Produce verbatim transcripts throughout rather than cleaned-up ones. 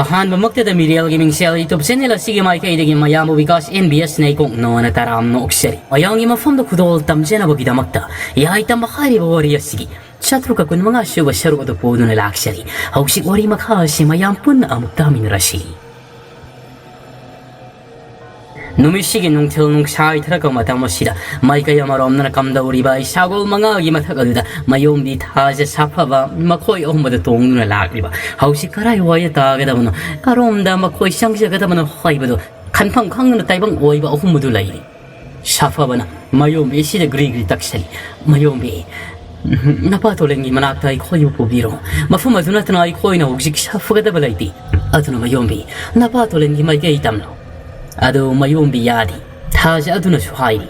ꯑꯍꯥꯟꯕꯃꯛꯇꯗ ꯃꯤꯔꯦꯜꯒꯤ ꯃꯤꯡꯁꯦꯜ YouTube channel ꯑꯁꯤꯒꯤ ꯃꯥꯏꯀꯩꯗꯒꯤ ꯃꯌꯥꯝꯕꯨ ꯕꯤꯀꯥꯁ ꯑꯦꯟ ꯕꯤ ꯑꯦꯁꯅ ꯏꯀꯣꯛ ꯅꯣꯅ ꯇꯔꯥꯝꯅ ꯑꯣꯛꯆꯔꯤ꯫ ꯃꯌꯥꯝꯒꯤ ꯃꯐꯝꯗ ꯈꯨꯗꯣꯜ ꯇꯝꯖꯅꯕꯒꯤꯗꯃꯛꯇ ꯌꯥꯏꯇꯝꯕ ꯍꯥꯏꯔꯤꯕ ꯋꯥꯔꯤ ꯑꯁꯤꯒꯤ ꯆꯥꯇ꯭ꯔꯨꯛꯀ ꯀꯨꯟꯃꯉꯥ ꯁꯨꯕ ꯁꯔꯨꯛ ꯑꯗꯨ ꯄꯨꯗꯨꯅ ꯂꯥꯛꯆꯔꯤ꯫ ꯍꯧꯖꯤꯛ ꯋꯥꯔꯤ ꯃꯈꯥ ꯑꯁꯤ ꯃꯌꯥꯝ ꯄꯨꯟꯅ ꯑꯃꯨꯛ ꯇꯥꯃꯤꯟꯅꯔꯁꯤ꯫ ꯅꯨꯃꯤꯠꯁꯤꯒꯤ ꯅꯨꯡꯊꯤꯜ ꯅꯨꯡꯁꯥꯏ ꯊꯔꯛꯄ ꯃꯇꯝ ꯑꯁꯤꯗ ꯃꯥꯏꯀꯩ ꯑꯃꯔꯣꯝꯗꯅ ꯀꯝꯗꯧꯔꯤꯕ ꯁꯒꯣꯜ ꯃꯉꯥꯒꯤ ꯃꯊꯛ ꯑꯗꯨꯗ ꯃꯌꯣꯝꯕꯤ, ꯊꯥꯖ, ꯁꯥꯐꯕ ꯃꯈꯣꯏ ꯑꯍꯨꯝ ꯑꯗꯨ ꯇꯣꯡꯗꯨꯅ ꯂꯥꯛꯂꯤꯕ꯫ ꯍꯧꯖꯤꯛ ꯀꯔꯥꯏꯋꯥꯏꯗ ꯇꯥꯒꯗꯕꯅꯣ, ꯀꯔꯣꯝꯗ ꯃꯈꯣꯏ ꯆꯪꯖꯒꯗꯕꯅꯣ ꯍꯥꯏꯕꯗꯨ ꯈꯟꯐꯝ ꯈꯪꯗꯅ ꯇꯥꯏꯕꯪ ꯑꯣꯏꯕ ꯑꯍꯨꯝ ꯑꯗꯨ ꯂꯩꯔꯤ꯫ ꯁꯥꯐꯕꯅ ꯃꯌꯣꯝꯕꯤ ꯑꯁꯤꯗ ꯒ꯭ꯔꯤ ꯒ꯭ꯔꯤ ꯇꯛꯁꯜꯂꯤ꯫ "ꯃꯌꯣꯝꯕꯤ, ꯅꯄꯥ ꯇꯣꯂꯦꯟꯒꯤ ꯃꯅꯥꯛꯇ ꯑꯩꯈꯣꯏꯕꯨ ꯄꯨꯕꯤꯔꯣ꯫ ꯃꯐꯝ ꯑꯗꯨ ꯅꯠꯇꯅ ꯑꯩꯈꯣꯏꯅ ꯍꯧꯖꯤꯛ ꯁꯥꯐꯒꯗꯕ ꯂꯩꯇꯦ꯫ ꯑꯗꯨꯅ ꯃꯌꯣꯝꯕꯤ, ꯅꯄꯥ ꯇꯣꯂꯦꯟꯒꯤ ꯃꯥꯏꯀꯩ ꯇꯝꯂꯣ꯫" ꯑꯗꯨ ꯃꯌꯣꯝꯕꯤ ꯌꯥꯗꯦ꯫ ꯊꯥꯖ ꯑꯗꯨꯅꯁꯨ ꯍꯥꯏꯔꯤ,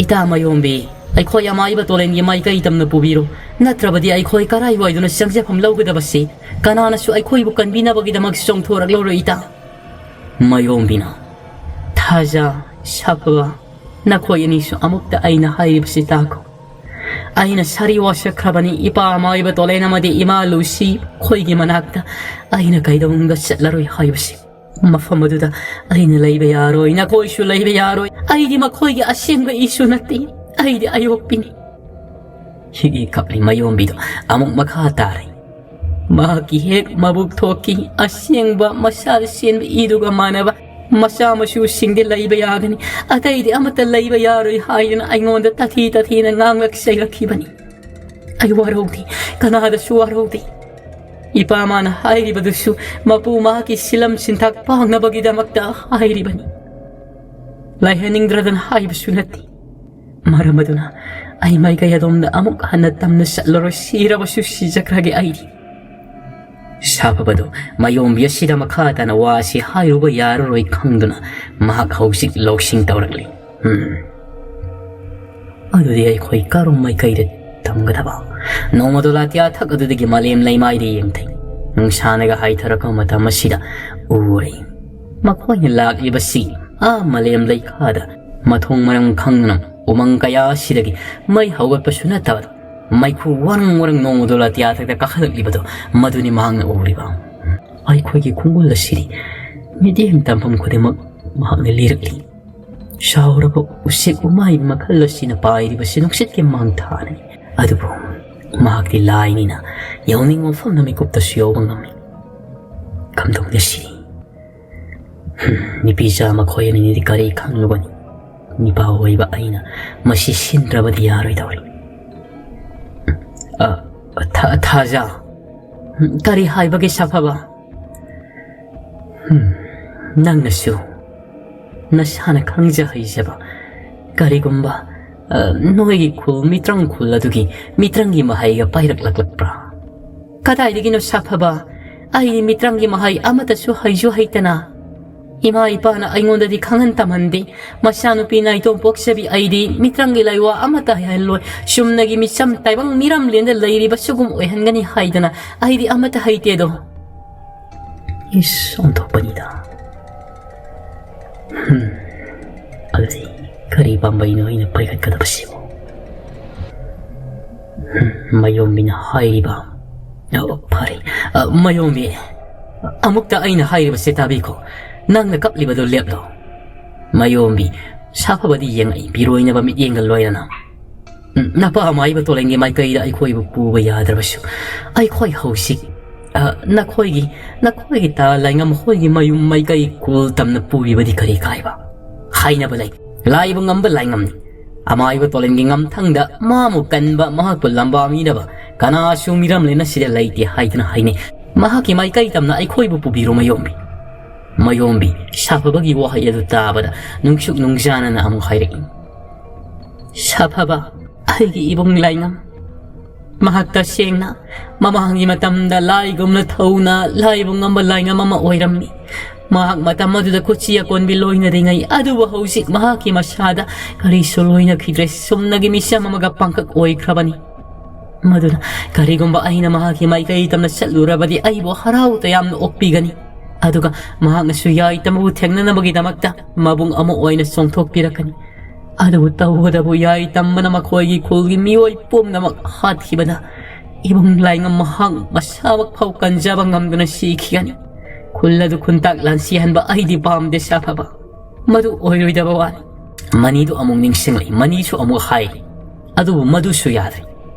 "ꯏꯇꯥ ꯃꯌꯣꯝꯕꯤ, ꯑꯩꯈꯣꯏ ꯑꯃꯥꯏꯕ ꯇꯣꯂꯦꯟꯒꯤ ꯃꯥꯏꯀꯩ ꯇꯝꯅ ꯄꯨꯕꯤꯔꯣ꯫ ꯅꯠꯇ꯭ꯔꯕꯗꯤ ꯑꯩꯈꯣꯏ ꯀꯔꯥꯏꯋꯥꯏꯗꯨꯅ ꯆꯪꯖꯐꯝ ꯂꯧꯒꯗꯕꯁꯤ? ꯀꯅꯥꯅꯁꯨ ꯑꯩꯈꯣꯏꯕꯨ ꯀꯟꯕꯤꯅꯕꯒꯤꯗꯃꯛ ꯆꯣꯡꯊꯣꯔꯛꯂꯔꯣꯏ ꯏꯇꯥ꯫" ꯃꯌꯣꯝꯕꯤꯅ, "ꯊꯥꯖ, ꯁꯥꯐꯕ, ꯅꯈꯣꯏ ꯑꯅꯤꯁꯨ ꯑꯃꯨꯛꯇ ꯑꯩꯅ ꯍꯥꯏꯔꯤꯕꯁꯤ ꯇꯥꯈꯣ꯫ ꯑꯩꯅ ꯁꯥꯔꯤ ꯋꯥꯁꯛꯈ꯭ꯔꯕꯅꯤ, ꯏꯄꯥ ꯑꯃꯥꯏꯕ ꯇꯣꯂꯦꯟ ꯑꯃꯗꯤ ꯏꯃꯥ ꯂꯨꯁꯤ ꯑꯩꯈꯣꯏꯒꯤ ꯃꯅꯥꯛꯇ ꯑꯩꯅ ꯀꯩꯗꯧꯅꯨꯡꯗ ꯆꯠꯂꯔꯣꯏ ꯍꯥꯏꯕꯁꯤ꯫ ꯃꯐꯝ ꯑꯗꯨꯗ ꯑꯩꯅ ꯂꯩꯕ ꯌꯥꯔꯣꯏ, ꯅꯈꯣꯏꯁꯨ ꯂꯩꯕ ꯌꯥꯔꯣꯏ꯫ ꯑꯩꯗꯤ ꯃꯈꯣꯏꯒꯤ ꯑꯁꯦꯡꯕ ꯏꯁꯨ ꯅꯠꯇꯦ, ꯑꯩꯗꯤ ꯑꯌꯣꯛꯄꯤꯅꯤ꯫" ꯍꯤꯛꯏ ꯀꯞꯂꯤ ꯃꯌꯣꯝꯕꯤꯗꯣ ꯑꯃꯨꯛ ꯃꯈꯥ ꯇꯥꯔꯦ꯫ "ꯃꯍꯥꯛꯀꯤ ꯍꯦꯛ ꯃꯕꯨꯛ ꯊꯣꯛꯈꯤ ꯑꯁꯦꯡꯕ ꯃꯁꯥꯗ ꯆꯦꯟꯕ ꯏꯗꯨꯒ ꯃꯥꯟꯅꯕ ꯃꯆꯥ ꯃꯁꯨꯁꯤꯡꯗꯤ ꯂꯩꯕ ꯌꯥꯒꯅꯤ, ꯑꯇꯩꯗꯤ ꯑꯃꯠꯇ ꯂꯩꯕ ꯌꯥꯔꯣꯏ" ꯍꯥꯏꯗꯨꯅ ꯑꯩꯉꯣꯟꯗ ꯇꯥꯊꯤ ꯇꯥꯊꯤꯅ ꯉꯥꯡꯂꯛ ꯆꯩꯔꯛꯈꯤꯕꯅꯤ꯫ ꯑꯩ ꯋꯥꯔꯧꯗꯦ, ꯀꯅꯥꯗꯁꯨ ꯋꯥꯔꯧꯗꯦ꯫ ꯏꯄꯥ ꯃꯥꯅ ꯍꯥꯏꯔꯤꯕꯗꯨꯁꯨ ꯃꯄꯨ ꯃꯍꯥꯛꯀꯤ ꯁꯤꯂꯝ ꯁꯤꯟꯊꯥꯛ ꯄꯥꯡꯅꯕꯒꯤꯗꯃꯛꯇ ꯍꯥꯏꯔꯤꯕꯅꯤ꯫ ꯂꯥꯏꯍꯟꯅꯤꯡꯗ꯭ꯔꯗꯅ ꯍꯥꯏꯕꯁꯨ ꯅꯠꯇꯦ꯫ ꯃꯔꯝ ꯑꯗꯨꯅ ꯑꯩ ꯃꯥꯏꯀꯩ ꯑꯗꯣꯝꯗ ꯑꯃꯨꯛ ꯍꯟꯅ ꯇꯝꯅ ꯆꯠꯂꯔꯣꯏ, ꯁꯤꯔꯕꯁꯨ ꯁꯤꯖꯈ꯭ꯔꯒꯦ ꯑꯩꯗꯤ꯫ ꯁꯥꯐꯕꯗꯨ ꯃꯌꯣꯝꯕꯤ ꯑꯁꯤꯗ ꯃꯈꯥ ꯇꯥꯅ ꯋꯥ ꯑꯁꯤ ꯍꯥꯏꯔꯨꯕ ꯌꯥꯔꯔꯣꯏ ꯈꯪꯗꯨꯅ ꯃꯍꯥꯛ ꯍꯧꯖꯤꯛ ꯂꯧꯁꯤꯡ ꯇꯧꯔꯛꯂꯤ꯫ "ꯎꯝ, ꯑꯗꯨꯗꯤ ꯑꯩꯈꯣꯏ ꯀꯔꯝ ꯃꯥꯏꯀꯩꯗ ꯇꯝꯒꯗꯕ?" ꯅꯣꯡꯃꯗꯣ ꯂꯥꯇꯤꯌꯥ ꯊꯛ ꯑꯗꯨꯗꯒꯤ ꯃꯥꯂꯦꯝ ꯂꯩꯃꯥꯏꯗ ꯌꯦꯡꯊꯩ꯫ ꯅꯨꯡꯁꯥꯅꯒ ꯍꯥꯏꯊꯔꯛꯄ ꯃꯇꯝ ꯑꯁꯤꯗ ꯎꯔꯦ꯫ ꯃꯈꯣꯏꯅ ꯂꯥꯛꯂꯤꯕꯁꯤ ꯑꯥ ꯃꯥꯂꯦꯝ ꯂꯩꯈꯥꯗ ꯃꯊꯣꯡ ꯃꯔꯝ ꯈꯪꯗꯅ ꯎꯃꯪ ꯀꯌꯥ ꯑꯁꯤꯗꯒꯤ ꯃꯩ ꯍꯧꯒꯠꯄꯁꯨ ꯅꯠꯇꯕ ꯃꯩꯈꯨ ꯋꯥꯔꯪ ꯋꯥꯔꯪ ꯅꯣꯡꯃꯗꯣ ꯂꯥꯇꯤꯌꯥ ꯊꯛꯇ ꯀꯥꯈꯠꯂꯛꯂꯤꯕꯗꯣ ꯃꯗꯨꯅꯤ ꯃꯍꯥꯛꯅ ꯎꯔꯤꯕ꯫ ꯑꯩꯈꯣꯏꯒꯤ ꯈꯣꯡꯒꯨꯜ ꯑꯁꯤꯗꯤ ꯃꯤꯠꯌꯦꯡ ꯇꯝꯐꯝ ꯈꯨꯗꯤꯡꯃꯛ ꯃꯍꯥꯛꯅ ꯂꯤꯔꯛꯂꯤ꯫ ꯁꯥꯎꯔꯕ ꯎꯆꯦꯛ ꯎꯃꯥꯏ ꯃꯈꯜ ꯑꯁꯤꯅ ꯄꯥꯏꯔꯤꯕꯁꯤ ꯅꯨꯡꯁꯤꯠꯀꯤ ꯃꯥꯡꯊꯥꯅꯤ꯫ ꯑꯗꯨꯕꯨ ꯃꯍꯥꯛꯇꯤ ꯂꯥꯏꯅꯤꯅ ꯌꯧꯅꯤꯡꯕ ꯃꯐꯝꯗ ꯃꯤꯀꯨꯞꯇꯁꯨ ꯌꯧꯕ ꯉꯝꯃꯤ꯫ ꯀꯝꯗꯧꯅ ꯁꯤꯔꯤ? ꯍꯝ, ꯅꯨꯄꯤ ꯆꯥ ꯃꯈꯣꯏ ꯑꯅꯤꯗꯤ ꯀꯔꯤ ꯈꯪꯂꯨꯒꯅꯤ? ꯅꯨꯄꯥ ꯑꯣꯏꯕ ꯑꯩꯅ ꯃꯁꯤ ꯁꯤꯟꯗ꯭ꯔꯕꯗꯤ ꯌꯥꯔꯣꯏꯗꯧꯔꯤ꯫ ꯑ, ꯊꯥ-, ꯊꯥꯖ꯫ ꯀꯔꯤ ꯍꯥꯏꯕꯒꯦ, ꯁꯥꯐꯕ? ꯍꯝ, ꯅꯪꯅꯁꯨ ꯅꯁꯥꯅ ꯈꯪꯖ ꯍꯩꯖꯕ ꯀꯔꯤꯒꯨꯝꯕ, ꯑ, ꯅꯣꯏꯒꯤ ꯈꯨꯜ, ꯃꯤꯇ꯭ꯔꯪ ꯈꯨꯜ ꯑꯗꯨꯒꯤ ꯃꯤꯇ꯭ꯔꯪꯒꯤ ꯃꯍꯩꯒ ꯄꯥꯏꯔꯛꯂꯛꯂꯛꯄ꯭ꯔꯥ? ꯀꯗꯥꯏꯗꯒꯤꯅꯣ, ꯁꯥꯐꯕ? ꯑꯩꯗꯤ ꯃꯤꯇ꯭ꯔꯪꯒꯤ ꯃꯍꯩ ꯑꯃꯠꯇꯁꯨ ꯍꯩꯁꯨ ꯍꯩꯇꯅ꯫ ꯏꯃꯥ ꯏꯄꯥꯅ ꯑꯩꯉꯣꯟꯗꯗꯤ ꯈꯪꯍꯟ ꯇꯝꯍꯟꯗꯦ꯫ ꯃꯆꯥꯅꯨꯄꯤ ꯅꯥꯏꯇꯣꯝ ꯄꯣꯛꯆꯕꯤ ꯑꯩꯗꯤ ꯃꯤꯇ꯭ꯔꯪꯒꯤ ꯂꯥꯏꯋꯥ ꯑꯃꯠꯇ ꯍꯩꯍꯜꯂꯣꯏ꯫ ꯆꯨꯝꯅꯒꯤ ꯃꯤꯆꯝ ꯇꯥꯏꯕꯪ ꯃꯤꯔꯝꯂꯦꯟꯗ ꯂꯩꯔꯤꯕꯁꯤꯒꯨꯝ ꯑꯣꯏꯍꯟꯒꯅꯤ ꯍꯥꯏꯗꯅ ꯑꯩꯗꯤ ꯑꯃꯠꯇ ꯍꯩꯇꯦꯗꯣ꯫ ꯏꯁ, ꯑꯣꯟꯊꯣꯛꯄꯅꯤꯗ꯫ ꯍꯝ, ꯑꯗꯨꯗꯤ ꯀꯔꯤ ꯄꯥꯝꯕꯩꯅꯣ ꯑꯩꯅ ꯄꯥꯏꯈꯠꯀꯗꯕꯁꯤꯕꯨ? ꯍꯝ, ꯃꯌꯣꯝꯕꯤꯅ ꯍꯥꯏꯔꯤꯕ꯫ ꯑꯣ, ꯐꯔꯦ꯫ ꯑ, ꯃꯌꯣꯝꯕꯤ, ꯑꯃꯨꯛꯇ ꯑꯩꯅ ꯍꯥꯏꯔꯤꯕꯁꯦ ꯇꯥꯕꯤꯈꯣ꯫ ꯅꯪꯅ ꯀꯞꯂꯤꯕꯗꯣ ꯂꯦꯞꯂꯣ꯫ ꯃꯌꯣꯝꯕꯤ, ꯁꯥꯐꯕꯗꯤ ꯌꯦꯡꯉꯛꯏ, ꯄꯤꯔꯣꯏꯅꯕ ꯃꯤꯠꯌꯦꯡꯒ ꯂꯣꯏꯅꯅ꯫ ꯎꯝ, ꯅꯄꯥ ꯑꯃꯥꯏꯕ ꯇꯣꯂꯦꯟꯒꯤ ꯃꯥꯏꯀꯩꯗ ꯑꯩꯈꯣꯏꯕꯨ ꯄꯨꯕ ꯌꯥꯗ꯭ꯔꯕꯁꯨ, ꯑꯩꯈꯣꯏ ꯍꯧꯖꯤꯛ, ꯑ, ꯅꯈꯣꯏꯒꯤ, ꯅꯈꯣꯏꯒꯤ ꯇꯥ ꯂꯥꯏꯉꯝ ꯃꯈꯣꯏꯒꯤ ꯃꯌꯨꯝ ꯃꯥꯏꯀꯩ ꯀꯣꯜ ꯇꯝꯅ ꯄꯨꯔꯤꯕꯗꯤ ꯀꯔꯤ ꯀꯥꯏꯕ? ꯍꯥꯏꯅꯕ ꯂꯩ, ꯂꯥꯏꯕ ꯉꯝꯕ ꯂꯥꯏꯉꯝꯅꯤ꯫ ꯑꯃꯥꯏꯕ ꯇꯣꯂꯦꯟꯒꯤ ꯉꯝꯊꯪꯗ ꯃꯥꯃꯨ ꯀꯟꯕ, ꯃꯍꯥꯛꯄꯨ ꯂꯝꯕꯥ ꯃꯤꯅꯕ ꯀꯅꯥꯁꯨ ꯃꯤꯔꯝꯂꯦꯟ ꯑꯁꯤꯗ ꯂꯩꯇꯦ ꯍꯥꯏꯗꯨꯅ ꯍꯥꯏꯅꯩ꯫ ꯃꯍꯥꯛꯀꯤ ꯃꯥꯏꯀꯩ ꯇꯝꯅ ꯑꯩꯈꯣꯏꯕꯨ ꯄꯨꯕꯤꯔꯣ, ꯃꯌꯣꯝꯕꯤ꯫ ꯃꯌꯣꯝꯕꯤ, ꯁꯥꯐꯕꯒꯤ ꯋꯥꯍꯩ ꯑꯗꯨ ꯇꯥꯕꯗ ꯅꯨꯡꯁꯨꯛ ꯅꯨꯡꯖꯥꯅꯅ ꯑꯃꯨꯛ ꯍꯥꯏꯔꯛꯏ꯫ ꯁꯥꯐꯕ, ꯑꯩꯒꯤ ꯏꯕꯨꯡ ꯂꯥꯏꯉꯝ꯫ ꯃꯍꯥꯛ ꯇꯁꯦꯡꯅ ꯃꯃꯥꯡꯒꯤ ꯃꯇꯝꯗ ꯂꯥꯏꯒꯨꯝꯅ ꯊꯧꯅ ꯂꯥꯏꯕꯨ ꯉꯝꯕ ꯂꯥꯏꯉꯝ ꯑꯃ ꯑꯣꯏꯔꯝꯃꯤ꯫ ꯃꯍꯥꯛ ꯃꯇꯝ ꯑꯗꯨꯗ ꯈꯨꯠꯁꯤ ꯑꯀꯣꯟꯕꯤ ꯂꯣꯏꯅꯔꯤꯉꯩ ꯑꯗꯨꯕꯨ ꯍꯧꯖꯤꯛ ꯃꯍꯥꯛꯀꯤ ꯃꯁꯥꯗ ꯀꯔꯤꯁꯨ ꯂꯣꯏꯅꯈꯤꯗ꯭ꯔꯦ, ꯆꯨꯝꯅꯒꯤ ꯃꯤꯆꯝ ꯑꯃꯒ ꯄꯥꯡꯈꯛ ꯑꯣꯏꯈ꯭ꯔꯕꯅꯤ꯫ ꯃꯗꯨꯅ ꯀꯔꯤꯒꯨꯝꯕ ꯑꯩꯅ ꯃꯍꯥꯛꯀꯤ ꯃꯥꯏꯀꯩ ꯇꯝꯅ ꯆꯠꯂꯨꯔꯕꯗꯤ ꯑꯩꯕꯨ ꯍꯔꯥꯎ ꯇꯌꯥꯝꯅ ꯑꯣꯛꯄꯤꯒꯅꯤ꯫ ꯑꯗꯨꯒ ꯃꯍꯥꯛꯅꯁꯨ ꯌꯥꯏ ꯇꯝꯕꯕꯨ ꯊꯦꯡꯅꯅꯕꯒꯤꯗꯃꯛꯇ ꯃꯕꯨꯡ ꯑꯃ ꯑꯣꯏꯅ ꯆꯣꯡꯊꯣꯛꯄꯤꯔꯛꯀꯅꯤ꯫ ꯑꯗꯨꯕꯨ ꯇꯧꯕꯇꯕꯨ ꯌꯥꯏ ꯇꯝꯕꯅ ꯃꯈꯣꯏꯒꯤ ꯈꯨꯜꯒꯤ ꯃꯤꯑꯣꯏ ꯄꯨꯝꯅꯃꯛ ꯍꯥꯠꯈꯤꯕꯗ ꯏꯕꯨꯡ ꯂꯥꯏꯉꯝ ꯃꯍꯥꯛ ꯃꯁꯥꯃꯛ ꯐꯥꯎ ꯀꯟꯖꯕ ꯉꯝꯗꯨꯅ ꯁꯤꯈꯤꯒꯅꯤ꯫ ꯈꯨꯜ ꯑꯗꯨ ꯈꯨꯟꯇꯥꯛ ꯂꯥꯟꯁꯤꯍꯟꯕ ꯑꯩꯗꯤ ꯄꯥꯝꯗꯦ ꯁꯥꯐꯕ꯫ ꯃꯗꯨ ꯑꯣꯏꯔꯣꯏꯗꯕ ꯋꯥꯅꯤ꯫ ꯃꯅꯤꯗꯨ ꯑꯃꯨꯛ ꯅꯤꯡꯁꯤꯡꯂꯛꯏ, ꯃꯅꯤꯁꯨ ꯑꯃꯨꯛ ꯍꯥꯏꯔꯤ꯫ ꯑꯗꯨꯕꯨ ꯃꯗꯨꯁꯨ ꯌꯥꯗ꯭ꯔꯦ꯫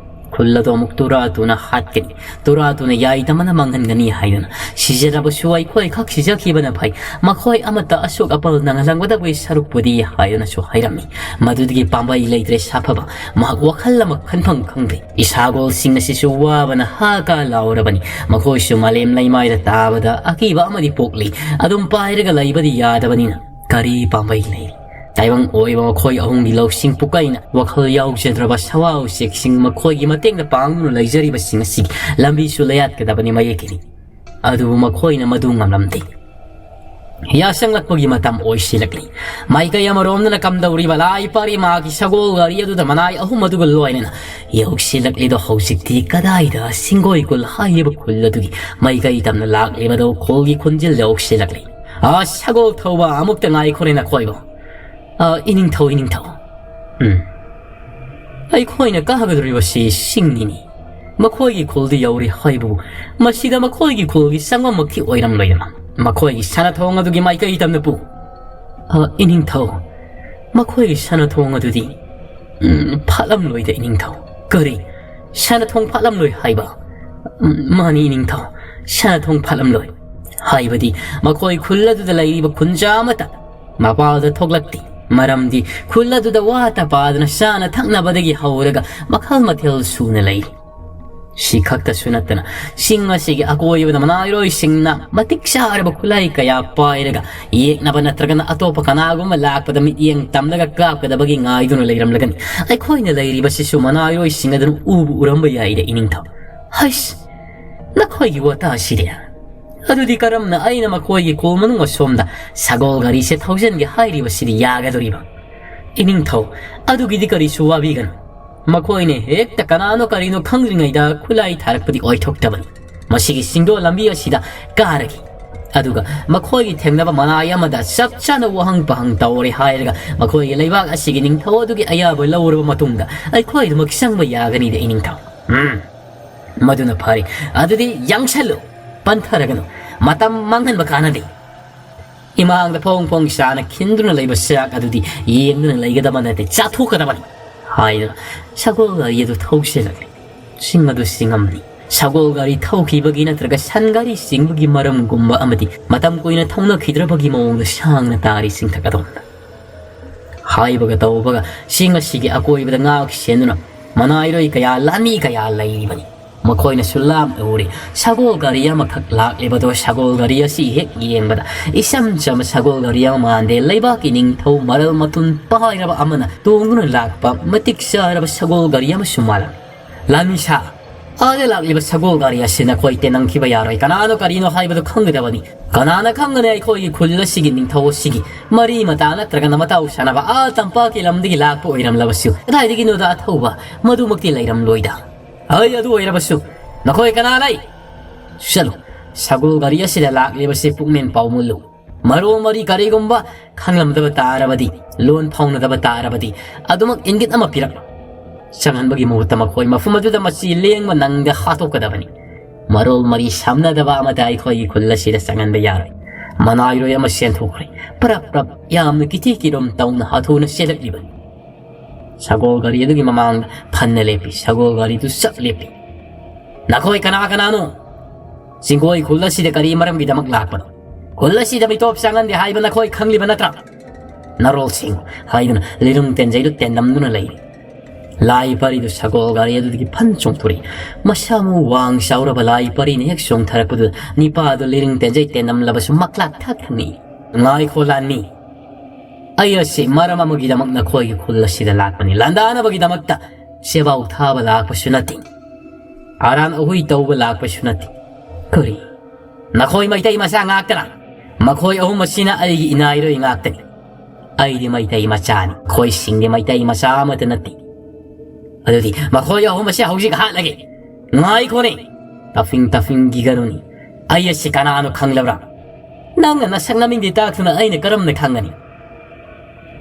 ꯈꯨꯜ ꯑꯗꯨ ꯑꯃꯨꯛ ꯇꯨꯔꯥ ꯇꯨꯅ ꯍꯥꯠꯀꯅꯤ, ꯇꯨꯔꯥ ꯇꯨꯅ ꯌꯥꯏꯗꯃꯅ ꯃꯥꯡꯍꯟꯒꯅꯤ ꯍꯥꯏꯗꯨꯅ ꯁꯤꯖꯔꯕꯁꯨ ꯑꯩꯈꯣꯏ ꯈꯛ ꯁꯤꯖꯈꯤꯕꯅ ꯐꯩ, ꯃꯈꯣꯏ ꯑꯃꯠꯇ ꯑꯁꯣꯛ ꯑꯄꯜ ꯅꯪꯍꯜꯂꯝꯒꯗꯕꯒꯤ ꯁꯔꯨꯛꯄꯨꯗꯤ ꯍꯥꯏꯗꯨꯅꯁꯨ ꯍꯥꯏꯔꯝꯃꯤ꯫ ꯃꯗꯨꯗꯒꯤ ꯄꯥꯝꯕꯩ ꯂꯩꯇ꯭ꯔꯦ ꯁꯥꯐꯕ꯫ ꯃꯍꯥꯛ ꯋꯥꯈꯜ ꯑꯃ ꯈꯟꯐꯝ ꯈꯪꯗꯦ꯫ ꯏꯁꯥꯒꯣꯜꯁꯤꯡ ꯑꯁꯤꯁꯨ ꯋꯥꯕꯅ ꯍꯥ ꯀꯥ ꯂꯥꯎꯔꯕꯅꯤ꯫ ꯃꯈꯣꯏꯁꯨ ꯃꯥꯂꯦꯝ ꯂꯩꯃꯥꯏꯗ ꯇꯥꯕꯗ ꯑꯀꯤꯕ ꯑꯃꯗꯤ ꯄꯣꯛꯂꯤ꯫ ꯑꯗꯨꯝ ꯄꯥꯏꯔꯒ ꯂꯩꯕꯗꯤ ꯌꯥꯗꯕꯅꯤꯅ ꯀꯔꯤ ꯄꯥꯝꯕꯩ ꯂꯩ? ꯇꯥꯏꯕꯪ ꯑꯣꯏꯕ ꯃꯈꯣꯏ ꯑꯍꯨꯝꯒꯤ ꯂꯧꯁꯤꯡ ꯄꯨꯀꯩꯅ ꯋꯥꯈꯜ ꯌꯥꯎꯖꯗ꯭ꯔꯕ ꯁꯋꯥ ꯎꯆꯦꯛꯁꯤꯡ ꯃꯈꯣꯏꯒꯤ ꯃꯇꯦꯡꯅ ꯄꯥꯡꯗꯨꯅ ꯂꯩꯖꯔꯤꯕꯁꯤꯡ ꯑꯁꯤꯒꯤ ꯂꯝꯕꯤꯁꯨ ꯂꯩꯌꯥꯠꯀꯗꯕꯅꯤ ꯃꯌꯦꯛꯀꯤꯅꯤ꯫ ꯑꯗꯨꯕꯨ ꯃꯈꯣꯏꯅ ꯃꯗꯨ ꯉꯝꯂꯝꯗꯦ꯫ ꯌꯥꯁꯪꯂꯛꯄꯒꯤ ꯃꯇꯝ ꯑꯣꯏꯁꯤꯜꯂꯛꯂꯤ꯫ ꯃꯥꯏꯀꯩ ꯑꯃꯔꯣꯝꯗꯅ ꯀꯝꯗꯧꯔꯤꯕ ꯂꯥꯏ ꯄꯔꯤꯃꯥꯒꯤ ꯁꯒꯣꯜ ꯒꯥꯔꯤ ꯑꯗꯨꯗ ꯃꯅꯥꯏ ꯑꯍꯨꯝ ꯑꯗꯨꯒ ꯂꯣꯏꯅꯅ ꯌꯧꯁꯤꯜꯂꯛꯂꯤꯗꯣ ꯍꯧꯖꯤꯛꯇꯤ ꯀꯗꯥꯏꯗ ꯁꯤꯡꯒꯣꯏ ꯀꯨꯜ ꯍꯥꯏꯔꯤꯕ ꯈꯨꯜ ꯑꯗꯨꯒꯤ ꯃꯥꯏꯀꯩ ꯇꯝꯅ ꯂꯥꯛꯂꯤꯕꯗꯣ ꯈꯣꯜꯒꯤ ꯈꯣꯟꯖꯦꯜ ꯌꯧꯁꯤꯜꯂꯛꯂꯤ꯫ "ꯑ, ꯁꯒꯣꯜ ꯊꯧꯕ, ꯑꯃꯨꯛꯇ ꯉꯥꯏꯈꯣꯅꯦ ꯅꯈꯣꯏꯕꯣ꯫ ꯑ, ꯏꯅꯤꯡꯊꯧ, ꯏꯅꯤꯡꯊꯧ꯫ ꯎꯝ꯫ ꯑꯩꯈꯣꯏꯅ ꯀꯥꯒꯗꯧꯔꯤꯕꯁꯤ ꯁꯤꯡꯅꯤꯅꯤ꯫ ꯃꯈꯣꯏꯒꯤ ꯈꯨꯜꯗꯤ ꯌꯧꯔꯤ ꯍꯥꯏꯕꯕꯨ, ꯃꯁꯤꯗ ꯃꯈꯣꯏꯒꯤ ꯈꯨꯜꯒꯤ ꯆꯪꯐꯝꯃꯛꯇꯤ ꯑꯣꯏꯔꯝꯂꯣꯏꯗꯅ꯫ ꯃꯈꯣꯏꯒꯤ ꯁꯅꯥꯊꯣꯡ ꯑꯗꯨꯒꯤ ꯃꯥꯏꯀꯩ ꯇꯝꯅ ꯄꯨ꯫" "ꯑ, ꯏꯅꯤꯡꯊꯧ, ꯃꯈꯣꯏꯒꯤ ꯁꯅꯥꯊꯣꯡ ꯑꯗꯨꯗꯤ, ꯎꯝ, ꯐꯥꯠꯂꯝꯂꯣꯏꯗ ꯏꯅꯤꯡꯊꯧ꯫" "ꯀꯔꯤ? ꯁꯅꯥꯊꯣꯡ ꯐꯥꯠꯂꯝꯂꯣꯏ ꯍꯥꯏꯕ?" "ꯎꯝ, ꯃꯥꯅꯤ ꯏꯅꯤꯡꯊꯧ, ꯁꯅꯥꯊꯣꯡ ꯐꯥꯠꯂꯝꯂꯣꯏ꯫ ꯍꯥꯏꯕꯗꯤ ꯃꯈꯣꯏ ꯈꯨꯜ ꯑꯗꯨꯗ ꯂꯩꯔꯤꯕ ꯈꯨꯟꯖꯥ ꯑꯃꯠꯇ ꯃꯄꯥꯜꯗ ꯊꯣꯛꯂꯛꯇꯦ꯫ ꯃꯔꯝꯗꯤ ꯈꯨꯜ ꯑꯗꯨꯗ ꯋꯥꯠꯇ ꯄꯥꯗꯅ ꯆꯥꯅ ꯊꯛꯅꯕꯗꯒꯤ ꯍꯧꯔꯒ ꯃꯈꯜ ꯃꯊꯦꯜ ꯁꯨꯅ ꯂꯩꯔꯤ꯫ ꯁꯤ ꯈꯛꯇꯁꯨ ꯅꯠꯇꯅ ꯆꯤꯡ ꯑꯁꯤꯒꯤ ꯑꯀꯣꯏꯕꯗ ꯃꯅꯥꯏꯔꯣꯏꯁꯤꯡꯅ ꯃꯇꯤꯛ ꯆꯥꯔꯕ ꯈꯨꯠꯂꯥꯏ ꯀꯌꯥ ꯄꯥꯏꯔꯒ ꯌꯦꯛꯅꯕ ꯅꯠꯇ꯭ꯔꯒꯅ ꯑꯇꯣꯞꯄ ꯀꯅꯥꯒꯨꯝꯕ ꯂꯥꯛꯄꯗ ꯃꯤꯠꯌꯦꯡ ꯇꯝꯂꯒ ꯀꯥꯞꯀꯗꯕꯒꯤ ꯉꯥꯏꯗꯨꯅ ꯂꯩꯔꯝꯂꯒꯅꯤ꯫ ꯑꯩꯈꯣꯏꯅ ꯂꯩꯔꯤꯕꯁꯤꯁꯨ ꯃꯅꯥꯏꯔꯣꯏꯁꯤꯡ ꯑꯗꯨꯅ ꯎꯕꯨ ꯎꯔꯝꯕ ꯌꯥꯏꯗ ꯏꯅꯤꯡꯊꯧ꯫" "ꯍꯩꯁ, ꯅꯈꯣꯏꯒꯤ ꯋꯥꯇꯥꯁꯤꯗꯤ꯫ ꯑꯗꯨꯗꯤ ꯀꯔꯝꯅ ꯑꯩꯅ ꯃꯈꯣꯏꯒꯤ ꯈꯨꯜ ꯃꯅꯨꯡ ꯑꯁꯣꯝꯗ ꯁꯒꯣꯜ ꯒꯥꯔꯤꯁꯦ ꯊꯧꯖꯤꯟꯒꯦ ꯍꯥꯏꯔꯤꯕꯁꯤꯗꯤ ꯌꯥꯒꯗꯧꯔꯤꯕ?" "ꯏꯅꯤꯡꯊꯧ, ꯑꯗꯨꯒꯤꯗꯤ ꯀꯔꯤꯁꯨ ꯋꯥꯕꯤꯒꯅꯨ꯫ ꯃꯈꯣꯏꯅ ꯍꯦꯛꯇ ꯀꯅꯥꯅꯣ ꯀꯔꯤꯅꯣ ꯈꯪꯗ꯭ꯔꯤꯉꯩꯗ ꯈꯨꯠꯂꯥꯏ ꯊꯥꯔꯛꯄꯗꯤ ꯑꯣꯏꯊꯣꯛꯇꯕꯅꯤ꯫ ꯃꯁꯤꯒꯤ ꯁꯤꯡꯗꯣ ꯂꯝꯕꯤ ꯑꯁꯤꯗ ꯀꯥꯔꯒꯦ꯫ ꯑꯗꯨꯒ ꯃꯈꯣꯏꯒꯤ ꯊꯦꯡꯅꯕ ꯃꯅꯥꯏ ꯑꯃꯗ ꯆꯞ ꯆꯥꯅ ꯋꯥꯍꯪ ꯄꯥꯍꯪ ꯇꯧꯔꯦ ꯍꯥꯏꯔꯒ ꯃꯈꯣꯏꯒꯤ ꯂꯩꯕꯥꯛ ꯑꯁꯤꯒꯤ ꯅꯤꯡꯊꯧ ꯑꯗꯨꯒꯤ ꯑꯌꯥꯕ ꯂꯧꯔꯕ ꯃꯇꯨꯡꯗ ꯑꯩꯈꯣꯏꯗꯃꯛ ꯆꯪꯕ ꯌꯥꯒꯅꯤꯗ ꯏꯅꯤꯡꯊꯧ꯫" "ꯎꯝ, "ꯃꯗꯨꯅ ꯐꯔꯦ꯫ ꯑꯗꯨꯗꯤ ꯌꯥꯡꯁꯜꯂꯨ, ꯄꯟꯊꯔꯒꯅꯨ꯫ ꯃꯇꯝ ꯃꯥꯡꯍꯟꯕ ꯀꯥꯟꯅꯗꯦ꯫ ꯏꯃꯥꯡꯗ ꯐꯣꯡ ꯐꯣꯡ ꯁꯥꯅ ꯈꯤꯟꯗꯨꯅ ꯂꯩꯕ ꯆꯥꯛ ꯑꯗꯨꯗꯤ ꯌꯦꯡꯗꯨꯅ ꯂꯩꯒꯗꯕ ꯅꯠꯇꯦ, ꯆꯥꯊꯣꯛꯀꯗꯕꯅꯤ" ꯍꯥꯏꯗꯨꯅ ꯁꯒꯣꯜ ꯒꯥꯔꯤ ꯑꯗꯨ ꯊꯧꯁꯤꯜꯂꯛꯂꯤ꯫ ꯆꯤꯡ ꯑꯗꯨ ꯆꯤꯡꯉꯝꯂꯤ꯫ ꯁꯒꯣꯜ ꯒꯥꯔꯤ ꯊꯧꯈꯤꯕꯒꯤ ꯅꯠꯇ꯭ꯔꯒ ꯁꯟ ꯒꯥꯔꯤ ꯆꯤꯡꯕꯒꯤ ꯃꯔꯝꯒꯨꯝꯕ ꯑꯃꯗꯤ ꯃꯇꯝ ꯀꯨꯏꯅ ꯊꯧꯅꯈꯤꯗ꯭ꯔꯕꯒꯤ ꯃꯑꯣꯡꯗ ꯁꯥꯡꯅ ꯇꯥꯔꯤ ꯆꯤꯡꯊꯛ ꯑꯗꯣꯝꯗ꯫ ꯍꯥꯏꯕꯒ ꯇꯧꯕꯒ ꯆꯤꯡ ꯑꯁꯤꯒꯤ ꯑꯀꯣꯏꯕꯗ ꯉꯥꯛ ꯁꯦꯟꯗꯨꯅ ꯃꯅꯥꯏꯔꯣꯏ ꯀꯌꯥ, ꯂꯥꯟꯃꯤ ꯀꯌꯥ ꯂꯩꯔꯤꯕꯅꯤ꯫ ꯃꯈꯣꯏꯅꯁꯨ ꯂꯥꯞꯅ ꯎꯔꯤ꯫ ꯁꯒꯣꯜ ꯒꯥꯔꯤ ꯑꯃꯈꯛ ꯂꯥꯛꯂꯤꯕꯗꯣ ꯁꯒꯣꯜ ꯒꯥꯔꯤ ꯑꯁꯤ ꯍꯦꯛ ꯌꯦꯡꯕꯗ ꯏꯆꯝ ꯆꯝꯕ ꯁꯒꯣꯜ ꯒꯥꯔꯤ ꯑꯃ ꯃꯥꯟꯗꯦ꯫ ꯂꯩꯕꯥꯛꯀꯤ ꯅꯤꯡꯊꯧ ꯃꯔꯜ ꯃꯊꯨꯝ ꯄꯥꯏꯔꯕ ꯑꯃꯅ ꯇꯣꯡꯗꯨꯅ ꯂꯥꯛꯄ ꯃꯇꯤꯛ ꯆꯥꯔꯕ ꯁꯒꯣꯜ ꯒꯥꯔꯤ ꯑꯃꯁꯨ ꯃꯥꯜꯂꯝꯃꯤ꯫ "ꯂꯥꯟꯃꯤꯁꯥ, ꯑꯥꯗ ꯂꯥꯛꯂꯤꯕ ꯁꯒꯣꯜ ꯒꯥꯔꯤ ꯑꯁꯤ ꯅꯈꯣꯏ ꯇꯦꯟꯅꯝꯈꯤꯕ ꯌꯥꯔꯣꯏ꯫ ꯀꯅꯥꯅꯣ ꯀꯔꯤꯅꯣ ꯍꯥꯏꯕꯗꯨ ꯈꯪꯒꯗꯕꯅꯤ꯫ ꯀꯅꯥꯅ ꯈꯪꯒꯅꯤ ꯑꯩꯈꯣꯏꯒꯤ ꯈꯨꯜ ꯑꯁꯤꯒꯤ ꯅꯤꯡꯊꯧ ꯑꯁꯤꯒꯤ ꯃꯔꯤ ꯃꯇꯥ ꯅꯠꯇ꯭ꯔꯒꯅ ꯃꯇꯥꯎ ꯁꯥꯟꯅꯕ ꯑꯥ ꯇꯝꯄꯥꯛꯀꯤ ꯂꯝꯗꯒꯤ ꯂꯥꯛꯄ ꯑꯣꯏꯔꯝꯂꯕꯁꯨ? ꯀꯗꯥꯏꯗꯒꯤꯅꯣꯗ ꯑꯊꯧꯕ? ꯃꯗꯨꯃꯛꯇꯤ ꯂꯩꯔꯝꯂꯣꯏꯗ꯫ ꯍꯩ, ꯑꯗꯨ ꯑꯣꯏꯔꯕꯁꯨ ꯅꯈꯣꯏ ꯀꯅꯥ ꯂꯩ? ꯆꯠꯂꯨ, ꯁꯒꯣꯜ ꯒꯥꯔꯤ ꯑꯁꯤꯗ ꯂꯥꯛꯂꯤꯕꯁꯤ ꯄꯨꯛꯅꯤꯡ ꯄꯥꯎꯃꯨꯜꯂꯨ꯫ ꯃꯔꯣꯜ ꯃꯔꯤ ꯀꯔꯤꯒꯨꯝꯕ ꯈꯪꯂꯝꯗꯕ ꯇꯥꯔꯕꯗꯤ, ꯂꯣꯟ ꯐꯥꯎꯅꯗꯕ ꯇꯥꯔꯕꯗꯤ, ꯑꯗꯨꯃꯛ ꯏꯪꯒꯤꯠ ꯑꯃ ꯄꯤꯔꯛꯂꯣ꯫ ꯆꯪꯍꯟꯕꯒꯤ ꯃꯍꯨꯠꯇ ꯃꯈꯣꯏ ꯃꯐꯝ ꯑꯗꯨꯗ ꯃꯆꯤ ꯂꯦꯡꯕ ꯅꯪꯗ ꯍꯥꯠꯇꯣꯛꯀꯗꯕꯅꯤ꯫ ꯃꯔꯣꯜ ꯃꯔꯤ ꯁꯝꯅꯗꯕ ꯑꯃꯗ ꯑꯩꯈꯣꯏꯒꯤ ꯈꯨꯜ ꯑꯁꯤꯗ ꯆꯪꯍꯟꯕ ꯌꯥꯔꯣꯏ꯫ ꯃꯅꯥꯏꯔꯣꯏ ꯑꯃ ꯆꯦꯟꯊꯣꯛꯈ꯭ꯔꯦ꯫ ꯄ꯭ꯔꯞ ꯄ꯭ꯔꯞ ꯌꯥꯝꯅ ꯀꯤꯊꯤ ꯀꯤꯔꯨꯝ ꯇꯧꯅ ꯍꯥꯊꯨꯅ ꯆꯦꯜꯂꯛꯂꯤꯕꯅꯤ꯫ ꯁꯒꯣꯜ ꯒꯥꯔꯤ ꯑꯗꯨꯒꯤ ꯃꯃꯥꯡꯗ ꯐꯟꯅ ꯂꯦꯞꯄꯤ꯫ ꯁꯒꯣꯜ ꯒꯥꯔꯤꯗꯨ ꯆꯞ ꯂꯦꯞꯄꯤ꯫ "ꯅꯈꯣꯏ ꯀꯅꯥ ꯀꯅꯥꯅꯣ? ꯆꯤꯡꯒꯣꯏ ꯈꯨꯜ ꯑꯁꯤꯗ ꯀꯔꯤ ꯃꯔꯝꯒꯤꯗꯃꯛ ꯂꯥꯛꯄꯅꯣ? ꯈꯨꯜ ꯑꯁꯤꯗ ꯃꯤꯇꯣꯞ ꯆꯪꯍꯟꯗꯦ ꯍꯥꯏꯕ ꯅꯈꯣꯏ ꯈꯪꯂꯤꯕ ꯅꯠꯇ꯭ꯔꯥ?" "ꯅꯔꯣꯜꯁꯤꯡ" ꯍꯥꯏꯗꯨꯅ ꯂꯤꯔꯨꯡ ꯇꯦꯟꯖꯩꯗꯨ ꯇꯦꯟꯅꯝꯗꯨꯅ ꯂꯩꯔꯤ꯫ ꯂꯥꯏ ꯄꯔꯤꯗꯨ ꯁꯒꯣꯜ ꯒꯥꯔꯤ ꯑꯗꯨꯗꯒꯤ ꯐꯟ ꯆꯣꯡꯊꯣꯔꯛꯏ꯫ ꯃꯁꯥ ꯃꯎ ꯋꯥꯡ ꯆꯥꯎꯔꯕ ꯂꯥꯏ ꯄꯔꯤꯅ ꯍꯦꯛ ꯆꯣꯡꯊꯔꯛꯄꯗꯨꯗ ꯅꯤꯄꯥꯗꯨ ꯂꯤꯔꯨꯡ ꯇꯦꯟꯖꯩ ꯇꯦꯟꯅꯝꯂꯕꯁꯨ ꯃꯛꯂꯥꯛ ꯊꯛ ꯊꯛꯅꯤ꯫ "ꯉꯥꯏꯈꯣ ꯂꯥꯟꯃꯤ, ꯑꯩ ꯑꯁꯤ ꯃꯔꯝ ꯑꯃꯒꯤꯗꯃꯛ ꯅꯈꯣꯏꯒꯤ ꯈꯨꯜ ꯑꯁꯤꯗ ꯂꯥꯛꯄꯅꯤ꯫ ꯂꯥꯟꯗꯥꯅꯕꯒꯤꯗꯃꯛꯇ ꯆꯦꯕꯥꯎ ꯊꯥꯕ ꯂꯥꯛꯄꯁꯨ ꯅꯠꯇꯦ꯫ ꯑꯔꯥꯟ ꯑꯍꯨꯏ ꯇꯧꯕ ꯂꯥꯛꯄꯁꯨ ꯅꯠꯇꯦ꯫" "ꯀꯔꯤ? ꯅꯈꯣꯏ ꯃꯩꯇꯩ ꯃꯆꯥ ꯉꯥꯛꯇꯔꯥ?" "ꯃꯈꯣꯏ ꯑꯍꯨꯝ ꯑꯁꯤꯅ ꯑꯩꯒꯤ ꯏꯅꯥꯏꯔꯣꯏ ꯉꯥꯛꯇꯅꯤ꯫ ꯑꯩꯗꯤ ꯃꯩꯇꯩ ꯃꯆꯥꯅꯤ꯫ ꯈꯣꯏꯁꯤꯡꯗꯤ ꯃꯩꯇꯩ ꯃꯆꯥ ꯑꯃꯠꯇ ꯅꯠꯇꯦ꯫" "ꯑꯗꯨꯗꯤ ꯃꯈꯣꯏ ꯑꯍꯨꯝ ꯑꯁꯤ ꯍꯧꯖꯤꯛ ꯍꯥꯠꯂꯒꯦ꯫" "ꯉꯥꯏꯈꯣꯅꯦ, ꯇꯐꯤꯡ ꯇꯐꯤꯡꯒꯤꯒꯅꯨꯅꯦ꯫ ꯑꯩ ꯑꯁꯤ ꯀꯅꯥꯅꯣ ꯈꯪꯂꯕ꯭ꯔꯥ? ꯅꯪꯅ ꯅꯁꯛ ꯅꯃꯤꯡꯗꯤ ꯇꯥꯛꯇꯨꯅ ꯑꯩꯅ ꯀꯔꯝꯅ ꯈꯪꯒꯅꯤ?"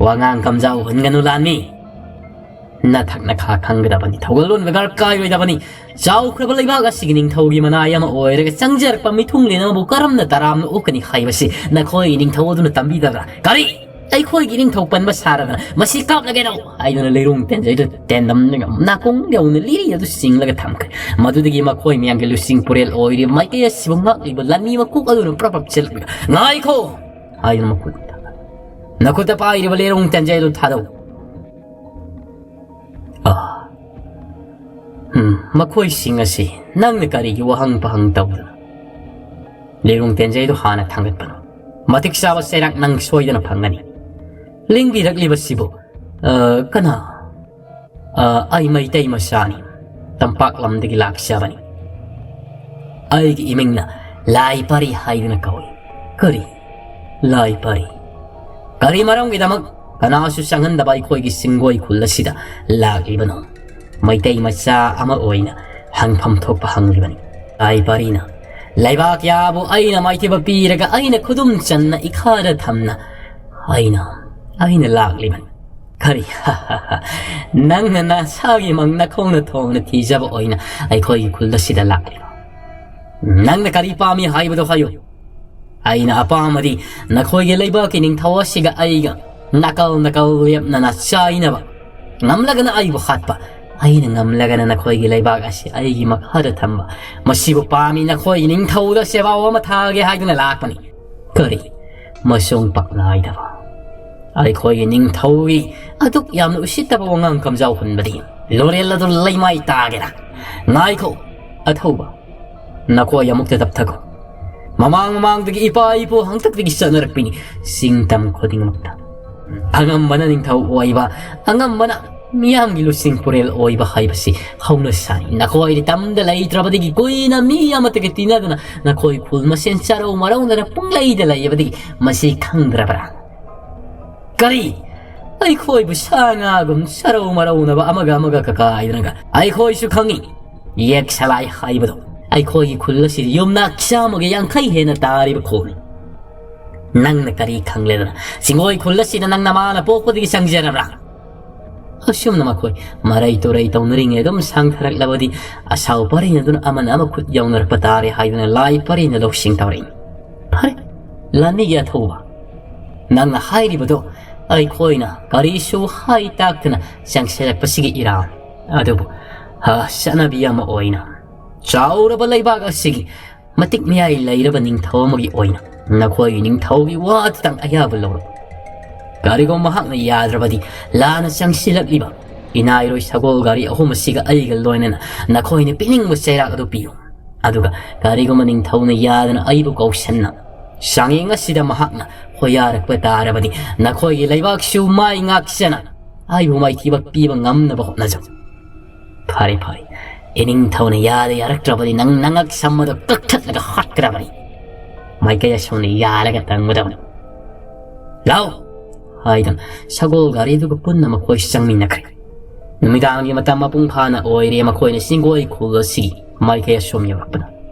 "ꯋꯥꯉꯥꯡ ꯀꯝꯖꯥꯎ ꯍꯨꯟꯒꯅꯨ ꯂꯥꯟꯃꯤ꯫ ꯅꯊꯛ ꯅꯈꯥ ꯈꯪꯒꯗꯕꯅꯤ, ꯊꯧꯒꯜꯂꯣꯟ ꯕꯦꯕꯥꯔ ꯀꯥꯏꯔꯣꯏꯗꯕꯅꯤ꯫ ꯆꯥꯎꯈ꯭ꯔꯕ ꯂꯩꯕꯥꯛ ꯑꯁꯤꯒꯤ ꯅꯤꯡꯊꯧꯒꯤ ꯃꯅꯥꯏ ꯑꯃ ꯑꯣꯏꯔꯒ ꯆꯪꯖꯔꯛꯄ ꯃꯤꯊꯨꯡꯂꯦꯟ ꯑꯃꯕꯨ ꯀꯔꯝꯅ ꯇꯔꯥꯝꯅ ꯑꯣꯛꯀꯅꯤ ꯍꯥꯏꯕꯁꯤ ꯅꯈꯣꯏꯒꯤ ꯅꯤꯡꯊꯧ ꯑꯗꯨꯅ ꯇꯝꯕꯤꯗꯕ꯭ꯔꯥ? ꯀꯔꯤ? ꯑꯩꯈꯣꯏꯒꯤ ꯅꯤꯡꯊꯧ ꯄꯟꯕ ꯁꯥꯔꯗꯅ ꯃꯁꯤ ꯀꯥꯞꯂꯒꯦꯔꯣ ꯍꯥꯏꯗꯨꯅ ꯂꯩꯔꯣꯡ ꯇꯦꯟꯖꯩꯗꯨ ꯇꯦꯟꯗꯝꯗꯒ ꯅꯥꯀꯣꯡ ꯌꯧꯅ ꯂꯤꯔꯤ ꯑꯗꯨ ꯆꯤꯡꯂꯒ ꯊꯝꯈ꯭ꯔꯦ꯫ ꯃꯗꯨꯗꯒꯤ ꯃꯈꯣꯏ ꯃꯌꯥꯝꯒꯤ ꯂꯨꯆꯤꯡ ꯄꯨꯔꯦꯜ ꯑꯣꯏꯔꯤꯕ ꯃꯥꯏꯀꯩ ꯑꯁꯤꯕꯨ ꯉꯥꯛꯂꯤꯕ ꯂꯥꯟꯃꯤ ꯃꯀꯣꯛ ꯑꯗꯨꯅ ꯄ꯭ꯔꯞ ꯄ꯭ꯔꯞ ꯆꯦꯜꯂꯛꯂꯒ, "ꯉꯥꯏꯈꯣ!" ꯍꯥꯏꯗꯨꯅ ꯃꯈꯨꯠ, ꯅꯈꯨꯠꯇ ꯄꯥꯏꯔꯤꯕ ꯂꯩꯔꯣꯡ ꯇꯦꯟꯖꯩ ꯑꯗꯨ ꯊꯥꯗꯧ꯫ ꯑꯥ꯫ ꯎꯝ, ꯃꯈꯣꯏꯁꯤꯡ ꯑꯁꯤ ꯅꯪꯅ ꯀꯔꯤꯒꯤ ꯋꯥꯍꯪ ꯄꯥꯍꯪ ꯇꯧꯗꯅ ꯂꯩꯔꯣꯡ ꯇꯦꯟꯖꯩꯗꯨ ꯍꯥꯟꯅ ꯊꯥꯡꯒꯠꯄꯅꯣ? ꯃꯇꯤꯛ ꯆꯥꯕ ꯆꯩꯔꯥꯛ ꯅꯪ ꯁꯣꯏꯗꯅ ꯐꯪꯒꯅꯤ꯫ ꯂꯤꯡꯕꯤꯔꯛꯂꯤꯕꯁꯤꯕꯨ, ꯑ, ꯀꯅꯥ? ꯑ, ꯑꯩ ꯃꯩꯇꯩ ꯃꯆꯥꯅꯤ꯫ ꯇꯝꯄꯥꯛ ꯂꯝꯗꯒꯤ ꯂꯥꯛꯆꯕꯅꯤ꯫ ꯑꯩꯒꯤ ꯏꯃꯤꯡꯅ ꯂꯥꯏ ꯄꯥꯔꯤ ꯍꯥꯏꯗꯨꯅ ꯀꯧꯏ꯫ ꯀꯔꯤ? ꯂꯥꯏ ꯄꯥꯔꯤ? ꯀꯔꯤ ꯃꯔꯝꯒꯤꯗꯃꯛ ꯀꯅꯥꯁꯨ ꯆꯪꯍꯟꯗꯕ ꯑꯩꯈꯣꯏꯒꯤ ꯆꯤꯡꯒꯣꯏ ꯈꯨꯜ ꯑꯁꯤꯗ ꯂꯥꯛꯂꯤꯕꯅꯣ? ꯃꯩꯇꯩ ꯃꯆꯥ ꯑꯃ ꯑꯣꯏꯅ ꯍꯪꯐꯝ ꯊꯣꯛꯄ ꯍꯪꯂꯤꯕꯅꯤ꯫ ꯂꯥꯏ ꯄꯥꯔꯤꯅ, "ꯂꯩꯕꯥꯛ ꯀꯌꯥꯕꯨ ꯑꯩꯅ ꯃꯥꯏꯊꯤꯕ ꯄꯤꯔꯒ ꯑꯩꯅ ꯈꯨꯗꯨꯝ ꯆꯟꯅ ꯏꯈꯥꯗ ꯊꯝꯅ ꯑꯩꯅ, ꯑꯩꯅ ꯂꯥꯛꯂꯤꯕꯅꯤ꯫ ꯀꯔꯤ? ꯅꯪꯅ ꯅꯁꯥꯒꯤ ꯃꯪ ꯅꯈꯣꯡꯅ ꯊꯣꯡꯅ ꯊꯤꯖꯕ ꯑꯣꯏꯅ ꯑꯩꯈꯣꯏꯒꯤ ꯈꯨꯜ ꯑꯁꯤꯗ ꯂꯥꯛꯂꯤꯕ? ꯅꯪꯅ ꯀꯔꯤ ꯄꯥꯝꯃꯤ ꯍꯥꯏꯕꯗꯣ ꯍꯥꯏꯌꯨ꯫ ꯑꯩꯅ ꯑꯄꯥꯝꯕꯗꯤ ꯅꯈꯣꯏꯒꯤ ꯂꯩꯕꯥꯛꯀꯤ ꯅꯤꯡꯊꯧ ꯑꯁꯤꯒ ꯑꯩꯒ ꯅꯥꯀꯜ ꯅꯥꯀꯜ ꯂꯦꯞꯅꯅ ꯆꯥꯏꯅꯕ ꯉꯝꯂꯒꯅ ꯑꯩꯕꯨ ꯍꯥꯠꯄ, ꯑꯩꯅ ꯉꯝꯂꯒꯅ ꯅꯈꯣꯏꯒꯤ ꯂꯩꯕꯥꯛ ꯑꯁꯤ ꯑꯩꯒꯤ ꯃꯈꯥꯗ ꯊꯝꯕ, ꯃꯁꯤꯕꯨ ꯄꯥꯝꯃꯤ꯫ ꯅꯈꯣꯏꯒꯤ ꯅꯤꯡꯊꯧꯗ ꯁꯦꯕꯥꯎ ꯑꯃ ꯊꯥꯒꯦ ꯍꯥꯏꯗꯨꯅ ꯂꯥꯛꯄꯅꯤ꯫ ꯀꯔꯤ? ꯃꯁꯣꯡ ꯄꯥꯛ ꯅꯥꯏꯗꯕ ꯑꯩꯈꯣꯏꯒꯤ ꯅꯤꯡꯊꯧꯒꯤ ꯑꯗꯨꯛ ꯌꯥꯝꯅ ꯎꯁꯤꯠꯇꯕ ꯋꯥꯉꯥꯡ ꯀꯝꯖꯥꯎ ꯍꯨꯟꯕꯗꯤ ꯂꯣꯔꯦꯜ ꯑꯗꯨ ꯂꯩꯃꯥꯏ ꯇꯥꯒꯦꯔꯥ? ꯉꯥꯏꯈꯣ, ꯑꯊꯧꯕ, ꯅꯈꯣꯏ ꯑꯃꯨꯛꯇ ꯇꯞꯊꯈꯣ꯫ ꯃꯃꯥꯡ ꯃꯃꯥꯡꯗꯒꯤ ꯏꯄꯥ ꯏꯄꯨ ꯍꯥꯛꯇꯛꯇꯒꯤ ꯆꯠꯅꯔꯛꯄꯅꯤ꯫ ꯆꯤꯡ ꯇꯝ ꯈꯨꯗꯤꯡꯃꯛꯇ ꯑꯉꯝꯕꯅ ꯅꯤꯡꯊꯧ ꯑꯣꯏꯕ, ꯑꯉꯝꯕꯅ ꯃꯤꯌꯥꯝꯒꯤ ꯂꯨꯆꯤꯡ ꯄꯨꯔꯦꯜ ꯑꯣꯏꯕ ꯍꯥꯏꯕꯁꯤ ꯍꯧꯅꯁꯥꯅꯤ꯫ ꯅꯈꯣꯏꯗꯤ ꯇꯝꯗ ꯂꯩꯇ꯭ꯔꯕꯗꯒꯤ ꯀꯨꯏꯅ ꯃꯤ ꯑꯃꯠꯇꯒ ꯇꯤꯟꯅꯗꯅ ꯅꯈꯣꯏ ꯈꯨꯜ ꯃꯁꯦꯟ ꯆꯔꯧ ꯃꯔꯧꯅꯅ ꯄꯨꯡꯂꯩꯗ ꯂꯩꯕꯗꯒꯤ ꯃꯁꯤ ꯈꯪꯗ꯭ꯔꯕ꯭ꯔꯥ? ꯀꯔꯤ? ꯑꯩꯈꯣꯏꯕꯨ ꯁꯥ ꯉꯥꯒꯨꯝ ꯆꯔꯧ ꯃꯔꯧꯅꯕ ꯑꯃꯒ ꯑꯃꯒ ꯀꯀꯥꯏꯗꯅꯒ ꯑꯩꯈꯣꯏꯁꯨ ꯈꯪꯉꯤ꯫ ꯌꯦꯛ ꯁꯂꯥꯏ ꯍꯥꯏꯕꯗꯣ ꯑꯩꯈꯣꯏꯒꯤ ꯈꯨꯜ ꯑꯁꯤꯗ ꯌꯨꯝꯅꯥꯛ ꯆꯥꯝꯃꯒ ꯌꯥꯡꯈꯩ ꯍꯦꯟꯅ ꯇꯥꯔꯤꯕ ꯈꯣꯜꯅꯤ꯫ ꯅꯪꯅ ꯀꯔꯤ ꯈꯪꯂꯦꯗꯅ? ꯆꯤꯡꯒꯣꯏ ꯈꯨꯜ ꯑꯁꯤꯗ ꯅꯪ ꯅꯃꯥꯅ ꯄꯣꯛꯄꯗꯒꯤ ꯆꯪꯖꯔꯕ꯭ꯔꯥ? ꯑꯁꯨꯝꯅ ꯃꯈꯣꯏ ꯃꯔꯩ ꯇꯨꯔꯩ ꯇꯧꯅꯔꯤꯉꯩ ꯑꯗꯨꯝ ꯁꯥꯡꯊꯔꯛꯂꯕꯗꯤ ꯑꯁꯥꯎ ꯄꯔꯦꯡ ꯑꯗꯨꯅ ꯑꯃꯅ ꯑꯃ ꯈꯨꯠ ꯌꯧꯅꯔꯛꯄ ꯇꯥꯔꯦ ꯍꯥꯏꯗꯨꯅ ꯂꯥꯏ ꯄꯔꯦꯡꯅ ꯂꯧꯁꯤꯡ ꯇꯧꯔꯛꯏ꯫ ꯐꯔꯦ, ꯂꯥꯟꯃꯤꯒꯤ ꯑꯊꯧꯕ, ꯅꯪꯅ ꯍꯥꯏꯔꯤꯕꯗꯣ ꯑꯩꯈꯣꯏꯅ ꯀꯔꯤꯁꯨ ꯍꯥꯏ ꯇꯥꯛꯇꯅ ꯆꯪꯁꯤꯜꯂꯛꯄꯁꯤꯒꯤ ꯏꯔꯥꯡ꯫ ꯑꯗꯨꯕꯨ ꯍꯥ, ꯆꯠꯅꯕꯤ ꯑꯃ ꯑꯣꯏꯅ ꯆꯥꯎꯔꯕ ꯂꯩꯕꯥꯛ ꯑꯁꯤꯒꯤ ꯃꯇꯤꯛ ꯃꯌꯥꯏ ꯂꯩꯔꯕ ꯅꯤꯡꯊꯧ ꯑꯃꯒꯤ ꯑꯣꯏꯅ ꯅꯈꯣꯏꯒꯤ ꯅꯤꯡꯊꯧꯒꯤ ꯋꯥꯗꯨꯇꯪ ꯑꯌꯥꯕ ꯂꯧꯔꯣ꯫ ꯀꯔꯤꯒꯨꯝꯕ ꯃꯍꯥꯛꯅ ꯌꯥꯗ꯭ꯔꯕꯗꯤ ꯂꯥꯟꯅ ꯆꯪꯁꯤꯜꯂꯛꯂꯤꯕ ꯏꯅꯥꯏꯔꯣꯏ ꯁꯒꯣꯜ ꯒꯥꯔꯤ ꯑꯍꯨꯝ ꯑꯁꯤꯒ ꯑꯩꯒ ꯂꯣꯏꯅꯅ ꯅꯈꯣꯏꯅ ꯄꯤꯅꯤꯡꯕ ꯆꯩꯔꯥꯛ ꯑꯗꯨ ꯄꯤꯌꯨ꯫ ꯑꯗꯨꯒ ꯀꯔꯤꯒꯨꯝꯕ ꯅꯤꯡꯊꯧꯅ ꯌꯥꯗꯅ ꯑꯩꯕꯨ ꯀꯧꯁꯟꯅ ꯆꯥꯡꯌꯦꯡ ꯑꯁꯤꯗ ꯃꯍꯥꯛꯅ ꯈꯣꯏꯌꯥꯔꯛꯄ ꯇꯥꯔꯕꯗꯤ ꯅꯈꯣꯏꯒꯤ ꯂꯩꯕꯥꯛꯁꯨ ꯃꯥꯏ ꯉꯥꯛꯆꯅ ꯑꯩꯕꯨ ꯃꯥꯏꯊꯤꯕ ꯄꯤꯕ ꯉꯝꯅꯕ ꯍꯣꯠꯅꯖꯧ꯫ ꯐꯔꯦ, ꯐꯔꯦ꯫ ꯏꯅꯤꯡꯊꯧꯅ ꯌꯥꯗ ꯌꯥꯔꯛꯇ꯭ꯔꯕꯗꯤ ꯅꯪ ꯅꯉꯛ ꯁꯝ ꯑꯗꯨ ꯀꯛꯊꯠꯂꯒ ꯍꯥꯠꯀꯗꯕꯅꯤ꯫ ꯃꯥꯏꯀꯩ ꯑꯁꯣꯝꯅ ꯌꯥꯜꯂꯒ ꯇꯪꯒꯗꯕꯅꯤ꯫ ꯂꯥꯎ! ꯍꯥꯏꯗꯨꯅ ꯁꯒꯣꯜ ꯒꯥꯔꯤꯗꯨꯒ ꯄꯨꯟꯅ ꯃꯈꯣꯏ ꯆꯪꯃꯤꯟꯅꯈ꯭ꯔꯦ꯫ ꯅꯨꯃꯤꯗꯥꯡꯒꯤ ꯃꯇꯝ ꯃꯄꯨꯡ ꯐꯥꯅ ꯑꯣꯏꯔꯦ ꯃꯈꯣꯏꯅ ꯆꯤꯡꯒꯣꯏ ꯈꯨꯜ ꯑꯁꯤꯒꯤ ꯃꯥꯏꯀꯩ ꯑꯁꯣꯝ ꯌꯧꯔꯛꯄꯗ꯫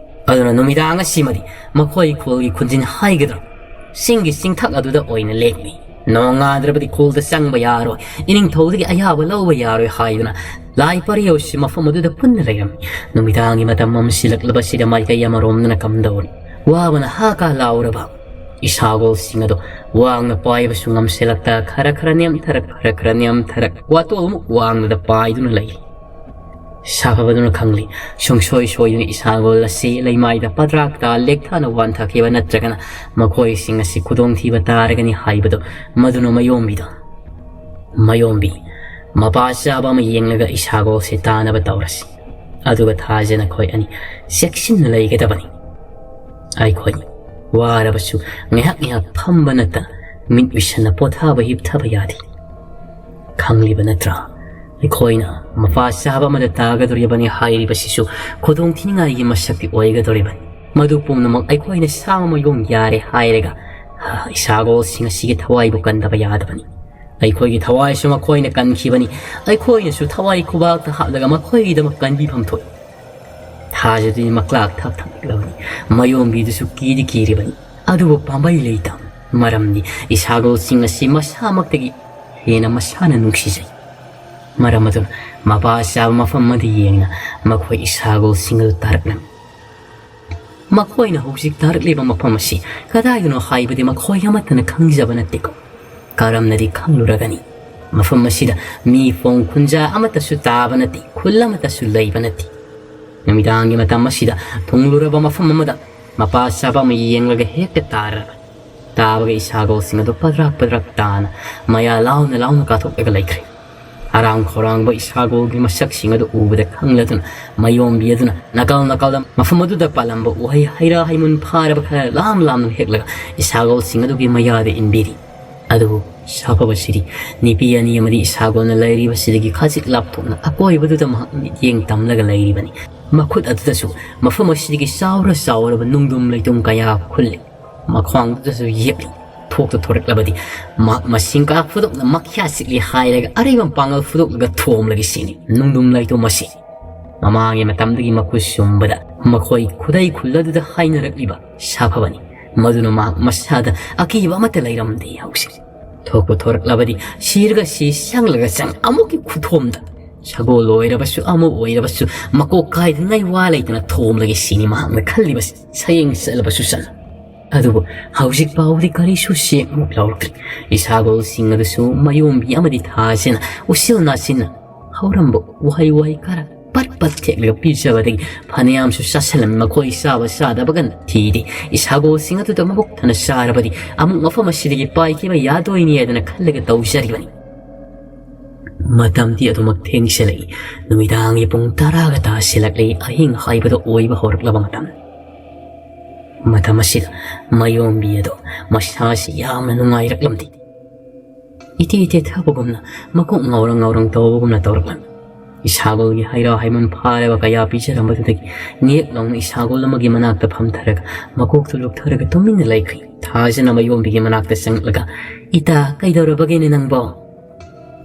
ꯑꯗꯨꯅ ꯅꯨꯃꯤꯗꯥꯡ ꯑꯁꯤꯃꯗꯤ ꯃꯈꯣꯏ ꯈꯨꯜꯒꯤ ꯈꯨꯟꯖꯤꯟ ꯍꯥꯏꯒꯗ꯭ꯔꯥ, ꯆꯤꯡꯒꯤ ꯆꯤꯡꯊꯛ ꯑꯗꯨꯗ ꯑꯣꯏꯅ ꯂꯦꯛꯂꯤ꯫ ꯅꯣꯡꯉꯥꯟꯗ꯭ꯔꯕꯗꯤ ꯈꯨꯜꯗ ꯆꯪꯕ ꯌꯥꯔꯣꯏ, ꯏꯅꯤꯡꯊꯧꯗꯒꯤ ꯑꯌꯥꯕ ꯂꯧꯕ ꯌꯥꯔꯣꯏ ꯍꯥꯏꯗꯨꯅ ꯂꯥꯏ ꯄꯔꯤꯌꯧꯁꯤ ꯃꯐꯝ ꯑꯗꯨꯗ ꯄꯨꯟꯅ ꯂꯩꯔꯝꯃꯤ꯫ ꯅꯨꯃꯤꯗꯥꯡꯒꯤ ꯃꯇꯝ ꯑꯃ ꯁꯤꯜꯂꯛꯂꯕꯁꯤꯗ ꯃꯥꯏꯀꯩ ꯑꯃꯔꯣꯝꯗꯅ ꯀꯝꯗꯧꯔꯤ? ꯋꯥꯕꯅ ꯍꯥ ꯀꯥ ꯂꯥꯎꯔꯕ ꯏꯁꯥꯒꯣꯜꯁꯤꯡ ꯑꯗꯣ ꯋꯥꯡꯅ ꯄꯥꯏꯕꯁꯨ ꯉꯝꯁꯤꯜꯂꯛꯇ ꯈꯔ ꯈꯔ ꯅꯦꯝꯊꯔꯛ, ꯈꯔ ꯈꯔ ꯅꯦꯝꯊꯔꯛ, ꯋꯥꯇꯣꯜꯃꯨꯛ ꯋꯥꯡꯅꯗ ꯄꯥꯏꯗꯨꯅ ꯂꯩꯔꯤ꯫ ꯁꯥꯐꯕꯗꯨꯅ ꯈꯪꯂꯤ, ꯁꯨꯡꯁꯣꯏ ꯁꯣꯏꯗꯨꯅ ꯏꯁꯥꯒꯣꯜ ꯑꯁꯤ ꯂꯩꯃꯥꯏꯗ ꯄꯗ꯭ꯔꯥꯛꯇ ꯂꯦꯛꯊꯥꯅ ꯋꯥꯟꯊꯈꯤꯕ ꯅꯠꯇ꯭ꯔꯒꯅ ꯃꯈꯣꯏꯁꯤꯡ ꯑꯁꯤ ꯈꯨꯗꯣꯡꯊꯤꯕ ꯇꯥꯔꯒꯅꯤ ꯍꯥꯏꯕꯗꯨ ꯃꯗꯨꯅ ꯃꯌꯣꯝꯕꯤꯗ꯫ ꯃꯌꯣꯝꯕꯤ, ꯃꯄꯥ ꯆꯥꯕ ꯑꯃ ꯌꯦꯡꯂꯒ ꯏꯁꯥꯒꯣꯜꯁꯤ ꯇꯥꯅꯕ ꯇꯧꯔꯁꯤ꯫ ꯑꯗꯨꯒ ꯊꯥꯖꯅ ꯑꯩꯈꯣꯏ ꯑꯅꯤ ꯆꯦꯛꯁꯤꯟꯅ ꯂꯩꯒꯗꯕꯅꯤ꯫ ꯑꯩꯈꯣꯏ ꯋꯥꯔꯕꯁꯨ ꯉꯥꯏꯍꯥꯛ ꯉꯥꯏꯍꯥꯛ ꯐꯝꯕ ꯅꯠꯇꯅ ꯃꯤꯠ ꯎꯏꯁꯟꯅ ꯄꯣꯊꯥꯕ ꯍꯤꯞꯊꯕ ꯌꯥꯗꯦ꯫ ꯈꯪꯂꯤꯕ ꯅꯠꯇ꯭ꯔꯥ? ꯑꯩꯈꯣꯏꯅ ꯃꯄꯥ ꯆꯥꯕ ꯑꯃꯗ ꯇꯥꯒꯗꯧꯔꯤꯕꯅꯤ ꯍꯥꯏꯔꯤꯕꯁꯤꯁꯨ ꯈꯨꯗꯣꯡ ꯊꯤꯅꯤꯡꯉꯥꯏꯒꯤ ꯃꯁꯛꯇꯤ ꯑꯣꯏꯒꯗꯧꯔꯤꯕꯅꯤ꯫ ꯃꯗꯨ ꯄꯨꯝꯅꯃꯛ ꯑꯩꯈꯣꯏꯅ ꯁꯥ ꯑꯃ ꯌꯣꯡ ꯌꯥꯔꯦ ꯍꯥꯏꯔꯒ, ꯏꯁꯥꯒꯣꯜꯁꯤꯡ ꯑꯁꯤꯒꯤ ꯊꯋꯥꯏꯕꯨ ꯀꯟꯗꯕ ꯌꯥꯗꯕꯅꯤ꯫ ꯑꯩꯈꯣꯏꯒꯤ ꯊꯋꯥꯏꯁꯨ ꯃꯈꯣꯏꯅ ꯀꯟꯈꯤꯕꯅꯤ꯫ ꯑꯩꯈꯣꯏꯅꯁꯨ ꯊꯋꯥꯏ ꯈꯨꯕꯥꯛꯇ ꯍꯥꯞꯂꯒ ꯃꯈꯣꯏꯒꯤꯗꯃꯛ ꯀꯟꯕꯤꯐꯝ ꯊꯣꯛꯏ꯫ ꯊꯥꯖꯗꯨꯅ ꯃꯀ꯭ꯂꯥꯛ ꯊꯛ ꯊꯛꯂꯕꯅꯤ꯫ ꯃꯌꯣꯝꯕꯤꯗꯨꯁꯨ ꯀꯤꯗꯤ ꯀꯤꯔꯤꯕꯅꯤ꯫ ꯑꯗꯨꯕꯨ ꯄꯥꯝꯕꯩ ꯂꯩꯇ꯫ ꯃꯔꯝꯗꯤ ꯏꯁꯥꯒꯣꯜꯁꯤꯡ ꯑꯁꯤ ꯃꯁꯥꯃꯛꯇꯒꯤ ꯍꯦꯟꯅ ꯃꯁꯥꯅ ꯅꯨꯡꯁꯤꯖꯩ꯫ ꯃꯔꯝ ꯑꯗꯨꯅ ꯃꯄꯥ ꯆꯥꯕ ꯃꯐꯝ ꯑꯃꯗ ꯌꯦꯡꯅ ꯃꯈꯣꯏ ꯏꯁꯥꯒꯣꯜꯁꯤꯡ ꯑꯗꯨ ꯇꯥꯔꯛꯂꯝꯃꯤ꯫ ꯃꯈꯣꯏꯅ ꯍꯧꯖꯤꯛ ꯇꯥꯔꯛꯂꯤꯕ ꯃꯐꯝ ꯑꯁꯤ ꯀꯗꯥꯏꯗꯅꯣ ꯍꯥꯏꯕꯗꯤ ꯃꯈꯣꯏ ꯑꯃꯠꯇꯅ ꯈꯪꯖꯕ ꯅꯠꯇꯦꯀꯣ꯫ ꯀꯔꯝꯅꯗꯤ ꯈꯪꯂꯨꯔꯒꯅꯤ? ꯃꯐꯝ ꯑꯁꯤꯗ ꯃꯤ ꯐꯣꯡ ꯈꯨꯟꯖꯥ ꯑꯃꯠꯇꯁꯨ ꯇꯥꯕ ꯅꯠꯇꯦ, ꯈꯨꯜ ꯑꯃꯠꯇꯁꯨ ꯂꯩꯕ ꯅꯠꯇꯦ꯫ ꯅꯨꯃꯤꯗꯥꯡꯒꯤ ꯃꯇꯝ ꯑꯁꯤꯗ ꯊꯨꯡꯂꯨꯔꯕ ꯃꯐꯝ ꯑꯃꯗ ꯃꯄꯥ ꯆꯥꯕ ꯑꯃ ꯌꯦꯡꯂꯒ ꯍꯦꯛꯇ ꯇꯥꯔꯕ꯫ ꯇꯥꯕꯒ ꯏꯁꯥꯒꯣꯜꯁꯤꯡ ꯑꯗꯨ ꯄꯗ꯭ꯔꯥꯛ ꯄꯗ꯭ꯔꯥꯛ ꯇꯥꯅ ꯃꯌꯥ ꯂꯥꯎꯅ ꯂꯥꯎꯅ ꯀꯥꯊꯣꯛꯂꯒ ꯂꯩꯈ꯭ꯔꯦ꯫ ꯑꯔꯥꯡ ꯈꯧꯔꯥꯡꯕ ꯏꯁꯥꯒꯣꯜꯒꯤ ꯃꯁꯛꯁꯤꯡ ꯑꯗꯨ ꯎꯕꯗ ꯈꯪꯂꯗꯨꯅ ꯃꯌꯣꯝꯕꯤ ꯑꯗꯨꯅ ꯅꯥꯀꯜ ꯅꯥꯀꯜꯗ ꯃꯐꯝ ꯑꯗꯨꯗ ꯄꯥꯜꯂꯝꯕ ꯎꯍꯩ ꯍꯩꯔꯥ ꯍꯩꯃꯨꯟ ꯐꯥꯔꯕ ꯈꯔ ꯂꯥꯝ ꯂꯥꯝꯅ ꯍꯦꯛꯂꯒ ꯏꯁꯥꯒꯣꯜꯁꯤꯡ ꯑꯗꯨꯒꯤ ꯃꯌꯥꯗ ꯏꯟꯕꯤꯔꯤ꯫ ꯑꯗꯨꯕꯨ ꯁꯥꯐꯕꯁꯤꯗꯤ ꯅꯨꯄꯤ ꯑꯅꯤ ꯑꯃꯗꯤ ꯏꯁꯥꯒꯣꯜꯅ ꯂꯩꯔꯤꯕꯁꯤꯗꯒꯤ ꯈꯖꯤꯛ ꯂꯥꯞꯊꯣꯛꯅ ꯑꯀꯣꯏꯕꯗꯨꯗ ꯃꯍꯥꯛ ꯃꯤꯠꯌꯦꯡ ꯇꯝꯂꯒ ꯂꯩꯔꯤꯕꯅꯤ꯫ ꯃꯈꯨꯠ ꯑꯗꯨꯗꯁꯨ ꯃꯐꯝ ꯑꯁꯤꯗꯒꯤ ꯆꯥꯎꯔ ꯆꯥꯎꯔꯕ ꯅꯨꯡꯗꯨꯝ ꯂꯩꯇꯨꯝ ꯀꯌꯥ ꯈꯨꯜꯂꯤ꯫ ꯃꯈ꯭ꯋꯥꯡꯗꯨꯗꯁꯨ ꯌꯦꯞꯂꯤ꯫ ꯊꯣꯛꯇ ꯊꯣꯔꯛꯂꯕꯗꯤ ꯃꯍꯥꯛ ꯃꯁꯤꯡ ꯀꯥ ꯐꯨꯗꯣꯛꯅ ꯃꯈ꯭ꯌꯥ ꯆꯤꯛꯂꯤ ꯍꯥꯏꯔꯒ ꯑꯔꯩꯕ ꯄꯥꯡꯒꯜ ꯐꯨꯗꯣꯛꯂꯒ ꯊꯣꯝꯂꯒ ꯁꯤꯅꯤ ꯅꯨꯡꯗꯨꯝ ꯂꯩꯇꯨꯝ ꯑꯁꯤ꯫ ꯃꯃꯥꯡꯒꯤ ꯃꯇꯝꯗꯒꯤ ꯃꯈꯨꯠ ꯁꯨꯝꯕꯗ ꯃꯈꯣꯏ ꯈꯨꯗꯩ ꯈꯨꯜ ꯑꯗꯨꯗ ꯍꯥꯏꯅꯔꯛꯂꯤꯕ ꯁꯥꯐꯕꯅꯤ꯫ ꯃꯗꯨꯅ ꯃꯍꯥꯛ ꯃꯁꯥꯗ ꯑꯀꯤꯕ ꯑꯃꯠꯇ ꯂꯩꯔꯝꯗꯦ ꯍꯧꯖꯤꯛ꯫ ꯊꯣꯛꯄꯨ ꯊꯣꯔꯛꯂꯕꯗꯤ ꯁꯤꯔꯒ ꯁꯤ, ꯆꯪꯂꯒ ꯆꯪ, ꯑꯃꯨꯛꯀꯤ ꯈꯨꯊꯣꯝꯗ ꯁꯒꯣꯜ ꯑꯣꯏꯔꯕꯁꯨ ꯑꯃ ꯑꯣꯏꯔꯕꯁꯨ ꯃꯀꯣꯛ ꯀꯥꯏꯗꯅꯉꯥꯏ ꯋꯥ ꯂꯩꯇꯅ ꯊꯣꯝꯂꯒ ꯁꯤꯅꯤ ꯃꯍꯥꯛꯅ ꯈꯜꯂꯤꯕꯁꯤ ꯁꯌꯦꯡ ꯆꯠꯂꯕꯁꯨ ꯆꯠꯂ꯫ ꯑꯗꯨꯕꯨ ꯍꯧꯖꯤꯛ ꯐꯥꯎꯕꯗꯤ ꯀꯔꯤꯁꯨ ꯆꯦꯛꯃꯨꯛ ꯂꯧꯔꯛꯇ꯭ꯔꯤ꯫ ꯏꯁꯥꯒꯣꯜꯁꯤꯡ ꯑꯗꯨꯁꯨ ꯃꯌꯣꯝꯕꯤ ꯑꯃꯗꯤ ꯊꯥꯁꯤꯅ ꯎꯁꯤꯜ ꯅꯥꯁꯤꯟꯅ ꯍꯧꯔꯝꯕ ꯎꯍꯩ ꯋꯥꯍꯩ ꯈꯔ ꯄꯠ ꯄꯠ ꯊꯦꯛꯂꯒ ꯄꯤꯖꯕꯗꯒꯤ ꯐꯅꯌꯥꯝꯁꯨ ꯆꯥꯁꯤꯜꯂꯝꯃꯤ꯫ ꯃꯈꯣꯏ ꯆꯥꯕ ꯆꯥꯗꯕꯒ ꯊꯤꯗꯦ꯫ ꯏꯁꯥꯒꯣꯜꯁꯤꯡ ꯑꯗꯨꯗ ꯃꯕꯨꯛ ꯊꯟꯅ ꯆꯥꯔꯕꯗꯤ ꯑꯃꯨꯛ ꯃꯐꯝ ꯑꯁꯤꯗꯒꯤ ꯄꯥꯏꯈꯤꯕ ꯌꯥꯗꯣꯏꯅꯤ ꯍꯥꯏꯗꯅ ꯈꯜꯂꯒ ꯇꯧꯖꯔꯤꯕꯅꯤ꯫ ꯃꯇꯝꯗꯤ ꯑꯗꯨꯃꯛ ꯊꯦꯡꯁꯤꯜꯂꯛꯏ꯫ ꯅꯨꯃꯤꯗꯥꯡꯒꯤ ꯄꯨꯡ ꯇꯔꯥꯒ ꯇꯥꯁꯤꯜꯂꯛꯂꯤ꯫ ꯑꯍꯤꯡ ꯍꯥꯏꯕꯗꯣ ꯑꯣꯏꯕ ꯍꯧꯔꯛꯂꯕ ꯃꯇꯝ꯫ ꯃꯇꯝ ꯑꯁꯤꯗ ꯃꯌꯣꯝꯕꯤ ꯑꯗꯣ ꯃꯁꯥꯁꯤ ꯌꯥꯝꯅ ꯅꯨꯡꯉꯥꯏꯔꯛꯂꯝꯗꯦ꯫ ꯏꯇꯦ ꯏꯇꯦ ꯊꯕꯒꯨꯝꯅ, ꯃꯀꯣꯛ ꯉꯥꯎꯔꯪ ꯉꯥꯎꯔꯪ ꯇꯧꯕꯒꯨꯝꯅ ꯇꯧꯔꯛꯂꯝꯃꯤ꯫ ꯏꯁꯥꯒꯣꯜꯒꯤ ꯍꯩꯔꯥ ꯍꯩꯃꯨꯟ ꯐꯥꯔꯕ ꯀꯌꯥ ꯄꯤꯖꯔꯝꯕꯗꯨꯗꯒꯤ ꯅꯦꯛ ꯂꯥꯎꯅ ꯏꯁꯥꯒꯣꯜ ꯑꯃꯒꯤ ꯃꯅꯥꯛꯇ ꯐꯝꯊꯔꯒ ꯃꯀꯣꯛꯇꯨ ꯂꯨꯞꯊꯔꯒ ꯇꯨꯃꯤꯟꯅ ꯂꯩꯈ꯭ꯔꯤ꯫ ꯊꯥꯖꯅ ꯃꯌꯣꯝꯕꯤꯒꯤ ꯃꯅꯥꯛꯇ ꯆꯪꯂꯛꯂꯒ, "ꯏꯇꯥ, ꯀꯩꯗꯧꯔꯕꯒꯦꯅꯦ ꯅꯪꯕꯣ?"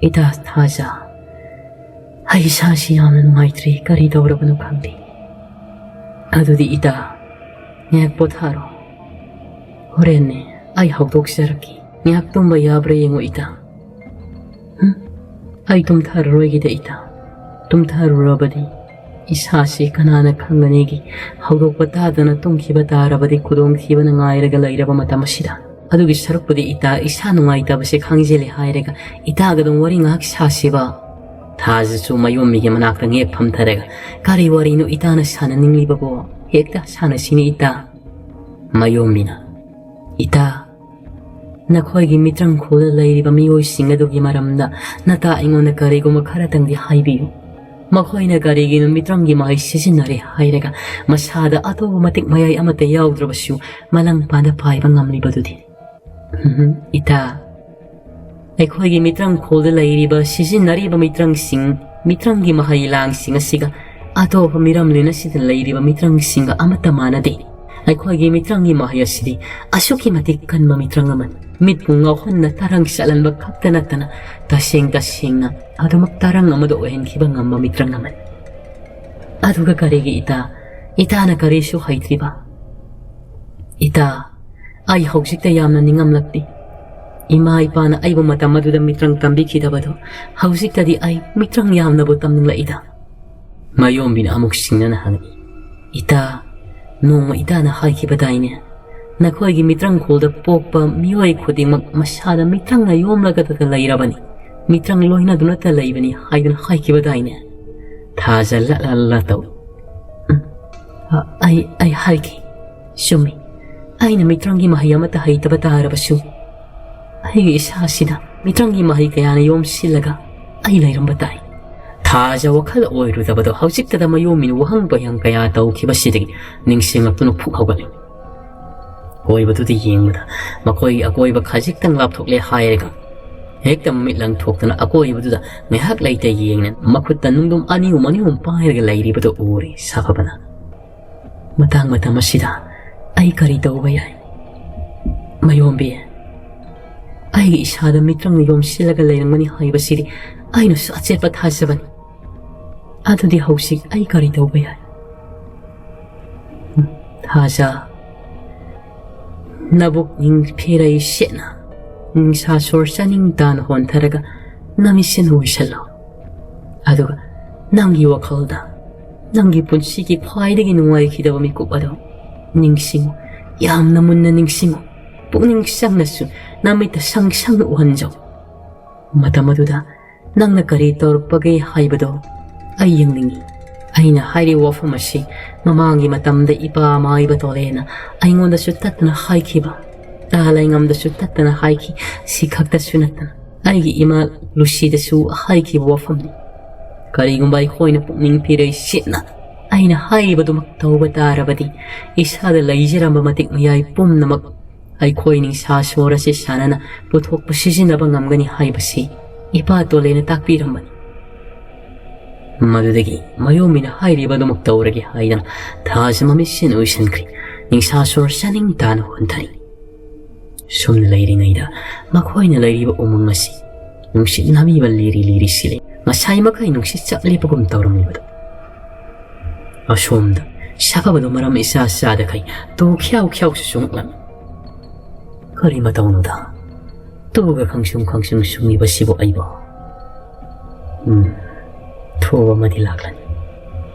"ꯏꯇꯥ ꯊꯥꯖ, ꯑꯩ ꯏꯁꯥꯁꯤ ꯌꯥꯝꯅ ꯅꯨꯡꯉꯥꯏꯇ꯭ꯔꯤ, ꯀꯔꯤ ꯇꯧꯔꯕꯅꯣ ꯈꯪꯗꯦ꯫ ꯑꯗꯨꯗꯤ ꯏꯇꯥ, ꯉꯥꯏꯍꯥꯛ ꯄꯣꯊꯥꯔꯣ꯫ ꯍꯣꯔꯦꯟꯅꯦ ꯑꯩ ꯍꯧꯗꯣꯛꯆꯔꯛꯀꯦ꯫ ꯉꯥꯏꯍꯥꯛ ꯇꯨꯝꯕ ꯌꯥꯕ꯭ꯔꯥ ꯌꯦꯡꯉꯨ ꯏꯇꯥ꯫" "ꯍꯨꯝ? ꯑꯩ ꯇꯨꯝꯊꯔꯔꯣꯏꯒꯦꯗ ꯏꯇꯥ꯫ ꯇꯨꯝꯊꯔꯨꯔꯕꯗꯤ ꯏꯁꯥꯁꯤ ꯀꯅꯥꯅ ꯈꯪꯒꯅꯤꯒꯤ? ꯍꯧꯗꯣꯛꯄ ꯇꯥꯗꯅ ꯇꯨꯝꯈꯤꯕ ꯇꯥꯔꯕꯗꯤ ꯈꯨꯗꯣꯡꯊꯤꯕꯅ ꯉꯥꯏꯔꯒ ꯂꯩꯔꯕ ꯃꯇꯝ ꯑꯁꯤꯗ꯫ ꯑꯗꯨꯒꯤ ꯁꯔꯨꯛꯄꯨꯗꯤ ꯏꯇꯥ, ꯏꯁꯥ ꯅꯨꯡꯉꯥꯏꯇꯕꯁꯦ ꯈꯪꯖꯤꯜꯂꯦ ꯍꯥꯏꯔꯒ ꯏꯇꯥꯒ ꯑꯗꯨꯝ ꯋꯥꯔꯤ ꯉꯥꯏꯍꯥꯛ ꯁꯥꯁꯤꯕ꯫ ꯊꯥꯖꯁꯨ ꯃꯌꯣꯝꯕꯤꯒꯤ ꯃꯅꯥꯛꯇ ꯉꯦꯛ ꯐꯝꯊꯔꯒ, "ꯀꯔꯤ ꯋꯥꯔꯤꯅꯣ ꯏꯇꯥꯅ ꯁꯥꯟꯅꯅꯤꯡꯂꯤꯕꯕꯣ? ꯍꯦꯛꯇ ꯁꯥꯟꯅꯁꯤꯅꯦ ꯏꯇꯥ꯫" ꯃꯌꯣꯝꯕꯤꯅ, "ꯏꯇꯥ, ꯅꯈꯣꯏꯒꯤ ꯃꯤꯇ꯭ꯔꯪꯈꯣꯜꯗ ꯂꯩꯔꯤꯕ ꯃꯤꯑꯣꯏꯁꯤꯡ ꯑꯗꯨꯒꯤ ꯃꯔꯝꯗ ꯅꯇꯥ ꯑꯩꯉꯣꯟꯗ ꯀꯔꯤꯒꯨꯝꯕ ꯈꯔꯇꯪꯗꯤ ꯍꯥꯏꯕꯤꯌꯨ꯫ ꯃꯈꯣꯏꯅ ꯀꯔꯤꯒꯤꯅꯣ ꯃꯤꯇ꯭ꯔꯪꯒꯤ ꯃꯍꯩ ꯁꯤꯖꯤꯟꯅꯔꯦ ꯍꯥꯏꯔꯒ ꯃꯁꯥꯗ ꯑꯇꯣꯞꯄ ꯃꯇꯤꯛ ꯃꯌꯥꯏ ꯑꯃꯠꯇ ꯌꯥꯎꯗ꯭ꯔꯕꯁꯨ ꯃꯂꯪ ꯄꯥꯟꯗ ꯄꯥꯏꯕ ꯉꯝꯂꯤꯕꯗꯨꯗꯤ?" ꯎꯝ, ꯏꯇꯥ, ꯑꯩꯈꯣꯏꯒꯤ ꯃꯤꯇ꯭ꯔꯪꯈꯣꯜꯗ ꯂꯩꯔꯤꯕ, ꯁꯤꯖꯤꯟꯅꯔꯤꯕ ꯃꯤꯇ꯭ꯔꯪꯁꯤꯡ, ꯃꯤꯇ꯭ꯔꯪꯒꯤ ꯃꯍꯩ ꯂꯥꯡꯁꯤꯡ ꯑꯁꯤꯒ ꯑꯇꯣꯞꯄ ꯃꯤꯔꯝꯂꯦꯟ ꯑꯁꯤꯗ ꯂꯩꯔꯤꯕ ꯃꯤꯇ꯭ꯔꯪꯁꯤꯡꯒ ꯑꯃꯠꯇ ꯃꯥꯟꯅꯗꯦ꯫ ꯑꯩꯈꯣꯏꯒꯤ ꯃꯤꯇ꯭ꯔꯪꯒꯤ ꯃꯍꯩ ꯑꯁꯤꯗꯤ ꯑꯁꯨꯛꯀꯤ ꯃꯇꯤꯛ ꯀꯟꯕ ꯃꯤꯇ꯭ꯔꯪ ꯑꯃꯅꯤ꯫ ꯃꯤꯠꯄꯨ ꯉꯥꯎꯍꯟꯅ ꯇꯔꯪ ꯆꯠꯍꯟꯕ ꯈꯛꯇ ꯅꯠꯇꯅ ꯇꯁꯦꯡ ꯇꯁꯦꯡꯅ ꯑꯗꯨꯃꯛ ꯇꯔꯪ ꯑꯃꯗ ꯑꯣꯏꯍꯟꯈꯤꯕ ꯉꯝꯕ ꯃꯤꯇ꯭ꯔꯪ ꯑꯃꯅꯤ꯫ ꯑꯗꯨꯒ ꯀꯔꯤꯒꯤ ꯏꯇꯥ, ꯏꯇꯥꯅ ꯀꯔꯤꯁꯨ ꯍꯩꯇ꯭ꯔꯤꯕ? ꯏꯇꯥ, ꯑꯩ ꯍꯧꯖꯤꯛꯇ ꯌꯥꯝꯅ ꯅꯤꯡꯉꯝꯂꯛꯂꯤ꯫ ꯏꯃꯥ ꯏꯄꯥꯅ ꯑꯩꯕꯨ ꯃꯇꯝ ꯑꯗꯨꯗ ꯃꯤꯇ꯭ꯔꯪ ꯇꯝꯕꯤꯈꯤꯗꯕꯗꯣ ꯍꯧꯖꯤꯛꯇꯗꯤ ꯑꯩ ꯃꯤꯇ꯭ꯔꯪ ꯌꯥꯝꯅꯕꯨ ꯇꯝꯅꯤꯡꯂꯛꯏꯗ꯫ ꯃꯌꯣꯝꯕꯤꯅ ꯑꯃꯨꯛ ꯁꯤꯡꯅꯅ ꯍꯪꯉꯛꯏ, "ꯏꯇꯥ, ꯅꯣꯡꯃ ꯏꯇꯥꯅ ꯍꯥꯏꯈꯤꯕꯗꯥꯏꯅꯦ, ꯅꯈꯣꯏꯒꯤ ꯃꯤꯇ꯭ꯔꯪꯈꯣꯜꯗ ꯄꯣꯛꯄ ꯃꯤꯑꯣꯏ ꯈꯨꯗꯤꯡꯃꯛ ꯃꯁꯥꯗ ꯃꯤꯇ꯭ꯔꯪꯅ ꯌꯣꯝꯂꯒꯗ ꯂꯩꯔꯕꯅꯤ, ꯃꯤꯇ꯭ꯔꯪ ꯂꯣꯏꯅꯗꯨꯅꯇ ꯂꯩꯕꯅꯤ" ꯍꯥꯏꯗꯨꯅ ꯍꯥꯏꯈꯤꯕꯗꯥꯏꯅꯦ? ꯊꯥꯖ ꯂꯠ ꯂꯠ ꯂꯠ ꯇꯧꯏ꯫ "ꯎꯝ, ꯑ, ꯑꯩ, ꯑꯩ ꯍꯥꯏꯈꯤ꯫ ꯆꯨꯝꯃꯤ꯫ ꯑꯩꯅ ꯃꯤꯇ꯭ꯔꯪꯒꯤ ꯃꯍꯩ ꯑꯃꯠꯇ ꯍꯩꯇꯕ ꯇꯥꯔꯕꯁꯨ, ꯑꯩꯒꯤ ꯏꯁꯥꯁꯤꯗ ꯃꯤꯇ꯭ꯔꯪꯒꯤ ꯃꯍꯩ ꯀꯌꯥꯅ ꯌꯣꯝꯁꯤꯜꯂꯒ ꯑꯩ ꯂꯩꯔꯝꯕ ꯇꯥꯏ꯫" ꯊꯥꯖ ꯋꯥꯈꯜ ꯑꯣꯏꯔꯨꯗꯕꯗꯣ ꯍꯧꯖꯤꯛꯇꯗ ꯃꯌꯣꯝꯕꯤꯅ ꯋꯥꯍꯪ ꯄꯣꯌꯥꯡ ꯀꯌꯥ ꯇꯧꯈꯤꯕꯁꯤꯗꯒꯤ ꯅꯤꯡꯁꯤꯡꯂꯛꯇꯨꯅ ꯐꯨꯛ ꯍꯧꯒꯠꯂꯤ꯫ ꯑꯀꯣꯏꯕꯗꯨꯗ ꯌꯦꯡꯕꯗ ꯃꯈꯣꯏꯒꯤ ꯑꯀꯣꯏꯕ ꯈꯖꯤꯛꯇꯪ ꯂꯥꯞꯊꯣꯛꯂꯦ ꯍꯥꯏꯔꯒ ꯍꯦꯛꯇ ꯃꯃꯤꯠ ꯂꯪꯊꯣꯛꯇꯨꯅ ꯑꯀꯣꯏꯕꯗꯨꯗ ꯉꯥꯏꯍꯥꯛ ꯂꯩꯇ ꯌꯦꯡꯅ ꯃꯈꯨꯠꯇ ꯅꯨꯡꯗꯨꯝ ꯑꯅꯤ ꯑꯍꯨꯝ, ꯑꯅꯤ ꯑꯍꯨꯝ ꯄꯥꯏꯔꯒ ꯂꯩꯔꯤꯕꯗꯨ ꯎꯔꯦ ꯁꯥꯐꯕꯅ꯫ "ꯃꯇꯥꯡ ꯃꯇꯝ ꯑꯁꯤꯗ ꯑꯩ ꯀꯔꯤ ꯇꯧꯕ ꯌꯥꯏ?" "ꯃꯌꯣꯝꯕꯤ, ꯑꯩꯒꯤ ꯏꯁꯥꯗ ꯃꯤꯇ꯭ꯔꯪꯅ ꯌꯣꯝꯁꯤꯜꯂꯒ ꯂꯩꯔꯝꯒꯅꯤ ꯍꯥꯏꯕꯁꯤꯗꯤ ꯑꯩꯅꯁꯨ ꯑꯆꯦꯠꯄ ꯊꯥꯖꯕꯅꯤ꯫ ꯑꯗꯨꯗꯤ ꯍꯧꯖꯤꯛ ꯑꯩ ꯀꯔꯤ ꯇꯧꯕ ꯌꯥꯏ?" "ꯊꯥꯖ, ꯅꯕꯨꯛ ꯅꯤꯡ ꯐꯤꯔꯩ ꯁꯦꯠꯅ, ꯅꯤꯡꯁꯥ ꯁꯣꯔ ꯆꯥꯅꯤꯡ ꯇꯥꯅ ꯍꯣꯟꯊꯔꯒ ꯅꯃꯤꯠꯁꯤꯅ ꯎꯏꯁꯜꯂꯣ꯫ ꯑꯗꯨꯒ ꯅꯪꯒꯤ ꯋꯥꯈꯜꯗ ꯅꯪꯒꯤ ꯄꯨꯟꯁꯤꯒꯤ ꯈ꯭ꯋꯥꯏꯗꯒꯤ ꯅꯨꯡꯉꯥꯏꯈꯤꯗꯕ ꯃꯤꯀꯨꯞ ꯑꯗꯨ ꯅꯤꯡꯁꯤꯡꯉꯨ꯫ ꯌꯥꯝꯅ ꯃꯨꯟꯅ ꯅꯤꯡꯁꯤꯡꯉꯨ꯫ ꯄꯨꯛꯅꯤꯡ ꯆꯪꯅꯁꯨ ꯅꯃꯤꯠꯇ ꯁꯪ ꯁꯪꯅ ꯎꯍꯟꯖꯧ꯫ ꯃꯇꯝ ꯑꯗꯨꯗ ꯅꯪꯅ ꯀꯔꯤ ꯇꯧꯔꯛꯄꯒꯦ ꯍꯥꯏꯕꯗꯣ ꯑꯩ ꯌꯦꯡꯅꯤꯡꯏ꯫ ꯑꯩꯅ ꯍꯥꯏꯔꯤꯕ ꯋꯥꯐꯝ ꯑꯁꯤ ꯃꯃꯥꯡꯒꯤ ꯃꯇꯝꯗ ꯏꯄꯥ ꯃꯥꯏꯕ ꯇꯣꯂꯦꯅ ꯑꯩꯉꯣꯟꯗꯁꯨ ꯇꯠꯇꯅ ꯍꯥꯏꯈꯤꯕ, ꯇꯥ ꯂꯩꯉꯝꯗꯁꯨ ꯇꯠꯇꯅ ꯍꯥꯏꯈꯤ꯫ ꯁꯤ ꯈꯛꯇꯁꯨ ꯅꯠꯇꯅ ꯑꯩꯒꯤ ꯏꯃꯥ ꯂꯨꯁꯤꯗꯁꯨ ꯍꯥꯏꯈꯤꯕ ꯋꯥꯐꯝꯅꯤ꯫ ꯀꯔꯤꯒꯨꯝꯕ ꯑꯩꯈꯣꯏꯅ ꯄꯨꯛꯅꯤꯡ ꯐꯤꯔꯩ ꯁꯤꯠꯅ ꯑꯩꯅ ꯍꯥꯏꯔꯤꯕꯗꯨꯃꯛ ꯇꯧꯕ ꯇꯥꯔꯕꯗꯤ, ꯏꯁꯥꯗ ꯂꯩꯖꯔꯝꯕ ꯃꯇꯤꯛ ꯃꯌꯥꯏ ꯄꯨꯝꯅꯃꯛ ꯑꯩꯈꯣꯏ ꯅꯤꯡꯁꯥ ꯁꯣꯔ ꯑꯁꯤ ꯁꯥꯟꯅꯅ ꯄꯨꯊꯣꯛꯄ ꯁꯤꯖꯤꯟꯅꯕ ꯉꯝꯒꯅꯤ ꯍꯥꯏꯕꯁꯤ ꯏꯄꯥ ꯇꯣꯂꯦꯅ ꯇꯥꯛꯄꯤꯔꯝꯕꯅꯤ꯫ ꯃꯗꯨꯗꯒꯤ ꯃꯌꯣꯝꯕꯤꯅ ꯍꯥꯏꯔꯤꯕ ꯑꯗꯨꯃꯛ ꯇꯧꯔꯒꯦ ꯍꯥꯏꯗꯅ ꯊꯥꯖ ꯃꯃꯤꯠꯁꯤꯅ ꯎꯏꯁꯤꯟꯈ꯭ꯔꯦ꯫ ꯅꯤꯡꯁꯥ ꯁꯣꯔ ꯆꯥꯅꯤꯡ ꯇꯥꯅ ꯍꯣꯟꯊꯔꯤ꯫ ꯁꯨꯝꯅ ꯂꯩꯔꯤꯉꯩꯗ ꯃꯈꯣꯏꯅ ꯂꯩꯔꯤꯕ ꯎꯃꯪ ꯑꯁꯤ ꯅꯨꯡꯁꯤꯠ ꯅꯥꯃꯤꯕ ꯂꯤꯔꯤ ꯂꯤꯔꯤ ꯁꯤꯠꯂꯤ꯫ ꯉꯁꯥꯏ ꯃꯈꯩ ꯅꯨꯡꯁꯤꯠ ꯆꯞ ꯂꯦꯞꯄꯒꯨꯝ ꯇꯧꯔꯝꯂꯤꯕꯗꯨ ꯑꯁꯣꯝꯗ ꯁꯥꯐꯕꯗꯨ ꯃꯔꯝ ꯏꯆꯥ ꯆꯥꯗꯈꯩ ꯇꯨ ꯈ꯭ꯌꯥꯎ ꯈ꯭ꯌꯥꯎꯁꯨ ꯆꯨꯡꯂꯝꯃꯤ꯫ ꯀꯔꯤ ꯃꯇꯧꯅꯣꯗ? ꯇꯨꯒ ꯈꯪꯁꯨꯡ ꯈꯪꯁꯨꯡ ꯁꯨꯡꯂꯤꯕꯁꯤꯕꯨ ꯑꯩꯕꯨ? ꯎꯝ, ꯊꯣꯕ ꯑꯃꯗꯤ ꯂꯥꯛꯂꯅꯤ꯫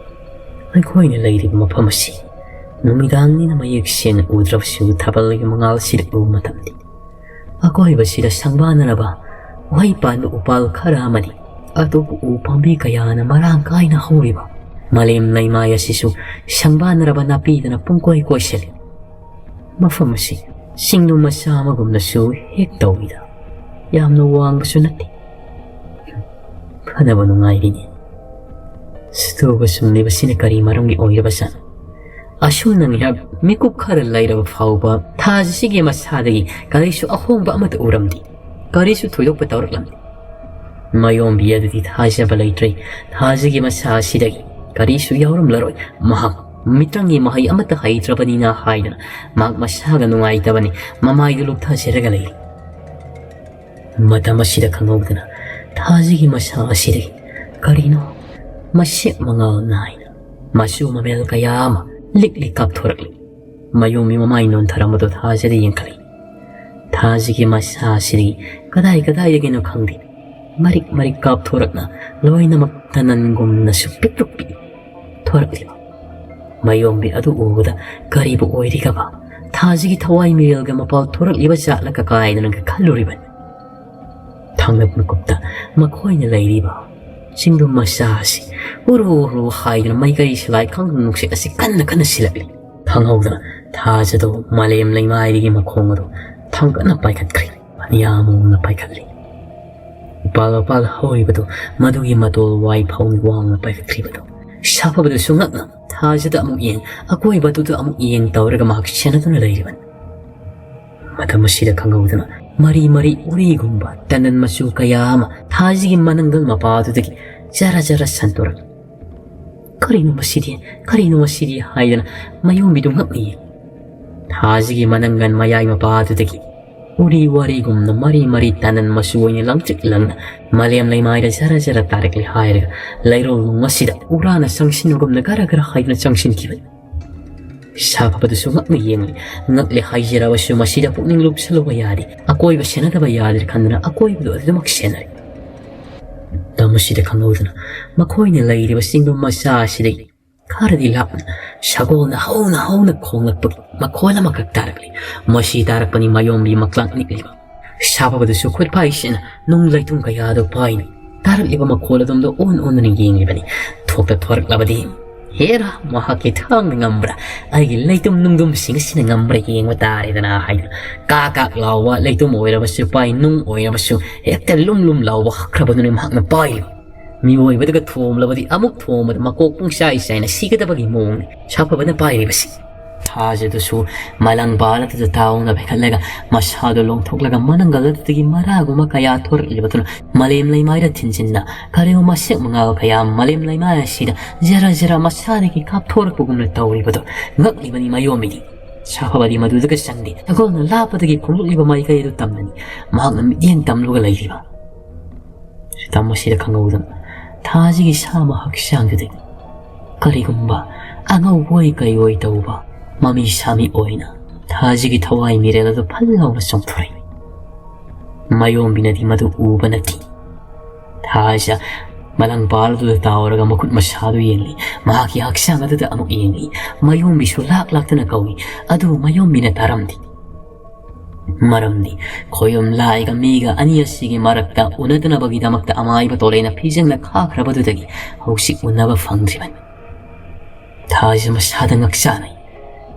ꯑꯩꯈꯣꯏꯅ ꯂꯩꯔꯤꯕ ꯃꯐꯝ ꯑꯁꯤ ꯅꯨꯃꯤꯗꯥꯡꯅꯤꯅ ꯃꯌꯦꯛ ꯁꯦꯡꯅ ꯎꯗ꯭ꯔꯕꯁꯨ ꯊꯥꯕꯜꯒꯤ ꯃꯉꯥꯜꯁꯤꯗ ꯎꯕ ꯃꯇꯝꯗꯤ ꯑꯀꯣꯏꯕꯁꯤꯗ ꯁꯪꯕꯥꯟꯅꯔꯕ ꯎꯍꯩ ꯄꯥꯟꯕ ꯎꯄꯥꯜ ꯈꯔ ꯑꯃꯗꯤ ꯑꯇꯣꯞꯄ ꯎ ꯄꯥꯝꯕꯤ ꯀꯌꯥꯅ ꯃꯔꯥꯡ ꯀꯥꯏꯅ ꯍꯧꯔꯤꯕ ꯃꯥꯂꯦꯝ ꯂꯩꯃꯥꯏ ꯑꯁꯤꯁꯨ ꯁꯪꯕꯥꯟꯅꯔꯕ ꯅꯥꯄꯤꯗꯅ ꯄꯨꯡꯀꯣꯏ ꯀꯣꯏꯁꯤꯜꯂꯤ꯫ ꯃꯐꯝ ꯑꯁꯤ ꯆꯤꯡꯗꯨ ꯃꯆꯥ ꯑꯃꯒꯨꯝꯅꯁꯨ ꯍꯦꯛ ꯇꯧꯏꯗ꯫ ꯌꯥꯝꯅ ꯋꯥꯡꯕꯁꯨ ꯅꯠꯇꯦ꯫ ꯐꯅꯕ ꯅꯨꯡꯉꯥꯏꯔꯤꯅꯤ꯫ ꯁꯨꯇꯨꯒ ꯁꯨꯝꯂꯤꯕꯁꯤꯅ ꯀꯔꯤ ꯃꯔꯝꯒꯤ ꯑꯣꯏꯔꯕꯖꯥꯠꯅꯣ? ꯑꯁꯨꯝꯅ ꯉꯥꯏꯍꯥꯛ ꯃꯤꯀꯨꯞ ꯈꯔ ꯂꯩꯔꯕ ꯐꯥꯎꯕ ꯊꯥꯁꯤꯒꯤ ꯃꯁꯥꯗꯒꯤ ꯀꯔꯤꯁꯨ ꯑꯍꯣꯡꯕ ꯑꯃꯠꯇ ꯎꯔꯝꯗꯦ꯫ ꯀꯔꯤꯁꯨ ꯊꯣꯏꯗꯣꯛꯄ ꯇꯧꯔꯛꯂꯝꯗꯦ꯫ ꯃꯌꯣꯝꯕꯤ ꯑꯗꯨꯗꯤ ꯊꯥꯖꯕ ꯂꯩꯇ꯭ꯔꯦ꯫ ꯊꯥꯖꯒꯤ ꯃꯁꯥ ꯑꯁꯤꯗꯒꯤ ꯀꯔꯤꯁꯨ ꯌꯥꯎꯔꯝꯂꯔꯣꯏ꯫ ꯃꯍꯥꯛ ꯃꯤꯇ꯭ꯔꯪꯒꯤ ꯃꯍꯩ ꯑꯃꯠꯇ ꯍꯩꯇ꯭ꯔꯕꯅꯤꯅ ꯍꯥꯏꯗꯅ ꯃꯍꯥꯛ ꯃꯁꯥꯒ ꯅꯨꯡꯉꯥꯏꯇꯕꯅꯤ꯫ ꯃꯃꯥꯏꯗꯨ ꯂꯨꯞꯊꯖꯔꯒ ꯂꯩꯔꯤ꯫ ꯃꯇꯝ ꯑꯁꯤꯗ ꯈꯪꯍꯧꯗꯅ ꯊꯥꯖꯒꯤ ꯃꯁꯥ ꯑꯁꯤꯗꯒꯤ ꯀꯔꯤꯅꯣ ꯃꯁꯦꯛ ꯃꯉꯥꯜ ꯅꯥꯏꯅ ꯃꯆꯨ ꯃꯃꯦꯜ ꯀꯌꯥ ꯑꯃ ꯂꯤꯛ ꯂꯤꯛ ꯀꯥꯞꯊꯣꯔꯛꯂꯤ꯫ ꯃꯌꯣꯝꯕꯤ ꯃꯃꯥꯏ ꯅꯣꯟꯊꯔꯝꯕꯗꯨ ꯊꯥꯖꯗ ꯌꯦꯡꯈꯠꯂꯤ꯫ ꯊꯥꯖꯒꯤ ꯃꯁꯥ ꯑꯁꯤꯗꯒꯤ ꯀꯗꯥꯏ ꯀꯗꯥꯏꯗꯒꯤꯅꯣ ꯈꯪꯗꯦ, ꯃꯔꯤꯛ ꯃꯔꯤꯛ ꯀꯥꯞꯊꯣꯔꯛꯅ ꯂꯣꯏꯅꯃꯛ ꯇꯅꯟꯒꯨꯝꯅꯁꯨ ꯄꯤꯛꯇ꯭ꯔꯨ ꯄꯤꯛꯏ꯫ ꯊꯣꯔꯛꯂꯤꯕ ꯃꯌꯣꯝꯕꯤ ꯑꯗꯨ ꯎꯕꯗ ꯀꯔꯤꯕꯨ ꯑꯣꯏꯔꯤꯒꯕ? ꯊꯥꯁꯤꯒꯤ ꯊꯋꯥꯏ ꯃꯤꯔꯦꯜꯒ ꯃꯄꯥꯜ ꯊꯣꯔꯛꯂꯤꯕ ꯖꯥꯠꯂꯒ ꯀꯥꯏꯗꯅꯒ ꯈꯜꯂꯨꯔꯤꯕꯅꯤ꯫ ꯊꯥꯡꯂꯞ ꯃꯀꯨꯞꯇ ꯃꯈꯣꯏꯅ ꯂꯩꯔꯤꯕ ꯆꯤꯡꯗꯨꯝ ꯃꯆꯥ ꯑꯁꯤ ꯎꯔꯨ ꯎꯔꯨ ꯍꯥꯏꯗꯨꯅ ꯃꯥꯏꯀꯩ ꯁꯤꯂꯥꯏ ꯈꯪꯗꯅ ꯅꯨꯡꯁꯤꯠ ꯑꯁꯤ ꯀꯟꯅ ꯀꯟꯅ ꯁꯤꯜꯂꯛꯂꯤ꯫ ꯈꯪꯍꯧꯗꯅ ꯊꯥꯖꯗꯣ ꯃꯥꯂꯦꯝ ꯂꯩꯃꯥꯏꯗꯒꯤ ꯃꯈꯣꯡ ꯑꯗꯨ ꯊꯥꯡꯒꯠꯅ ꯄꯥꯏꯈꯠꯈ꯭ꯔꯦ꯫ ꯑꯅꯤꯌꯥ ꯃꯑꯣꯡꯅ ꯄꯥꯏꯈꯠꯂꯤ꯫ ꯎꯄꯥꯜ ꯋꯥꯄꯥꯜ ꯍꯧꯔꯤꯕꯗꯨ ꯃꯗꯨꯒꯤ ꯃꯇꯣꯜ ꯋꯥꯏ ꯐꯥꯎꯅ ꯋꯥꯡꯅ ꯄꯥꯏꯈꯠꯈ꯭ꯔꯤꯕꯗꯨ꯫ ꯁꯥꯐꯕꯗꯨꯁꯨ ꯉꯛꯅ ꯊꯥꯖꯗ ꯑꯃꯨꯛ ꯌꯦꯡ, ꯑꯀꯣꯏꯕꯗꯨꯗ ꯑꯃꯨꯛ ꯌꯦꯡ ꯇꯧꯔꯒ ꯃꯍꯥꯛ ꯁꯦꯟꯅꯗꯨꯅ ꯂꯩꯔꯤꯕꯅꯤ꯫ ꯃꯇꯝ ꯑꯁꯤꯗ ꯈꯪꯍꯧꯗꯅ ꯃꯔꯤ ꯃꯔꯤ ꯎꯔꯤꯒꯨꯝꯕ ꯇꯅꯟ ꯃꯆꯨ ꯀꯌꯥ ꯑꯃ ꯊꯥꯁꯤꯒꯤ ꯃꯅꯪꯒꯜ ꯃꯄꯥꯗꯨꯗꯒꯤ ꯖꯔ ꯖꯔ ꯁꯟꯇꯣꯔꯛꯂꯤ꯫ "ꯀꯔꯤꯅꯣ ꯃꯁꯤꯗꯤ? ꯀꯔꯤꯅꯣ ꯃꯁꯤꯗꯤ?" ꯍꯥꯏꯗꯅ ꯃꯌꯣꯝꯕꯤꯗꯨ ꯉꯛꯅ ꯌꯦꯡꯂꯤ꯫ ꯊꯥꯁꯤꯒꯤ ꯃꯅꯪꯒꯜ ꯃꯌꯥꯏ ꯃꯄꯥꯗꯨꯗꯒꯤ ꯎꯔꯤ ꯋꯥꯔꯤꯒꯨꯝꯅ ꯃꯔꯤ ꯃꯔꯤ ꯇꯅꯟ ꯃꯆꯨ ꯑꯣꯏꯅ ꯂꯪꯇ꯭ꯔꯤꯛ ꯂꯪꯅ ꯃꯥꯂꯦꯝ ꯂꯩꯃꯥꯏꯗ ꯖꯔ ꯖꯔ ꯇꯥꯔꯛꯂꯤ ꯍꯥꯏꯔꯒ ꯂꯩꯔꯣꯜ ꯅꯨꯡ ꯑꯁꯤꯗ ꯎꯔꯥꯅ ꯆꯪꯁꯤꯟꯕꯒꯨꯝꯅ ꯒꯔ ꯒꯔ ꯍꯥꯏꯗꯨꯅ ꯆꯪꯁꯤꯟꯈꯤꯕꯅꯤ꯫ ꯁꯥꯐꯕꯗꯨꯁꯨ ꯉꯛꯅ ꯌꯦꯡꯂꯤ꯫ ꯉꯛꯂꯦ ꯍꯥꯏꯖꯔꯕꯁꯨ ꯃꯁꯤꯗ ꯄꯨꯛꯅꯤꯡ ꯂꯨꯞꯁꯜꯂꯨꯕ ꯌꯥꯗꯦ, ꯑꯀꯣꯏꯕ ꯁꯦꯟꯅꯗꯕ ꯌꯥꯗ꯭ꯔꯦ ꯈꯟꯗꯨꯅ ꯑꯀꯣꯏꯕꯗꯨ ꯑꯗꯨꯃꯛ ꯁꯦꯟꯅꯔꯤ꯫ ꯃꯇꯝ ꯑꯁꯤꯗ ꯈꯪꯍꯧꯗꯅ ꯃꯈꯣꯏꯅ ꯂꯩꯔꯤꯕ ꯆꯤꯡꯗꯨꯝ ꯃꯆꯥ ꯑꯁꯤꯗꯒꯤ ꯈꯔꯗꯤ ꯂꯥꯞꯅ ꯁꯒꯣꯜꯅ ꯍꯧꯅ ꯍꯧꯅ ꯈꯣꯡꯂꯛꯄꯒꯤ ꯃꯈꯣꯜ ꯑꯃꯈꯛ ꯇꯥꯔꯛꯂꯤ꯫ ꯃꯁꯤ ꯇꯥꯔꯛꯄꯅꯤ ꯃꯌꯣꯝꯕꯤ ꯃꯀ꯭ꯂꯥꯛ ꯅꯤꯛꯂꯤꯕ꯫ ꯁꯥꯐꯕꯗꯨꯁꯨ ꯈꯨꯠ ꯄꯥꯏꯁꯤꯅ ꯅꯨꯡ ꯂꯩꯇꯨꯝ ꯀꯌꯥꯗꯨ ꯄꯥꯏꯅ ꯇꯥꯔꯛꯂꯤꯕ ꯃꯈꯣꯜ ꯑꯗꯨꯝꯗ ꯑꯣꯟ ꯑꯣꯟꯗꯨꯅ ꯌꯦꯡꯂꯤꯕꯅꯤ꯫ ꯊꯣꯛꯇ ꯊꯣꯔꯛꯂꯕꯗꯤ, "ꯍꯦꯔꯥ, ꯃꯍꯥꯛꯀꯤ ꯊꯥꯡꯅ ꯉꯝꯕ꯭ꯔꯥ, ꯑꯩꯒꯤ ꯂꯩꯇꯨꯝ ꯅꯨꯡꯗꯨꯝꯁꯤꯡ ꯑꯁꯤꯅ ꯉꯝꯕ꯭ꯔꯥ ꯌꯦꯡꯕ ꯇꯥꯔꯦꯗꯅ" ꯍꯥꯏꯗꯨꯅ ꯀꯥꯛ ꯀꯥꯛ ꯂꯥꯎꯕ ꯂꯩꯇꯨꯝ ꯑꯣꯏꯔꯕꯁꯨ ꯄꯥꯏ, ꯅꯨꯡ ꯑꯣꯏꯔꯕꯁꯨ ꯍꯦꯛꯇ ꯂꯨꯝ ꯂꯨꯝ ꯂꯥꯎꯕ ꯍꯛꯈ꯭ꯔꯕꯗꯨꯅꯤ ꯃꯍꯥꯛꯅ ꯄꯥꯏꯔꯤꯕ꯫ ꯃꯤꯑꯣꯏꯕꯗꯒ ꯊꯣꯝꯂꯕꯗꯤ ꯑꯃꯨꯛ ꯊꯣꯝꯕꯗ ꯃꯀꯣꯛ ꯄꯨꯡꯆꯥꯏ ꯆꯥꯏꯅ ꯁꯤꯒꯗꯕꯒꯤ ꯃꯑꯣꯡꯅꯤ ꯁꯥꯐꯕꯅ ꯄꯥꯏꯔꯤꯕꯁꯤ꯫ ꯊꯥꯖꯗꯨꯁꯨ ꯃꯂꯪꯕꯥꯜ ꯑꯗꯨꯗ ꯇꯥꯎꯅ ꯄꯥꯏꯈꯠꯂꯒ ꯃꯁꯥꯗꯨ ꯂꯣꯡꯊꯣꯛꯂꯒ ꯃꯅꯪꯒꯜ ꯑꯗꯨꯗꯒꯤ ꯃꯔꯥꯒꯨꯝꯕ ꯀꯌꯥ ꯊꯣꯔꯛꯂꯤꯕꯗꯨꯅ ꯃꯥꯂꯦꯝ ꯂꯩꯃꯥꯏꯗ ꯊꯤꯟꯖꯤꯟꯅ ꯀꯔꯤꯒꯨꯝꯕ ꯃꯁꯦꯛ ꯃꯉꯥꯜ ꯀꯌꯥ ꯃꯥꯂꯦꯝ ꯂꯩꯃꯥꯏ ꯑꯁꯤꯗ ꯖꯔ ꯖꯔ ꯃꯁꯥꯗꯒꯤ ꯀꯥꯞꯊꯣꯔꯛꯄꯒꯨꯝꯅ ꯇꯧꯔꯤꯕꯗꯨ ꯉꯛꯂꯤꯕꯅꯤ ꯃꯌꯣꯝꯕꯤꯗꯤ꯫ ꯁꯥꯐꯕꯗꯤ ꯃꯗꯨꯗꯒ ꯆꯪꯗꯦ꯫ ꯁꯒꯣꯜꯅ ꯂꯥꯞꯄꯗꯒꯤ ꯈꯣꯡꯂꯛꯂꯤꯕ ꯃꯥꯏꯀꯩ ꯑꯗꯨ ꯇꯝꯂꯅꯤ ꯃꯍꯥꯛꯅ ꯃꯤꯠꯌꯦꯡ ꯇꯝꯂꯒ ꯂꯩꯔꯤꯕ꯫ ꯁꯤꯇꯝ ꯑꯁꯤꯗ ꯈꯪꯍꯧꯗꯅ ꯊꯥꯁꯤꯒꯤ ꯁꯥꯃ ꯍꯛꯆꯥꯡꯗꯨꯗꯒꯤ ꯀꯔꯤꯒꯨꯝꯕ ꯑꯉꯧꯕ ꯑꯣꯏ ꯀꯩ ꯑꯣꯏ ꯇꯧꯕ ꯃꯃꯤ ꯁꯥꯃꯤ ꯑꯣꯏꯅ ꯊꯥꯁꯤꯒꯤ ꯊꯋꯥꯏ ꯃꯤꯔꯦꯜ ꯑꯗꯨ ꯐꯜ ꯂꯥꯎꯅ ꯆꯣꯡꯊꯣꯔꯛꯏ꯫ ꯃꯌꯣꯝꯕꯤꯅꯗꯤ ꯃꯗꯨ ꯎꯕ ꯅꯠꯇꯦ꯫ ꯊꯥꯖ ꯃꯂꯪꯄꯥꯜ ꯑꯗꯨꯗ ꯇꯥꯎꯔꯒ ꯃꯈꯨꯠ ꯃꯁꯥꯗꯨ ꯌꯦꯡꯂꯤ꯫ ꯃꯍꯥꯛꯀꯤ ꯍꯛꯆꯥꯡ ꯑꯗꯨꯗ ꯑꯃꯨꯛ ꯌꯦꯡꯂꯤ꯫ ꯃꯌꯣꯝꯕꯤꯁꯨ ꯂꯥꯛ ꯂꯥꯛꯇꯅ ꯀꯧꯏ꯫ ꯑꯗꯨꯕꯨ ꯃꯌꯣꯝꯕꯤꯅ ꯇꯥꯔꯝꯗꯦ꯫ ꯃꯔꯝꯗꯤ ꯈꯣꯌꯨꯝ ꯂꯥꯏꯒ ꯃꯤꯒ ꯑꯅꯤ ꯑꯁꯤꯒꯤ ꯃꯔꯛꯇ ꯎꯅꯗꯅꯕꯒꯤꯗꯃꯛꯇ ꯑꯃꯥꯏꯕ ꯇꯣꯂꯩꯅ ꯐꯤꯖꯪꯅ ꯈꯥꯈ꯭ꯔꯕꯗꯨꯗꯒꯤ ꯍꯧꯖꯤꯛ ꯎꯅꯕ ꯐꯪꯗ꯭ꯔꯤꯕꯅꯤ꯫ ꯊꯥꯖ ꯃꯁꯥꯗ ꯉꯛꯆꯥꯅꯩ꯫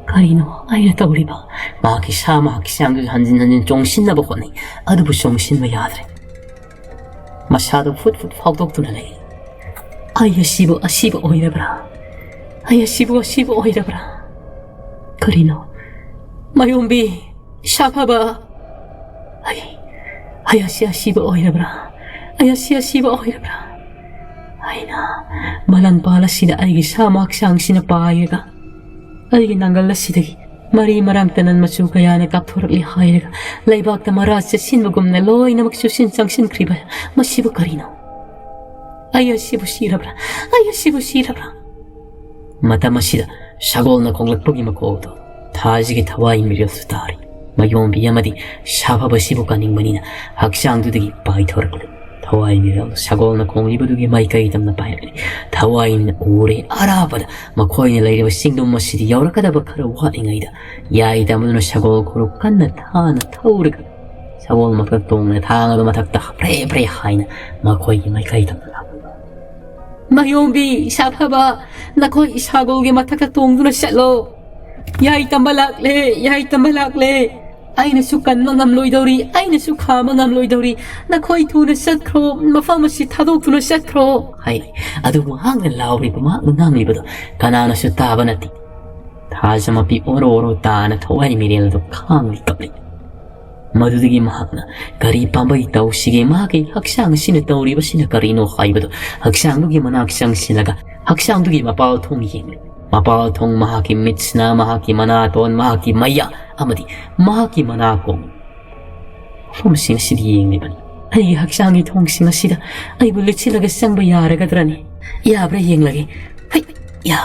ꯀꯔꯤꯅꯣ ꯑꯩꯅ ꯇꯧꯔꯤꯕ? ꯃꯍꯥꯛꯀꯤ ꯁꯥ ꯃꯍꯥꯛꯀꯤ ꯍꯛꯆꯥꯡꯗꯨ ꯍꯟꯖꯤꯟ ꯍꯟꯖꯤꯟ ꯆꯣꯡꯁꯤꯟꯅꯕ ꯍꯣꯠꯅꯩ, ꯑꯗꯨꯕꯨ ꯆꯣꯡꯁꯤꯟꯕ ꯌꯥꯗ꯭ꯔꯦ꯫ ꯃꯁꯥꯗꯨ ꯐꯨꯠ ꯐꯨꯠ ꯐꯥꯎꯗꯣꯛꯇꯨꯅ ꯂꯩ꯫ ꯑꯩ ꯑꯁꯤꯕꯨ ꯑꯁꯤꯕ ꯑꯣꯏꯔꯕ꯭ꯔꯥ? ꯑꯩ ꯑꯁꯤꯕꯨ ꯑꯁꯤꯕ ꯑꯣꯏꯔꯕ꯭ꯔꯥ? ꯀꯔꯤꯅꯣ? ꯃꯌꯣꯝꯕꯤ, ꯏꯁꯥ ꯐꯕ꯫ ꯑꯩ, ꯑꯩ ꯑꯁꯤ ꯑꯁꯤꯕ ꯑꯣꯏꯔꯕ꯭ꯔꯥ? ꯑꯩ ꯑꯁꯤ ꯑꯁꯤꯕ ꯑꯣꯏꯔꯕ꯭ꯔꯥ? ꯑꯩꯅ ꯃꯂꯪꯄꯥꯜ ꯑꯁꯤꯗ ꯑꯩꯒꯤ ꯁꯥ ꯍꯛꯆꯥꯡꯁꯤꯅ ꯄꯥꯏꯔꯒ ꯑꯩꯒꯤ ꯅꯥꯡꯒꯜ ꯑꯁꯤꯗꯒꯤ ꯃꯔꯤ ꯃꯔꯥꯡ ꯇꯅꯟ ꯃꯆꯨ ꯀꯌꯥꯅ ꯀꯥꯞꯊꯣꯔꯛꯂꯤ ꯍꯥꯏꯔꯒ ꯂꯩꯕꯥꯛꯇ ꯃꯔꯥ ꯆꯦꯠꯁꯤꯟꯕꯒꯨꯝꯅ ꯂꯣꯏꯅꯃꯛ ꯆꯨꯁꯤꯟ ꯆꯪꯁꯤꯟꯈ꯭ꯔꯤꯕ ꯃꯁꯤꯕꯨ ꯀꯔꯤꯅꯣ? ꯑꯩ ꯑꯁꯤꯕꯨ ꯁꯤꯔꯕ꯭ꯔꯥ? ꯑꯩ ꯑꯁꯤꯕꯨ ꯁꯤꯔꯕ꯭ꯔꯥ? ꯃꯇꯝ ꯑꯁꯤꯗ ꯁꯒꯣꯜꯅ ꯈꯣꯡꯂꯛꯄꯒꯤ ꯃꯈꯣꯜꯗꯨ ꯊꯥꯖꯒꯤ ꯊꯋꯥꯏ ꯃꯤꯔꯦꯜꯁꯨ ꯇꯥꯔꯤ꯫ ꯃꯌꯣꯝꯕꯤ ꯑꯃꯗꯤ ꯁꯥꯐꯕꯁꯤꯕꯨ ꯀꯟꯅꯤꯡꯕꯅꯤꯅ ꯍꯛꯆꯥꯡꯗꯨꯗꯒꯤ ꯄꯥꯏꯊꯣꯔꯛꯂꯤ꯫ ꯊꯋꯥꯏ ꯃꯤꯔꯦꯜ ꯁꯒꯣꯜꯅ ꯈꯣꯡꯂꯤꯕꯗꯨꯒꯤ ꯃꯥꯏꯀꯩ ꯇꯝꯅ ꯄꯥꯏꯔꯛꯂꯤ꯫ ꯊꯋꯥꯏꯅ ꯎꯔꯦ ꯑꯔꯥꯞꯄꯗ ꯃꯈꯣꯏꯅ ꯂꯩꯔꯤꯕ ꯆꯤꯡꯗꯨꯝ ꯑꯁꯤꯗ ꯌꯧꯔꯛꯀꯗꯕ ꯈꯔ ꯋꯥꯠꯂꯤꯉꯩꯗ ꯌꯥꯏ ꯇꯝꯕꯗꯨꯅ ꯁꯒꯣꯜ ꯈꯨꯔꯨ ꯀꯟꯅ ꯊꯥꯅ ꯊꯧꯔꯒ ꯁꯒꯣꯜ ꯃꯊꯛ ꯇꯣꯡꯅ ꯊꯥꯡ ꯑꯗꯨ ꯃꯊꯛꯇ ꯍꯥꯞꯔꯦ ꯍꯥꯞꯔꯦ ꯍꯥꯏꯅ ꯃꯈꯣꯏꯒꯤ ꯃꯥꯏꯀꯩ ꯇꯝꯅ ꯂꯥꯛꯂꯤ꯫ ꯃꯌꯣꯝꯕꯤ, ꯏꯁꯥ ꯐꯕ, ꯅꯈꯣꯏ ꯁꯒꯣꯜꯒꯤ ꯃꯊꯛꯇ ꯇꯣꯡꯗꯨꯅ ꯆꯠꯂꯣ꯫ ꯌꯥꯏ ꯇꯝꯕ ꯂꯥꯛꯂꯦ, ꯌꯥꯏ ꯇꯝꯕ ꯂꯥꯛꯂꯦ꯫ ꯑꯩꯅꯁꯨ ꯀꯟꯕ ꯉꯝꯂꯣꯏꯗꯧꯔꯤ, ꯑꯩꯅꯁꯨ ꯈꯥꯝꯕ ꯉꯝꯂꯣꯏꯗꯧꯔꯤ꯫ ꯅꯈꯣꯏ ꯊꯨꯅ ꯆꯠꯈ꯭ꯔꯣ, ꯃꯐꯝ ꯑꯁꯤ ꯊꯥꯗꯣꯛꯇꯨꯅ ꯆꯠꯈ꯭ꯔꯣ꯫ ꯍꯥꯏ꯫ ꯑꯗꯨꯕꯨ ꯃꯍꯥꯛꯅ ꯂꯥꯎꯔꯤꯕ, ꯃꯍꯥꯛꯅ ꯉꯥꯡꯂꯤꯕꯗꯨ ꯀꯅꯥꯅꯁꯨ ꯇꯥꯕ ꯅꯠꯇꯦ꯫ ꯊꯥꯖ ꯃꯄꯤ ꯑꯣꯔꯣ ꯑꯣꯔꯣ ꯇꯥꯅ ꯊꯋꯥꯏ ꯃꯤꯔꯦꯜꯗꯨ ꯈꯥꯡꯂꯤ ꯀꯞꯂꯤ꯫ ꯃꯗꯨꯗꯒꯤ ꯃꯍꯥꯛꯅ ꯀꯔꯤ ꯄꯥꯝꯕꯩ ꯇꯧꯁꯤꯒꯦ? ꯃꯍꯥꯛꯀꯤ ꯍꯛꯆꯥꯡ ꯑꯁꯤꯅ ꯇꯧꯔꯤꯕꯁꯤꯅ ꯀꯔꯤꯅꯣ ꯍꯥꯏꯕꯗꯨ ꯍꯛꯆꯥꯡꯗꯨꯒꯤ ꯃꯅꯥꯛ ꯆꯪꯁꯤꯜꯂꯒ ꯍꯛꯆꯥꯡꯗꯨꯒꯤ ꯃꯄꯥꯜ ꯊꯣꯡ ꯌꯦꯡꯂꯤ꯫ ꯃꯄꯥꯜ ꯊꯣꯡ, ꯃꯍꯥꯛꯀꯤ ꯃꯤꯠꯁꯤꯅ, ꯃꯍꯥꯛꯀꯤ ꯃꯅꯥꯇꯣꯟ, ꯃꯍꯥꯛꯀꯤ ꯃꯌꯥ ꯑꯃꯗꯤ ꯃꯍꯥꯛꯀꯤ ꯃꯅꯥꯀꯣꯡ, ꯃꯐꯝꯁꯤꯡ ꯑꯁꯤꯗ ꯌꯦꯡꯂꯤꯕꯅꯤ꯫ ꯑꯩꯒꯤ ꯍꯛꯆꯥꯡꯒꯤ ꯊꯣꯡꯁꯤꯡ ꯑꯁꯤꯗ ꯑꯩꯕꯨ ꯂꯤꯠꯁꯤꯜꯂꯒ ꯆꯪꯕ ꯌꯥꯔꯒꯗ꯭ꯔꯅꯤ? ꯌꯥꯕ꯭ꯔꯥ ꯌꯦꯡꯂꯒꯦ꯫ ꯍꯩ! ꯌꯥ!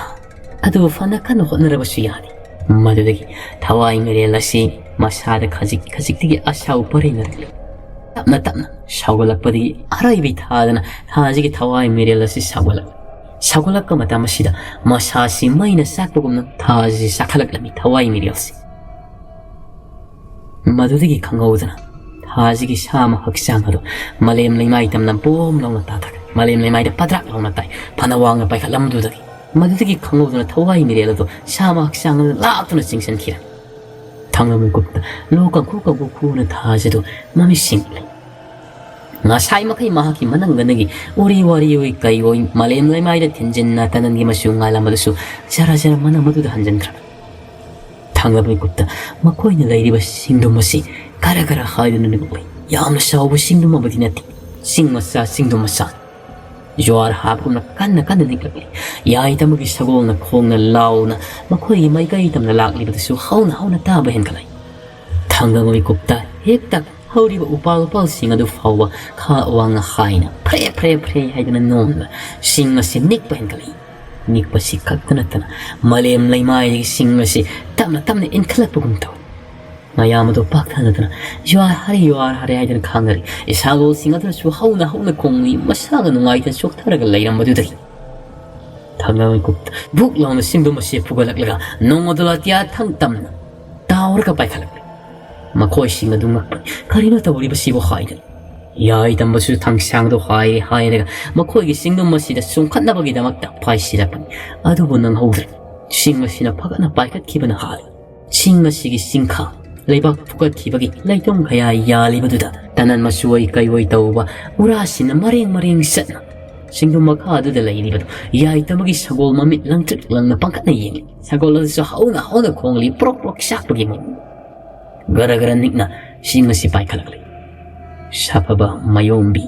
ꯑꯗꯨꯕꯨ ꯐꯅ ꯀꯟꯅ ꯍꯣꯠꯅꯔꯕꯁꯨ ꯌꯥꯗꯦ꯫ ꯃꯗꯨꯗꯒꯤ ꯊꯋꯥꯏ ꯃꯤꯔꯦꯜ ꯑꯁꯤ ꯃꯁꯥꯗ ꯈꯖꯤꯛ ꯈꯖꯤꯛꯇꯒꯤ ꯑꯁꯥꯎ ꯄꯔꯦꯡꯅꯔꯛꯂꯤ꯫ ꯇꯞꯅ ꯇꯞꯅ ꯁꯧꯒꯠꯂꯛꯄꯗꯒꯤ ꯑꯔꯣꯏꯕꯤ ꯊꯥꯗꯅ ꯊꯥꯁꯤꯒꯤ ꯊꯋꯥꯏ ꯃꯤꯔꯦꯜ ꯑꯁꯤ ꯁꯧꯒꯠꯂꯛꯂꯤ꯫ ꯁꯧꯒꯠꯂꯛꯄ ꯃꯇꯝ ꯑꯁꯤꯗ ꯃꯁꯥꯁꯤ ꯃꯩꯅ ꯆꯥꯛꯄꯒꯨꯝꯅ ꯊꯥꯁꯤ ꯆꯥꯛꯈꯠꯂꯛꯂꯝꯃꯤ ꯊꯋꯥꯏ ꯃꯤꯔꯦꯜꯁꯤ꯫ ꯃꯗꯨꯗꯒꯤ ꯈꯪꯍꯧꯗꯅ ꯊꯥꯁꯤꯒꯤ ꯁꯥꯃ ꯍꯛꯆꯥꯡ ꯑꯗꯨ ꯃꯥꯂꯦꯝ ꯂꯩꯃꯥꯏ ꯇꯝꯅ ꯕꯣꯝ ꯂꯥꯎꯅ ꯇꯥꯊꯈ꯭ꯔꯦ꯫ ꯃꯥꯂꯦꯝ ꯂꯩꯃꯥꯏꯗ ꯄꯗ꯭ꯔꯥꯛ ꯂꯥꯎꯅ ꯇꯥꯏ꯫ ꯐꯅ ꯋꯥꯡꯅ ꯄꯥꯏꯈꯠꯂꯝꯕꯗꯨꯗꯒꯤ꯫ ꯃꯗꯨꯗꯒꯤ ꯈꯪꯍꯧꯗꯅ ꯊꯋꯥꯏ ꯃꯤꯔꯦꯜ ꯑꯗꯨ ꯁꯥꯃ ꯍꯛꯆꯥꯡ ꯑꯗꯨ ꯂꯥꯛꯇꯨꯅ ꯆꯤꯡꯁꯤꯟꯈꯤꯔꯝꯃꯤ꯫ ꯊꯥꯡꯂꯕ ꯃꯤꯀꯨꯞꯇ ꯂꯣꯛ ꯀꯥꯡꯈꯨ ꯀꯥꯡꯈꯨ ꯈꯨꯅ ꯊꯥꯁꯤ ꯑꯗꯨ ꯃꯃꯤꯠ ꯁꯤꯡꯂꯦ꯫ ꯉꯁꯥꯏ ꯃꯈꯩ ꯃꯍꯥꯛꯀꯤ ꯃꯅꯪꯒꯟꯗꯒꯤ ꯎꯔꯤ ꯋꯥꯔꯤ ꯑꯣꯏ ꯀꯩ ꯑꯣꯏ ꯃꯥꯂꯦꯝ ꯂꯩꯃꯥꯏꯗ ꯊꯤꯟꯖꯤꯟꯅ ꯇꯅꯟꯒꯤ ꯃꯆꯨ ꯉꯥꯜꯂꯝꯕꯗꯨꯁꯨ ꯖꯔ ꯖꯔ ꯃꯅꯝ ꯑꯗꯨꯗ ꯍꯟꯖꯤꯟꯈ꯭ꯔꯕꯅꯤ꯫ ꯊꯥꯡꯂꯕ ꯃꯤꯀꯨꯞꯇ ꯃꯈꯣꯏꯅ ꯂꯩꯔꯤꯕ ꯁꯤꯡꯗꯨꯝ ꯑꯁꯤ ꯈꯔ ꯈꯔ ꯍꯥꯏꯗꯨꯅ ꯅꯤꯛꯂꯛꯂꯤ꯫ ꯌꯥꯝꯅ ꯆꯥꯎꯕ ꯁꯤꯡꯗꯨꯝ ꯑꯃꯗꯤ ꯅꯠꯇꯦ꯫ ꯆꯤꯡ ꯃꯆꯥ ꯁꯤꯡꯗꯨꯝ ꯃꯆꯥ꯫ ꯖ꯭ꯋꯥꯔ ꯍꯥꯞꯄꯒꯨꯝꯅ ꯀꯟꯅ ꯀꯟꯅ ꯅꯤꯛꯂꯛꯂꯤ꯫ ꯌꯥꯏꯇꯃꯒꯤ ꯁꯒꯣꯜꯅ ꯈꯣꯡꯅ ꯂꯥꯎꯅ ꯃꯈꯣꯏꯒꯤ ꯃꯥꯏꯀꯩ ꯇꯝꯅ ꯂꯥꯛꯂꯤꯕꯗꯨꯁꯨ ꯍꯧꯅ ꯍꯧꯅ ꯇꯥꯕ ꯍꯦꯟꯒꯠꯂꯛꯏ꯫ ꯊꯥꯡꯂꯕ ꯃꯤꯀꯨꯞꯇ ꯍꯦꯛꯇ ꯍꯧꯔꯤꯕ ꯎꯄꯥꯜ ꯋꯥꯄꯥꯜꯁꯤꯡ ꯑꯗꯨ ꯐꯥꯎꯕ ꯈꯥ ꯋꯥꯡꯅ ꯍꯥꯏꯅ ꯐ꯭ꯔꯦ ꯐ꯭ꯔꯦ ꯐ꯭ꯔꯦ ꯍꯥꯏꯗꯨꯅ ꯅꯣꯝꯗꯨꯅ ꯁꯤꯡ ꯑꯁꯤ ꯅꯤꯛꯄ ꯍꯦꯟꯒꯠꯂꯛꯏ꯫ ꯅꯤꯛꯄꯁꯤ ꯈꯛꯇ ꯅꯠꯇꯅ ꯃꯥꯂꯦꯝ ꯂꯩꯃꯥꯏꯗꯒꯤ ꯁꯤꯡ ꯑꯁꯤ ꯇꯞꯅ ꯇꯞꯅ ꯏꯟꯈꯠꯂꯛꯄꯒꯨꯝ ꯇꯧꯏ꯫ ꯃꯌꯥꯝ ꯑꯗꯨ ꯄꯥꯛꯊꯅꯗꯅ "U R Harry, U R Harry" ꯍꯥꯏꯗꯨꯅ ꯈꯥꯡꯅꯔꯤ꯫ ꯁꯒꯣꯜꯁꯤꯡ ꯑꯗꯨꯅꯁꯨ ꯍꯧꯅ ꯍꯧꯅ ꯈꯣꯡꯂꯤ, ꯃꯁꯥꯒ ꯅꯨꯡꯉꯥꯏꯇꯅ ꯆꯣꯛꯊꯔꯒ ꯂꯩꯔꯝꯕꯗꯨꯗꯒꯤ ꯊꯥꯡꯂꯕ ꯃꯤꯀꯨꯞꯇ ꯕꯨꯛ ꯂꯥꯎꯅ ꯁꯤꯡꯗꯨꯝ ꯑꯁꯤ ꯐꯨꯒꯠꯂꯛꯂꯒ ꯅꯣꯡꯃꯗꯣꯂꯥꯇꯤꯌꯥ ꯊꯪ ꯇꯝꯅ ꯇꯥꯎꯔꯒ ꯄꯥꯏꯈꯠꯂꯛꯂꯤ꯫ ꯃꯈꯣꯏꯁꯤꯡ ꯑꯗꯨ ꯉꯛꯄꯅꯤ꯫ "ꯀꯔꯤꯅꯣ ꯇꯧꯔꯤꯕꯁꯤꯕꯨ?" ꯍꯥꯏꯗꯨꯅ ꯌꯥꯏꯇꯝꯕꯁꯨ ꯊꯥꯡꯁꯥꯡꯗꯣ ꯍꯥꯏꯔꯦ ꯍꯥꯏꯔꯒ ꯃꯈꯣꯏꯒꯤ ꯁꯤꯡꯗꯨꯝ ꯑꯁꯤꯗ ꯆꯣꯡꯈꯠꯅꯕꯒꯤꯗꯃꯛꯇ ꯄꯥꯏꯁꯤꯜꯂꯛꯄꯅꯤ꯫ ꯑꯗꯨꯕꯨ ꯅꯪꯍꯧꯗ꯭ꯔꯦ꯫ ꯁꯤꯡ ꯑꯁꯤꯅ ꯐꯒꯠꯅ ꯄꯥꯏꯈꯠꯈꯤꯕꯅ ꯍꯥꯜꯂꯤ꯫ ꯁꯤꯡ ꯑꯁꯤꯒꯤ ꯆꯤꯡꯈꯥ ꯂꯩꯕꯥꯛ ꯐꯨꯒꯠꯈꯤꯕꯒꯤ ꯂꯩꯇꯣꯡ ꯈꯌꯥ ꯌꯥꯜꯂꯤꯕꯗꯨꯗ ꯇꯅꯟ ꯃꯆꯨ ꯑꯣꯏ ꯀꯩ ꯑꯣꯏ ꯇꯧꯕ ꯎꯔꯥꯁꯤꯡꯅ ꯃꯔꯦꯡ ꯃꯔꯦꯡ ꯆꯠꯅ ꯁꯤꯡꯗꯨꯝ ꯃꯈꯥꯗꯨꯗ ꯂꯩꯔꯤꯕꯗꯨ ꯌꯥꯏꯇꯃꯒꯤ ꯁꯒꯣꯜ ꯃꯃꯤꯠ ꯂꯪꯇ꯭ꯔꯤꯛ ꯂꯪꯅ ꯄꯥꯡꯈꯠꯅ ꯌꯦꯡꯂꯤ꯫ ꯁꯒꯣꯜ ꯑꯗꯨꯁꯨ ꯍꯧꯅ ꯍꯧꯅ ꯈꯣꯡꯂꯤ, ꯄ꯭ꯔꯣꯛ ꯄ꯭ꯔꯣꯛ ꯆꯥꯛꯄꯒꯤ ꯃꯑꯣꯡ꯫ ꯒꯔ ꯒꯔ ꯅꯤꯛꯅ ꯁꯤꯡ ꯑꯁꯤ ꯄꯥꯏꯈꯠꯂꯛꯂꯤ꯫ ꯁꯥꯐꯕ ꯃꯥꯌꯣꯝꯕꯤ,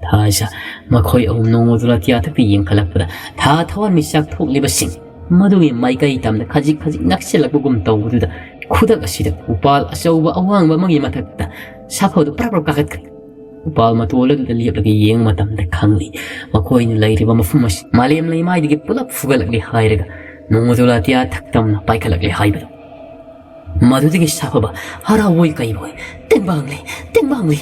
ꯊꯥꯖ, ꯃꯈꯣꯏ ꯑꯍꯨꯝ ꯅꯣꯡꯃꯗꯨ ꯂꯥꯇꯤꯌꯥꯊꯛꯇ ꯌꯦꯡꯈꯠꯂꯛꯄꯗ ꯊꯥ ꯊꯋꯥꯟꯃꯤꯆꯥꯛ ꯊꯣꯛꯂꯤꯕꯁꯤꯡ ꯃꯗꯨꯒꯤ ꯃꯥꯏꯀꯩ ꯇꯝꯗ ꯈꯖꯤꯛ ꯈꯖꯤꯛ ꯅꯛꯁꯤꯜꯂꯛꯄꯒꯨꯝ ꯇꯧꯕꯗꯨꯗ ꯈꯨꯗꯛ ꯑꯁꯤꯗ ꯎꯄꯥꯜ ꯑꯆꯧꯕ ꯑꯋꯥꯡꯕ ꯑꯃꯒꯤ ꯃꯊꯛꯇ ꯁꯥꯐꯕꯗꯨ ꯄ꯭ꯔꯞ ꯄ꯭ꯔꯞ ꯀꯥꯈꯠꯈ꯭ꯔꯦ꯫ ꯎꯄꯥꯜ ꯃꯇꯣꯜ ꯑꯗꯨꯗ ꯂꯦꯞꯂꯒ ꯌꯦꯡꯕ ꯃꯇꯝꯗ ꯈꯪꯂꯤ꯫ ꯃꯈꯣꯏꯅ ꯂꯩꯔꯤꯕ ꯃꯐꯝ ꯑꯁꯤ ꯃꯥꯂꯦꯝ ꯂꯩꯃꯥꯏꯗꯒꯤ ꯄꯨꯂꯞ ꯐꯨꯒꯠꯂꯛꯂꯤ ꯍꯥꯏꯔꯒ ꯅꯣꯡꯃꯗꯨ ꯂꯥꯇꯤꯌꯥ ꯊꯛꯇꯝꯅ ꯄꯥꯏꯈꯠꯂꯛꯂꯤ ꯍꯥꯏꯕꯗꯨ꯫ ꯃꯗꯨꯗꯒꯤ ꯁꯥꯐꯕ ꯍꯔꯥꯎꯕꯣꯏ ꯀꯩꯕꯣꯏ "ꯇꯦꯡꯕꯥꯡꯂꯦ, ꯇꯦꯡꯕꯥꯡꯂꯦ,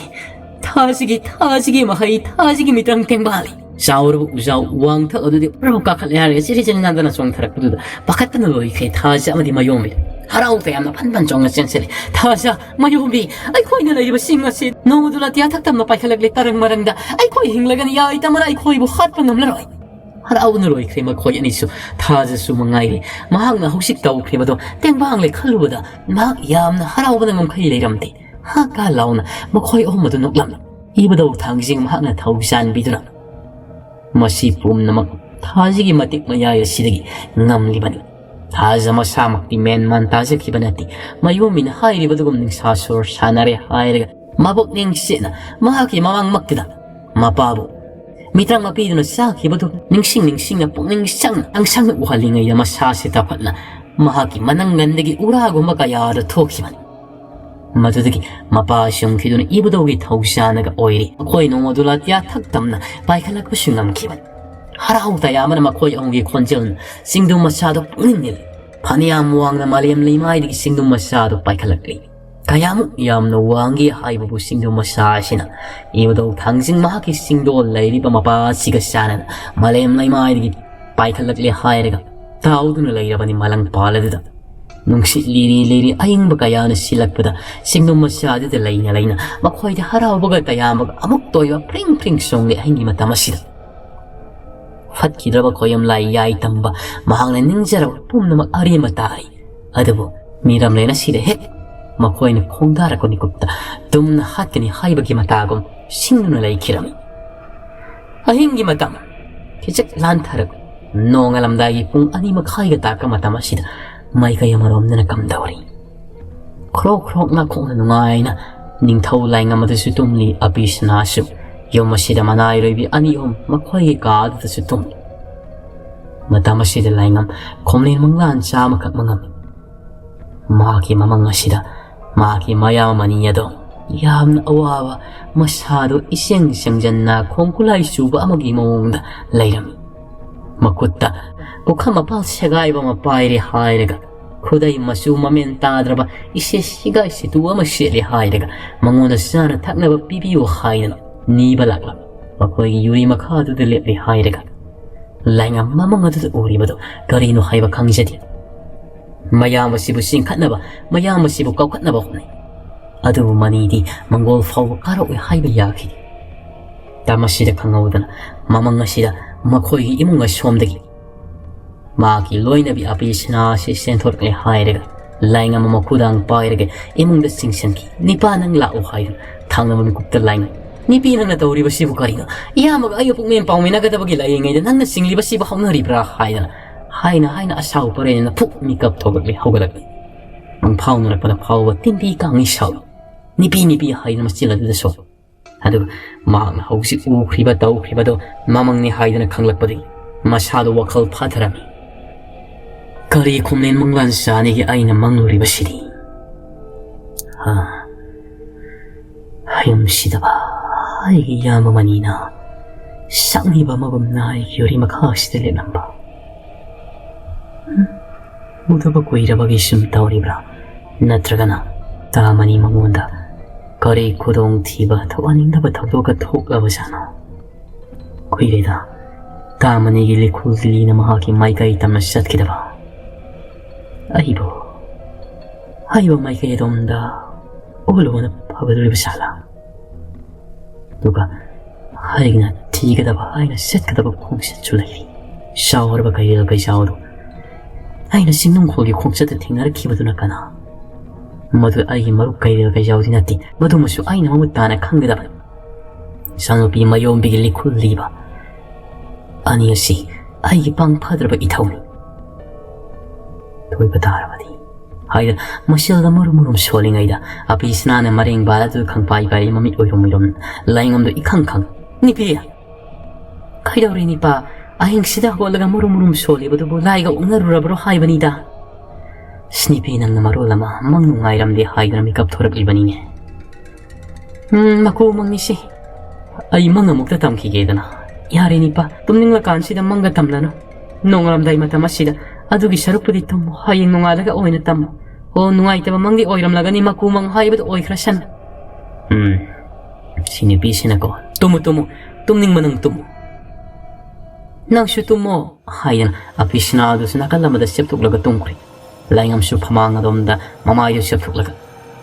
ꯊꯥꯁꯤꯒꯤ, ꯊꯥꯁꯤꯒꯤ ꯃꯍꯩ, ꯊꯥꯁꯤꯒꯤ ꯃꯤꯇ꯭ꯔꯪ ꯇꯦꯡꯕꯥꯡꯂꯦ!" ꯆꯥꯎꯔꯕ ꯎꯖꯥꯎ ꯋꯥꯡꯊꯛ ꯑꯗꯨꯗꯤ ꯄꯨꯔꯥ ꯀꯥꯈꯠꯂꯦ ꯍꯥꯏꯔꯒ ꯆꯤꯔꯤ ꯆꯤꯔꯤ ꯅꯥꯟꯗꯅ ꯆꯣꯡꯊꯔꯛꯄꯗꯨꯗ ꯄꯥꯈꯠꯄꯅ ꯂꯣꯏꯈ꯭ꯔꯦ ꯊꯥꯖ ꯑꯃꯗꯤ ꯃꯌꯣꯝꯕꯤ꯫ ꯍꯔꯥꯎ ꯇꯌꯥꯝꯅ ꯐꯟ ꯐꯟ ꯆꯣꯡꯅ ꯆꯦꯟꯁꯤꯜꯂꯤ꯫ "ꯊꯥꯖ, ꯃꯌꯣꯝꯕꯤ, ꯑꯩꯈꯣꯏꯅ ꯂꯩꯔꯤꯕ ꯆꯤꯡ ꯑꯁꯤ ꯅꯣꯡꯃꯗꯨ ꯂꯥꯇꯤꯌꯥ ꯊꯛꯇꯝꯅ ꯄꯥꯏꯈꯠꯂꯛꯂꯦ ꯇꯔꯪ ꯃꯔꯪꯗ꯫ ꯑꯩꯈꯣꯏ ꯍꯤꯡꯂꯒꯅꯤ ꯌꯥꯏ ꯇꯝꯃꯅ ꯑꯩꯈꯣꯏꯕꯨ ꯍꯥꯠꯄ ꯉꯝꯂꯔꯣꯏ!" ꯍꯔꯥꯎꯕꯅ ꯂꯣꯏꯈ꯭ꯔꯦ ꯃꯈꯣꯏ ꯑꯅꯤꯁꯨ꯫ ꯊꯥꯖꯁꯨ ꯃꯉꯥꯏꯔꯦ꯫ ꯃꯍꯥꯛꯅ ꯍꯧꯖꯤꯛ ꯇꯧꯈ꯭ꯔꯤꯕꯗꯣ ꯇꯦꯡꯕꯥꯡꯂꯦ ꯈꯜꯂꯨꯕꯗ ꯃꯍꯥꯛ ꯌꯥꯝꯅ ꯍꯔꯥꯎꯕꯅ ꯉꯝꯈꯩ ꯂꯩꯔꯝꯗꯦ꯫ ꯍꯥ ꯀꯥ ꯂꯥꯎꯅ ꯃꯈꯣꯏ ꯑꯍꯨꯝ ꯑꯗꯨ ꯅꯣꯛꯂꯝꯃꯤ꯫ ꯏꯕꯨꯙꯧ ꯊꯥꯡꯖꯤꯡ ꯃꯍꯥꯛꯅ ꯊꯧꯖꯥꯟꯕꯤꯗꯨꯅ, "ꯃꯁꯤ ꯄꯨꯝꯅꯃꯛ ꯊꯥꯖꯒꯤ ꯃꯇꯤꯛ ꯃꯌꯥꯏ ꯑꯁꯤꯗꯒꯤ ꯉꯝꯂꯤꯕꯅꯤ꯫ ꯊꯥꯖ ꯃꯁꯥꯃꯛꯇꯤ ꯃꯦꯟ ꯃꯥꯟ ꯇꯥꯖꯈꯤꯕ ꯅꯠꯇꯦ꯫ ꯃꯌꯣꯝꯕꯤꯅ ꯍꯥꯏꯔꯤꯕꯗꯨꯒꯨꯝ ꯅꯤꯡꯁꯥ ꯁꯣꯔ ꯁꯥꯟꯅꯔꯦ ꯍꯥꯏꯔꯒ ꯃꯕꯨꯛꯅꯤꯡ ꯆꯦꯠꯅ ꯃꯍꯥꯛꯀꯤ ꯃꯃꯥꯡꯃꯛꯇꯨꯗ ꯃꯄꯥꯕꯨ ꯃꯤꯇ꯭ꯔꯪ ꯃꯄꯤꯗꯨꯅ ꯆꯥꯈꯤꯕꯗꯨ ꯅꯤꯡꯁꯤꯡ ꯅꯤꯡꯁꯤꯡꯅ ꯄꯨꯛꯅꯤꯡ ꯆꯪꯅ ꯑꯪꯁꯪꯅ ꯎꯍꯜꯂꯤꯉꯩꯗ ꯃꯁꯥꯁꯤ ꯇꯥꯈꯠꯅ ꯃꯍꯥꯛꯀꯤ ꯃꯅꯪꯒꯟꯗꯒꯤ ꯎꯔꯥꯒꯨꯝꯕ ꯀꯌꯥꯗ ꯊꯣꯛꯈꯤꯕꯅꯤ꯫ ꯃꯗꯨꯗꯒꯤ ꯃꯄꯥ ꯁꯨꯝꯈꯤꯗꯨꯅ ꯏꯕꯨꯙꯧꯒꯤ ꯊꯧꯁꯥꯅꯒ ꯑꯣꯏꯔꯤ꯫ ꯃꯈꯣꯏ ꯅꯣꯡꯃꯗꯨ ꯂꯥꯇꯤꯌꯥ ꯊꯛꯇꯝꯅ ꯄꯥꯏꯈꯠꯂꯛꯄꯁꯨ ꯉꯝꯈꯤꯕꯅꯤ꯫ ꯍꯔꯥꯎ ꯇꯌꯥꯝꯕꯅ ꯃꯈꯣꯏ ꯑꯍꯨꯝꯒꯤ ꯈꯣꯟꯖꯦꯜꯅ ꯆꯤꯡꯗꯨ ꯃꯆꯥꯗꯨ ꯄꯨꯛꯅꯤꯡ ꯅꯤꯜꯂꯤ꯫ ꯐꯅꯌꯥꯝ ꯋꯥꯡꯅ ꯃꯥꯂꯦꯝ ꯂꯩꯃꯥꯏꯗꯒꯤ ꯆꯤꯡꯗꯨ ꯃꯆꯥꯗꯨ ꯄꯥꯏꯈꯠꯂꯛꯂꯤ꯫ ꯀꯌꯥꯃꯨꯛ ꯌꯥꯝꯅ ꯋꯥꯡꯒꯦ ꯍꯥꯏꯕꯕꯨ ꯆꯤꯡꯗꯨ ꯃꯆꯥ ꯑꯁꯤꯅ ꯏꯕꯨꯙꯧ ꯊꯥꯡꯖꯤꯡ ꯃꯍꯥꯛꯀꯤ ꯆꯤꯡꯗꯣꯜ ꯂꯩꯔꯤꯕ ꯃꯄꯥ ꯑꯁꯤꯒ ꯆꯥꯟꯅꯅ ꯃꯥꯂꯦꯝ ꯂꯩꯃꯥꯏꯗꯒꯤ ꯄꯥꯏꯈꯠꯂꯛꯂꯦ ꯍꯥꯏꯔꯒ ꯇꯥꯎꯗꯨꯅ ꯂꯩꯔꯕꯅꯤ ꯃꯂꯪ ꯄꯥꯜ ꯑꯗꯨꯗ꯫ ꯅꯨꯡꯁꯤꯠ ꯂꯤꯔꯤ ꯂꯤꯔꯤ ꯑꯏꯪꯕ ꯀꯌꯥꯅ ꯁꯤꯜꯂꯛꯄꯗ ꯆꯤꯡꯗꯨꯝ ꯃꯆꯥ ꯑꯗꯨꯗ ꯂꯩꯅ ꯂꯩꯅ ꯃꯈꯣꯏꯗ ꯍꯔꯥꯎꯕꯒ ꯇꯌꯥꯝꯕꯒ ꯑꯃꯨꯛ ꯇꯣꯏꯕ ꯐ꯭ꯔꯤꯡ ꯐ꯭ꯔꯤꯡ ꯆꯣꯡꯂꯤ ꯑꯍꯤꯡꯒꯤ ꯃꯇꯝ ꯑꯁꯤꯗ꯫ ꯐꯠꯈꯤꯗ꯭ꯔꯕ ꯈꯣꯌꯝꯂꯥꯏ ꯌꯥꯏ ꯇꯝꯕ ꯃꯍꯥꯛꯅ ꯅꯤꯡꯖꯔꯕ ꯄꯨꯝꯅꯃꯛ ꯑꯔꯦꯝꯕ ꯇꯥꯔꯤ꯫ ꯑꯗꯨꯕꯨ ꯃꯤꯔꯝꯂꯦꯟ ꯑꯁꯤꯗ ꯍꯦꯛ ꯃꯈꯣꯏꯅ ꯈꯣꯡꯗꯥꯔꯛꯄ ꯃꯤꯀꯨꯞꯇ ꯇꯨꯝꯅ ꯍꯥꯠꯀꯅꯤ ꯍꯥꯏꯕꯒꯤ ꯃꯇꯥꯒꯨꯝ ꯁꯤꯡꯗꯨꯅ ꯂꯩꯈꯤꯔꯝꯃꯤ꯫ ꯑꯍꯤꯡꯒꯤ ꯃꯇꯝ ꯈꯤꯖꯤꯛ ꯂꯥꯟꯊꯔꯛ ꯅꯣꯡꯉꯥꯜꯂꯝꯗꯥꯏꯒꯤ ꯄꯨꯡ ꯑꯅꯤ ꯃꯈꯥꯏꯒ ꯇꯥꯛꯄ ꯃꯇꯝ ꯑꯁꯤꯗ ꯃꯥꯏꯀꯩ ꯑꯃꯔꯣꯝꯗꯅ ꯀꯝꯗꯧꯔꯤ? ꯈ꯭ꯔꯣꯛ ꯈ꯭ꯔꯣꯛ ꯅꯥꯈꯣꯡꯅ ꯅꯨꯡꯉꯥꯏꯅ ꯅꯤꯡꯊꯧ ꯂꯥꯏꯉꯝ ꯑꯗꯨꯁꯨ ꯇꯨꯝꯂꯤ, ꯑꯕꯤꯁꯅꯥꯁꯨ ꯌꯨꯝ ꯑꯁꯤꯗ ꯃꯅꯥꯏꯔꯣꯏꯕꯤ ꯑꯅꯤ ꯑꯍꯨꯝ ꯃꯈꯣꯏꯒꯤ ꯀꯥ ꯑꯗꯨꯗꯁꯨ ꯇꯨꯝꯂꯤ꯫ ꯃꯇꯝ ꯑꯁꯤꯗ ꯂꯥꯏꯉꯝ ꯈꯣꯝꯂꯦꯟ ꯃꯪꯂꯥꯟ ꯆꯥꯃꯈꯛ ꯃꯉꯝꯃꯤ꯫ ꯃꯍꯥꯛꯀꯤ ꯃꯃꯪ ꯑꯁꯤꯗ ꯃꯍꯥꯛꯀꯤ ꯃꯌꯥꯝ ꯑꯅꯤ ꯑꯗꯣ ꯌꯥꯝꯅ ꯑꯋꯥꯕ, ꯃꯁꯥꯗꯨ ꯏꯁꯦꯡ ꯁꯦꯡꯖꯟꯅ ꯈꯣꯡ ꯈꯨꯠꯂꯥꯏ ꯆꯨꯕ ꯑꯃꯒꯤ ꯃꯑꯣꯡꯗ ꯂꯩꯔꯝꯃꯤ꯫ ꯃꯈꯨꯠꯇ ꯄꯨꯈꯝ ꯃꯄꯥꯜ ꯁꯦꯒꯥꯏꯕ ꯑꯃ ꯄꯥꯏꯔꯦ ꯍꯥꯏꯔꯒ ꯈꯨꯗꯩ ꯃꯆꯨ ꯃꯃꯦꯟ ꯇꯥꯗ꯭ꯔꯕ ꯏꯁꯦ ꯁꯤꯒꯥꯏ ꯁꯤꯇꯨ ꯑꯃ ꯁꯦꯠꯂꯦ ꯍꯥꯏꯔꯒ ꯃꯉꯣꯟꯗ ꯆꯥꯅ ꯊꯛꯅꯕ ꯄꯤꯕꯤꯌꯨ ꯍꯥꯏꯗꯅ ꯅꯤꯕ ꯂꯥꯛꯂꯝꯃꯤ꯫ ꯃꯈꯣꯏꯒꯤ ꯌꯨꯔꯤ ꯃꯈꯥꯗꯨꯗ ꯂꯦꯞꯂꯦ ꯍꯥꯏꯔꯒ ꯂꯥꯏꯉꯝ ꯃꯃꯪ ꯑꯗꯨꯗ ꯎꯔꯤꯕꯗꯨ ꯀꯔꯤꯅꯣ ꯍꯥꯏꯕ ꯈꯪꯖꯗꯦ꯫ ꯃꯌꯥꯝ ꯑꯁꯤꯕꯨ ꯆꯤꯡꯈꯠꯅꯕ, ꯃꯌꯥꯝ ꯑꯁꯤꯕꯨ ꯀꯧꯈꯠꯅꯕ ꯍꯣꯠꯅꯩ꯫ ꯑꯗꯨꯕꯨ ꯃꯅꯤꯗꯤ ꯃꯪꯒꯣꯜ ꯐꯥꯎꯕ ꯀꯥꯔꯛꯑꯣꯏ ꯍꯥꯏꯕ ꯌꯥꯈꯤꯗꯦ꯫ ꯃꯇꯝ ꯑꯁꯤꯗ ꯈꯪꯍꯧꯗꯅ ꯃꯃꯪ ꯑꯁꯤꯗ ꯃꯈꯣꯏꯒꯤ ꯏꯃꯨꯡ ꯑꯁꯣꯝꯗꯒꯤ ꯃꯍꯥꯛꯀꯤ ꯂꯣꯏꯅꯕꯤ ꯑꯄꯤ ꯁꯅꯥ ꯑꯁꯤ ꯆꯦꯟꯊꯣꯔꯛꯂꯦ ꯍꯥꯏꯔꯒ ꯂꯥꯏꯉꯝ ꯑꯃ ꯈꯨꯗꯥꯡ ꯄꯥꯏꯔꯒ ꯏꯃꯨꯡꯗ ꯆꯤꯡꯁꯤꯟꯈꯤ꯫ "ꯅꯤꯄꯥ, ꯅꯪ ꯂꯥꯛꯑꯣ" ꯍꯥꯏꯗꯨꯅ ꯊꯪꯅꯕ ꯃꯤꯀꯨꯞꯇ ꯂꯥꯏꯉꯝ, "ꯅꯤꯄꯤ, ꯅꯪꯅ ꯇꯧꯔꯤꯕꯁꯤꯕꯨ ꯀꯔꯤꯅꯣ? ꯏꯌꯥꯝꯕꯒ ꯑꯩꯒ ꯄꯨꯛꯃꯦꯟ ꯄꯥꯎꯃꯤꯟꯅꯒꯗꯕꯒꯤ ꯂꯩꯔꯤꯉꯩꯗ ꯅꯪꯅ ꯆꯤꯡꯂꯤꯕꯁꯤꯕꯨ ꯍꯧꯅꯔꯤꯕ꯭ꯔꯥ?" ꯍꯥꯏꯗꯅ ꯍꯥꯏꯅ ꯍꯥꯏꯅ ꯑꯁꯥꯎ ꯄꯔꯦꯅ ꯐꯨꯛ ꯃꯤꯀꯞ ꯊꯣꯛꯂꯛꯂꯦ, ꯍꯧꯒꯠꯂꯛꯂꯦ꯫ ꯃꯪꯐꯥꯎꯅꯔꯛꯄꯗ ꯐꯥꯎꯕ ꯇꯤꯟꯕꯤ ꯀꯥꯡꯉꯤ ꯁꯥꯎꯏ꯫ "ꯅꯤꯄꯤ, ꯅꯤꯄꯤ" ꯍꯥꯏꯗꯨꯅ ꯃꯆꯤꯟ ꯑꯗꯨꯗ ꯁꯣꯛ꯫ ꯑꯗꯨꯒ ꯃꯍꯥꯛꯅ ꯍꯧꯖꯤꯛ ꯎꯈ꯭ꯔꯤꯕ ꯇꯧꯈ꯭ꯔꯤꯕꯗꯣ ꯃꯃꯪꯅꯤ ꯍꯥꯏꯗꯨꯅ ꯈꯪꯂꯛꯄꯗꯒꯤ ꯃꯁꯥꯗꯣ ꯋꯥꯈꯜ ꯐꯥꯊꯔꯝꯃꯤ꯫ "ꯀꯔꯤ ꯈꯨꯝꯂꯦꯟ ꯃꯪꯂꯥꯟ ꯆꯥꯅꯤꯒꯦ ꯑꯩꯅ ꯃꯪꯂꯨꯔꯤꯕꯁꯤꯗꯤ? ꯍꯥ? ꯌꯨꯝꯁꯤꯗꯕ ꯑꯩꯒꯤ ꯏꯌꯥꯝꯕ ꯃꯅꯤꯅ ꯁꯛꯅꯤꯕ ꯑꯃꯒꯨꯝꯅ ꯑꯩꯒꯤ ꯌꯨꯔꯤ ꯃꯈꯥꯁꯤꯗ ꯂꯦꯞꯂꯝꯕ꯫ ꯎꯗꯕ ꯀꯨꯏꯔꯕꯒꯤ ꯁꯨꯝ ꯇꯧꯔꯤꯕ꯭ꯔꯥ? ꯅꯠꯇ꯭ꯔꯒꯅ ꯇꯥꯃꯅꯤ ꯃꯉꯣꯟꯗ ꯀꯔꯤ ꯈꯨꯗꯣꯡꯊꯤꯕ ꯊꯣꯛꯍꯟꯅꯤꯡꯗꯕ ꯊꯧꯗꯣꯛꯀ ꯊꯣꯛꯂꯕꯖꯥꯠꯅꯣ? ꯀꯨꯏꯔꯦꯗ ꯇꯥꯃꯅꯤꯒꯤ ꯂꯤꯈꯨꯜ ꯂꯤꯂꯤꯅ ꯃꯍꯥꯛꯀꯤ ꯃꯥꯏꯀꯩ ꯇꯝꯅ ꯆꯠꯈꯤꯗꯕ꯫ ꯑꯩꯕꯨ, ꯑꯩꯕꯨ ꯃꯥꯏꯀꯩ ꯑꯗꯣꯝꯗ ꯑꯣꯜꯂꯨꯕꯅ ꯐꯒꯗꯧꯔꯤꯕ ꯖꯥꯠꯂꯥ? ꯑꯗꯨꯒ ꯑꯩꯅ ꯊꯤꯒꯗꯕ, ꯑꯩꯅ ꯆꯠꯀꯗꯕ ꯈꯣꯡꯆꯠꯁꯨ ꯂꯩꯔꯤ꯫ ꯆꯥꯎꯔꯕ ꯀꯩꯔꯦꯜ ꯀꯩꯖꯥꯎꯗꯨ ꯑꯩꯅ ꯆꯤꯡꯅꯨꯡꯈꯣꯜꯒꯤ ꯈꯣꯡꯆꯠꯇ ꯊꯦꯡꯅꯔꯛꯈꯤꯕꯗꯨꯅ ꯀꯅꯥ? ꯃꯗꯨ ꯑꯩꯒꯤ ꯃꯔꯨꯞ ꯀꯩꯔꯦꯜ ꯀꯩꯖꯥꯎꯗꯤ ꯅꯠꯇꯦ, ꯃꯗꯨꯃꯁꯨ ꯑꯩꯅ ꯃꯃꯨꯠ ꯇꯥꯅ ꯈꯪꯒꯗꯕꯅꯤ꯫ ꯏꯆꯥꯅꯨꯄꯤ ꯃꯌꯣꯝꯕꯤꯒꯤ ꯂꯤꯈꯨꯜ ꯂꯤꯕ ꯑꯅꯤ ꯑꯁꯤ ꯑꯩꯒꯤ ꯄꯥꯡ ꯐꯗ꯭ꯔꯕ ꯏꯊꯧꯅꯤ꯫ ꯊꯣꯏꯕ ꯇꯥꯔꯕꯗꯤ ꯍꯥꯏꯗꯅ ꯃꯁꯦꯜꯗ ꯃꯔꯨꯝ ꯃꯔꯨꯝ ꯁꯣꯜꯂꯤꯉꯩꯗ ꯑꯄꯤꯁꯅꯥꯅ ꯃꯔꯦꯡ ꯕꯥꯜ ꯑꯗꯨ ꯈꯪꯄꯥꯏ ꯄꯥꯏꯔꯤ, ꯃꯃꯤꯠ ꯑꯣꯏꯔꯨꯝ ꯑꯣꯏꯔꯨꯝ ꯂꯥꯏꯉꯝꯗꯨ ꯏꯈꯪ ꯈꯪ꯫ "ꯅꯤꯄꯤ!" "ꯀꯩꯗꯧꯔꯦ ꯅꯤꯄꯥ? ꯑꯍꯤꯡꯁꯤꯗ ꯍꯧꯒꯠꯂꯒ ꯃꯨꯔꯨꯝ ꯃꯨꯔꯨꯝ ꯁꯣꯜꯂꯤꯕꯗꯨꯕꯨ ꯂꯥꯏꯒ ꯑꯣꯛꯅꯔꯨꯔꯕ꯭ꯔꯣ ꯍꯥꯏꯕꯅꯤꯗ?" "ꯁꯤ ꯅꯤꯄꯤ, ꯅꯪꯅ ꯃꯔꯣꯜ ꯑꯃ ꯃꯪ ꯅꯨꯡꯉꯥꯏꯔꯝꯗꯦ ꯍꯥꯏꯗꯨꯅ ꯃꯤꯀꯞ ꯊꯣꯔꯛꯂꯤꯕꯅꯤꯅꯦ꯫" "ꯎꯝ, ꯃꯀꯨ ꯃꯪꯅꯤꯁꯦ꯫ ꯑꯩ ꯃꯪ ꯑꯃꯨꯛꯇ ꯇꯝꯈꯤꯒꯦꯗꯅ꯫" "ꯌꯥꯔꯦ ꯅꯤꯄꯥ, ꯇꯨꯝꯅꯤꯡꯂꯀꯥꯟꯁꯤꯗ ꯃꯪꯒ ꯇꯝꯂꯅꯨ꯫ ꯅꯣꯡꯉꯥꯜꯂꯝꯗꯥꯏ ꯃꯇꯝ ꯑꯁꯤꯗ ꯑꯗꯨꯒꯤ ꯁꯔꯨꯛꯄꯨꯗꯤ ꯇꯨꯝꯃꯣ, ꯍꯌꯦꯡ ꯅꯣꯡꯉꯥꯜꯂꯒ ꯑꯣꯏꯅ ꯇꯝꯃꯣ꯫ ꯑꯣ, ꯅꯨꯡꯉꯥꯏꯇꯕ ꯃꯪꯗꯤ ꯑꯣꯏꯔꯝꯂꯒꯅꯤ, ꯃꯀꯨ ꯃꯪ ꯍꯥꯏꯕꯗꯨ ꯑꯣꯏꯈ꯭ꯔꯁꯅꯨ꯫ ꯎꯝ, ꯁꯤ ꯅꯨꯄꯤꯁꯤꯅꯀꯣ, ꯇꯨꯝꯃꯨ, ꯇꯨꯝꯃꯨ, ꯇꯨꯝꯅꯤꯡꯕ ꯅꯪ ꯇꯨꯝꯃꯨ꯫ ꯅꯪꯁꯨ ꯇꯨꯝꯃꯣ ꯍꯥꯏꯗꯅ ꯑꯄꯤꯁꯅꯥꯗꯨꯁꯨ ꯅꯥꯀꯜ ꯑꯃꯗ ꯆꯦꯞꯊꯣꯛꯂꯒ ꯇꯨꯝꯈ꯭ꯔꯦ꯫ ꯂꯥꯏꯉꯝꯁꯨ ꯐꯃꯥꯡ ꯑꯗꯣꯝꯗ ꯃꯃꯥꯏꯗꯨ ꯆꯦꯞꯊꯣꯛꯂꯒ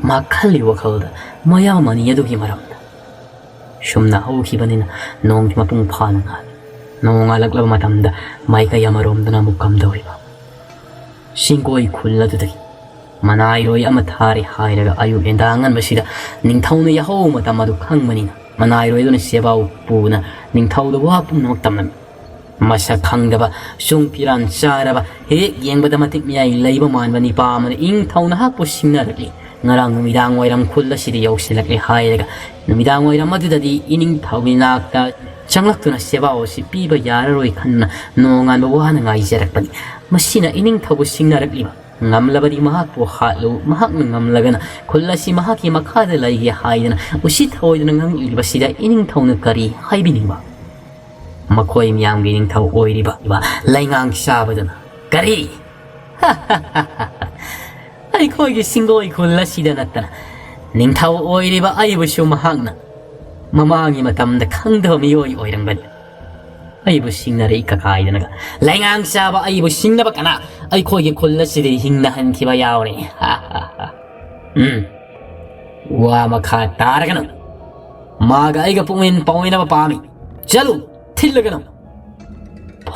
ꯃꯥ ꯈꯜꯂꯤ ꯋꯥꯈꯜꯗ ꯃꯌꯥꯝ ꯑꯅꯤ ꯑꯗꯨꯒꯤ ꯃꯔꯝꯗ꯫ ꯁꯨꯝꯅ ꯍꯧꯈꯤꯕꯅꯤꯅ ꯅꯣꯡꯒꯤ ꯃꯄꯨꯡ ꯐꯥꯅ ꯉꯥꯜꯂꯤ꯫ ꯅꯣꯡ ꯉꯥꯜꯂꯛꯂꯕ ꯃꯇꯝꯗ ꯃꯥꯏꯀꯩ ꯑꯃꯔꯣꯝꯗꯅ ꯑꯃꯨꯛ ꯀꯝꯗꯧꯔꯤꯕ? ꯁꯤꯡꯒꯣꯏ ꯈꯨꯜ ꯑꯗꯨꯗꯒꯤ ꯃꯅꯥꯏꯔꯣꯏ ꯑꯃ ꯊꯥꯔꯦ ꯍꯥꯏꯔꯒ ꯑꯌꯨꯛ ꯌꯦꯟꯗꯥꯡ ꯉꯟꯕꯁꯤꯗ ꯅꯤꯡꯊꯧꯅ ꯌꯥꯍꯧ ꯃꯇꯝ ꯑꯗꯨ ꯈꯪꯕꯅꯤꯅ ꯃꯅꯥꯏꯔꯣꯏ ꯑꯗꯨꯅ ꯁꯦꯕꯥꯎ ꯄꯨꯅ ꯅꯤꯡꯊꯧꯗ ꯋꯥ ꯄꯨꯝꯅꯃꯛ ꯇꯝꯂꯝꯃꯤ꯫ ꯃꯁꯛ ꯈꯪꯗꯕ, ꯆꯨꯡ ꯐꯤꯔꯥꯟ ꯆꯥꯔꯕ, ꯍꯦꯛ ꯌꯦꯡꯕꯗ ꯃꯇꯤꯛ ꯃꯌꯥꯏ ꯂꯩꯕ ꯃꯥꯟꯕ ꯅꯤꯄꯥ ꯑꯃꯅ ꯏꯅꯤꯡꯊꯧꯅ ꯍꯥꯛꯄꯨ ꯁꯤꯡꯅꯔꯛꯂꯤ꯫ ꯉꯔꯥꯡ ꯅꯨꯃꯤꯗꯥꯡ ꯋꯥꯏꯔꯝ ꯈꯨꯜ ꯑꯁꯤꯗ ꯌꯧꯁꯤꯜꯂꯛꯂꯦ ꯍꯥꯏꯔꯒ ꯅꯨꯃꯤꯗꯥꯡ ꯋꯥꯏꯔꯝ ꯑꯗꯨꯗꯗꯤ ꯏꯅꯤꯡꯊꯧꯒꯤ ꯅꯥꯛꯇ ꯆꯪꯂꯛꯇꯨꯅ ꯁꯦꯕꯥꯎ ꯑꯁꯤ ꯄꯤꯕ ꯌꯥꯔꯔꯣꯏ ꯈꯟꯅ ꯅꯣꯡꯉꯥꯟꯕ ꯋꯥꯅ ꯉꯥꯏꯖꯔꯛꯄꯅꯤ꯫ ꯃꯁꯤꯅ ꯏꯅꯤꯡꯊꯧꯕꯨ ꯁꯤꯡꯅꯔꯛꯂꯤꯕ꯫ ꯉꯝꯂꯕꯗꯤ ꯃꯍꯥꯛꯄꯨ ꯍꯥꯠꯂꯨ, ꯃꯍꯥꯛꯅ ꯉꯝꯂꯒꯅ ꯈꯨꯜ ꯑꯁꯤ ꯃꯍꯥꯛꯀꯤ ꯃꯈꯥꯗ ꯂꯩꯒꯦ ꯍꯥꯏꯗꯅ ꯎꯁꯤꯠ ꯊꯑꯣꯏꯗꯅ ꯉꯥꯡꯂꯤꯕꯁꯤꯗ ꯏꯅꯤꯡꯊꯧꯅ ꯀꯔꯤ ꯍꯥꯏꯕꯤꯅꯤꯡꯕ? ꯃꯈꯣꯏ ꯃꯤꯌꯥꯝꯒꯤ ꯅꯤꯡꯊꯧ ꯑꯣꯏꯔꯤꯕ ꯂꯩꯉꯥꯡ ꯆꯥꯕꯗꯨꯅ, "ꯀꯔꯤ? ꯑꯩꯈꯣꯏꯒꯤ ꯁꯤꯡꯒꯣꯏ ꯈꯨꯜ ꯑꯁꯤꯗ ꯅꯠꯇꯅ ꯅꯤꯡꯊꯧ ꯑꯣꯏꯔꯤꯕ ꯑꯩꯕꯨꯁꯨ ꯃꯍꯥꯛꯅ ꯃꯃꯥꯡꯒꯤ ꯃꯇꯝꯗ ꯈꯪꯗꯕ ꯃꯤꯑꯣꯏ ꯑꯣꯏꯔꯝꯒꯅꯤ꯫ ꯑꯩꯕꯨ ꯁꯤꯡꯅꯔꯛꯏ ꯀꯀꯥꯏꯗꯅꯒ꯫ ꯂꯩꯉꯥꯡ ꯆꯥꯕ ꯑꯩꯕꯨ ꯁꯤꯡꯅꯕ ꯀꯅꯥ ꯑꯩꯈꯣꯏꯒꯤ ꯈꯨꯜ ꯑꯁꯤꯗ ꯍꯤꯡꯅꯍꯟꯈꯤꯕ ꯌꯥꯎꯔꯦ?" ꯎꯝ, ꯋꯥ ꯃꯈꯥ ꯇꯥꯔꯒꯅꯨ꯫ ꯃꯥꯒ ꯑꯩꯒ ꯄꯨꯛꯃꯦꯟ ꯄꯥꯎꯃꯤꯟꯅꯕ ꯄꯥꯝꯃꯤ꯫ ꯆꯠꯂꯨ, ꯊꯤꯜꯂꯒꯅꯨ꯫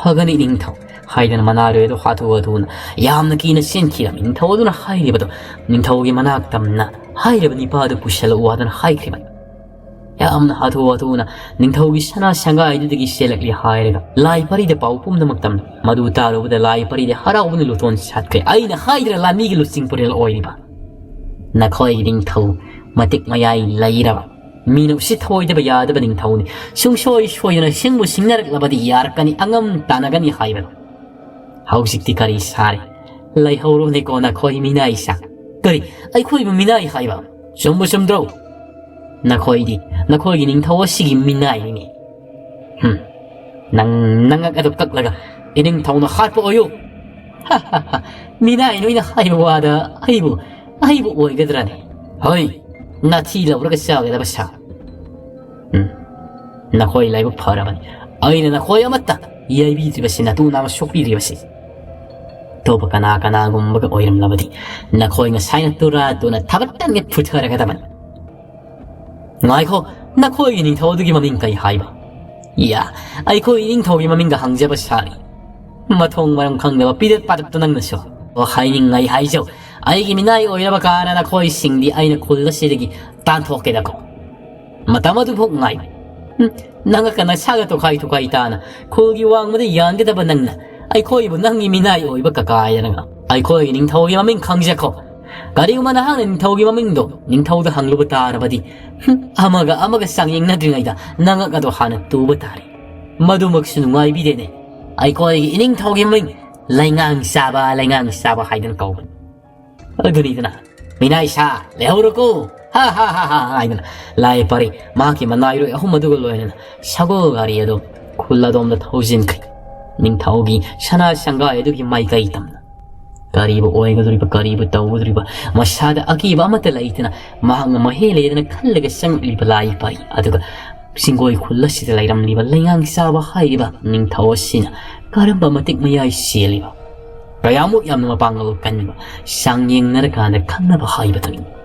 "ꯐꯒꯅꯤ ꯅꯤꯡꯊꯧ" ꯍꯥꯏꯗꯅ ꯃꯅꯥꯔꯣꯏ ꯑꯗꯨ ꯍꯥꯊꯨ ꯍꯥꯊꯨꯅ ꯌꯥꯝꯅ ꯀꯤꯅ ꯆꯦꯟꯈꯤꯔꯝꯃꯤ꯫ ꯅꯤꯡꯊꯧ ꯑꯗꯨꯅ ꯍꯥꯏꯔꯤꯕꯗꯨ ꯅꯤꯡꯊꯧꯒꯤ ꯃꯅꯥꯛ ꯇꯝꯅ ꯍꯥꯏꯔꯤꯕ ꯅꯤꯄꯥ ꯑꯗꯨ ꯄꯨꯁꯤꯜꯂꯛꯎ ꯍꯥꯏꯗꯅ ꯍꯥꯏꯈ꯭ꯔꯤꯕꯅꯤ꯫ ꯌꯥꯝꯅ ꯍꯥꯊꯨ ꯍꯥꯊꯨꯅ ꯅꯤꯡꯊꯧꯒꯤ ꯁꯅꯥ ꯁꯪꯒꯥꯏꯗꯨꯗꯒꯤ ꯆꯦꯜꯂꯛꯂꯤ ꯍꯥꯏꯔꯒ ꯂꯥꯏ ꯄꯔꯤꯗ ꯄꯥꯎ ꯄꯨꯝꯅꯃꯛ ꯇꯝꯂꯝꯃꯤ꯫ ꯃꯗꯨ ꯇꯥꯔꯨꯕꯗ ꯂꯥꯏ ꯄꯔꯤꯗꯤ ꯍꯔꯥꯎꯕꯅ ꯂꯨꯇꯣꯟ ꯁꯥꯠꯈ꯭ꯔꯦ꯫ "ꯑꯩꯅ ꯍꯥꯏꯗ꯭ꯔ ꯂꯥꯟꯃꯤꯒꯤ ꯂꯨꯆꯤꯡ ꯄꯨꯔꯦꯜ ꯑꯣꯏꯔꯤꯕ? ꯅꯈꯣꯏꯒꯤ ꯅꯤꯡꯊꯧ ꯃꯇꯤꯛ ꯃꯌꯥꯏ ꯂꯩꯔꯕ, ꯃꯤꯅ ꯎꯁꯤꯠ ꯊꯑꯣꯏꯗꯕ ꯌꯥꯗꯕ ꯅꯤꯡꯊꯧꯅꯤ꯫ ꯁꯨꯡꯁꯣꯏ ꯁꯣꯏꯗꯅ ꯁꯤꯡꯕꯨ ꯁꯤꯡꯅꯔꯛꯂꯕꯗꯤ ꯌꯥꯔꯛꯀꯅꯤ, ꯑꯉꯝ ꯇꯥꯟꯅꯒꯅꯤ ꯍꯥꯏꯕꯅꯤ꯫ ꯍꯧꯖꯤꯛꯇꯤ ꯀꯔꯤ ꯁꯥꯔꯦ? ꯂꯩꯍꯧꯔꯣꯅꯦꯀꯣ ꯅꯈꯣꯏ ꯃꯤꯅꯥꯏ ꯁꯥ-" "ꯀꯔꯤ? ꯑꯩꯈꯣꯏꯕꯨ ꯃꯤꯅꯥꯏ ꯍꯥꯏꯕ? ꯆꯨꯝꯕꯨ ꯆꯨꯝꯗ꯭ꯔꯣ? ꯅꯈꯣꯏꯗꯤ ꯅꯈꯣꯏꯒꯤ ꯅꯤꯡꯊꯧ ꯑꯁꯤꯒꯤ ꯃꯤꯅꯥꯏꯅꯤꯅꯦ꯫ ꯍꯨꯝ, ꯅꯪ ꯅꯉꯛ ꯑꯗꯨ ꯀꯛꯂꯒ ꯏꯅꯤꯡꯊꯧꯅ ꯍꯥꯠꯄ ꯑꯣꯏꯌꯨ"꯫ ꯃꯤꯅꯥꯏ ꯅꯣꯏꯅ ꯍꯥꯏꯕ ꯋꯥꯗ ꯑꯩꯕꯨ ꯑꯩꯕꯨ ꯑꯣꯏꯒꯗ꯭ꯔꯅꯦ? ꯍꯣꯏ, ꯅꯥꯊꯤ ꯂꯧꯔꯒ ꯆꯥꯒꯗꯕ ꯁꯥ꯫ ꯎꯝ, ꯅꯈꯣꯏ ꯂꯥꯏꯕꯛ ꯐꯔꯕꯅꯤ꯫ ꯑꯩꯅ ꯅꯈꯣꯏ ꯑꯃꯠꯇ ꯌꯩꯕꯤꯗ꯭ꯔꯤꯕꯁꯤ, ꯅꯇꯨ ꯅꯥꯝ ꯁꯣꯛꯄꯤꯗ꯭ꯔꯤꯕꯁꯤ꯫ ꯑꯇꯣꯞꯄ ꯀꯅꯥ ꯀꯅꯥꯒꯨꯝꯕꯒ ꯑꯣꯏꯔꯝꯂꯕꯗꯤ ꯅꯈꯣꯏ ꯉꯁꯥꯏꯅ ꯇꯨꯔꯥ ꯇꯨꯅ ꯊꯕꯛꯇꯪꯒ ꯐꯨꯊꯔꯒꯗꯕꯅꯤ꯫ ꯉꯥꯏꯈꯣ, ꯅꯈꯣꯏꯒꯤ ꯅꯤꯡꯊꯧ ꯑꯗꯨꯒꯤ ꯃꯃꯤꯡ ꯀꯩ ꯍꯥꯏꯕ? ꯌꯥ, ꯑꯩꯈꯣꯏ ꯅꯤꯡꯊꯧꯒꯤ ꯃꯃꯤꯡꯒ ꯍꯪꯖꯕ ꯁꯥꯔꯤ꯫ ꯃꯊꯣꯡ ꯃꯔꯝ ꯈꯪꯗꯕ ꯄꯤꯔꯠ ꯄꯥꯔꯠꯇ ꯅꯪꯅꯁꯨ꯫ ꯑꯣ, ꯍꯥꯏꯅꯤꯡꯉꯥꯏ ꯍꯥꯏꯖꯧ, ꯑꯩꯒꯤ ꯃꯤꯅꯥꯏ ꯑꯣꯏꯔꯕ ꯀꯥꯟꯅ ꯅꯈꯣꯏꯁꯤꯡꯗꯤ ꯑꯩꯅ ꯈꯨꯜ ꯑꯁꯤꯗꯒꯤ ꯇꯥꯟꯊꯣꯛꯀꯦꯗꯀꯣ꯫ ꯃꯇꯝ ꯑꯗꯨꯐꯥꯎ ꯉꯥꯏ꯫ ꯎꯝ, ꯅꯪꯒ ꯀꯟꯅ ꯁꯥꯒ ꯇꯣꯈꯥꯏ ꯇꯣꯈꯥꯏ ꯇꯥꯅ ꯈꯨꯜꯒꯤ ꯋꯥꯡꯃꯗ ꯌꯥꯟꯒꯗꯕ ꯅꯪꯅ ꯑꯩꯈꯣꯏꯕꯨ ꯅꯪꯒꯤ ꯃꯤꯅꯥꯏ ꯑꯣꯏꯕ ꯀꯀꯥꯏꯗꯅꯒ ꯑꯩꯈꯣꯏꯒꯤ ꯅꯤꯡꯊꯧꯒꯤ ꯃꯃꯤꯡ ꯈꯪꯖꯈꯣ꯫ ꯀꯔꯤꯒꯨꯝꯕ ꯅꯍꯥꯛꯅ ꯅꯤꯡꯊꯧꯒꯤ ꯃꯃꯤꯡꯗꯣ ꯅꯤꯡꯊꯧꯗ ꯍꯪꯂꯨꯕ ꯇꯥꯔꯕꯗꯤ, ꯍꯨꯝ, ꯑꯃꯒ ꯑꯃꯒ ꯆꯥꯡꯌꯦꯡꯅꯗ꯭ꯔꯤꯉꯩꯗ ꯅꯉꯛ ꯑꯗꯣ ꯍꯥꯟꯅ ꯇꯨꯕ ꯇꯥꯔꯦ꯫ ꯃꯗꯨꯃꯛꯁꯨ ꯅꯨꯡꯉꯥꯏꯕꯤꯗꯦꯅꯦ꯫ ꯑꯩꯈꯣꯏꯒꯤ ꯏꯅꯤꯡꯊꯧꯒꯤ ꯃꯃꯤꯡ ꯂꯩꯉꯥꯡ ꯆꯥꯕ, ꯂꯩꯉꯥꯡ ꯆꯥꯕ ꯍꯥꯏꯗꯅ ꯀꯧꯕꯅꯤ꯫ ꯑꯗꯨꯅꯤꯗꯅ, "ꯃꯤꯅꯥꯏ ꯁꯥ, ꯂꯩꯍꯧꯔꯣꯀꯣ, ꯍꯥ ꯍꯥ ꯍꯥ ꯍꯥ" ꯍꯥꯏꯗꯅ ꯂꯥꯏ ꯄꯔꯤ ꯃꯍꯥꯛꯀꯤ ꯃꯅꯥꯏꯔꯣꯏ ꯑꯍꯨꯝ ꯑꯗꯨꯒ ꯂꯣꯏꯅꯅ ꯁꯒꯣꯜ ꯒꯥꯔꯤ ꯑꯗꯨ ꯈꯨꯜ ꯑꯗꯣꯝꯗ ꯊꯧꯖꯤꯟꯈꯤ꯫ ꯅꯤꯡꯊꯧꯒꯤ ꯁꯅꯥ ꯁꯪꯒꯥꯏ ꯑꯗꯨꯒꯤ ꯃꯥꯏꯀꯩ ꯇꯝꯅ꯫ ꯀꯔꯤꯕꯨ ꯑꯣꯏꯒꯗꯧꯔꯤꯕ, ꯀꯔꯤꯕꯨ ꯇꯧꯒꯗꯧꯔꯤꯕ, ꯃꯁꯥꯗ ꯑꯀꯤꯕ ꯑꯃꯠꯇ ꯂꯩꯇꯅ ꯃꯍꯥꯛꯅ ꯃꯍꯩ ꯂꯩꯗꯅ ꯈꯜꯂꯒ ꯆꯪꯂꯛꯂꯤꯕ ꯂꯥꯏ ꯄꯔꯤ ꯑꯗꯨꯒ ꯆꯤꯡꯒꯣꯏ ꯈꯨꯜ ꯑꯁꯤꯗ ꯂꯩꯔꯝꯂꯤꯕ ꯂꯩꯉꯥꯡ ꯆꯥꯕ ꯍꯥꯏꯔꯤꯕ ꯅꯤꯡꯊꯧ ꯑꯁꯤꯅ ꯀꯔꯝꯕ ꯃꯇꯤꯛ ꯃꯌꯥꯏ ꯆꯦꯜꯂꯤꯕ, ꯀꯌꯥꯃꯨꯛ ꯌꯥꯝꯅ ꯃꯄꯥꯡꯒꯜ ꯀꯟꯕ, ꯆꯥꯡ ꯌꯦꯡꯅꯔꯀꯥꯟꯗ ꯈꯪꯅꯕ ꯍꯥꯏꯕꯗꯨꯅꯤ꯫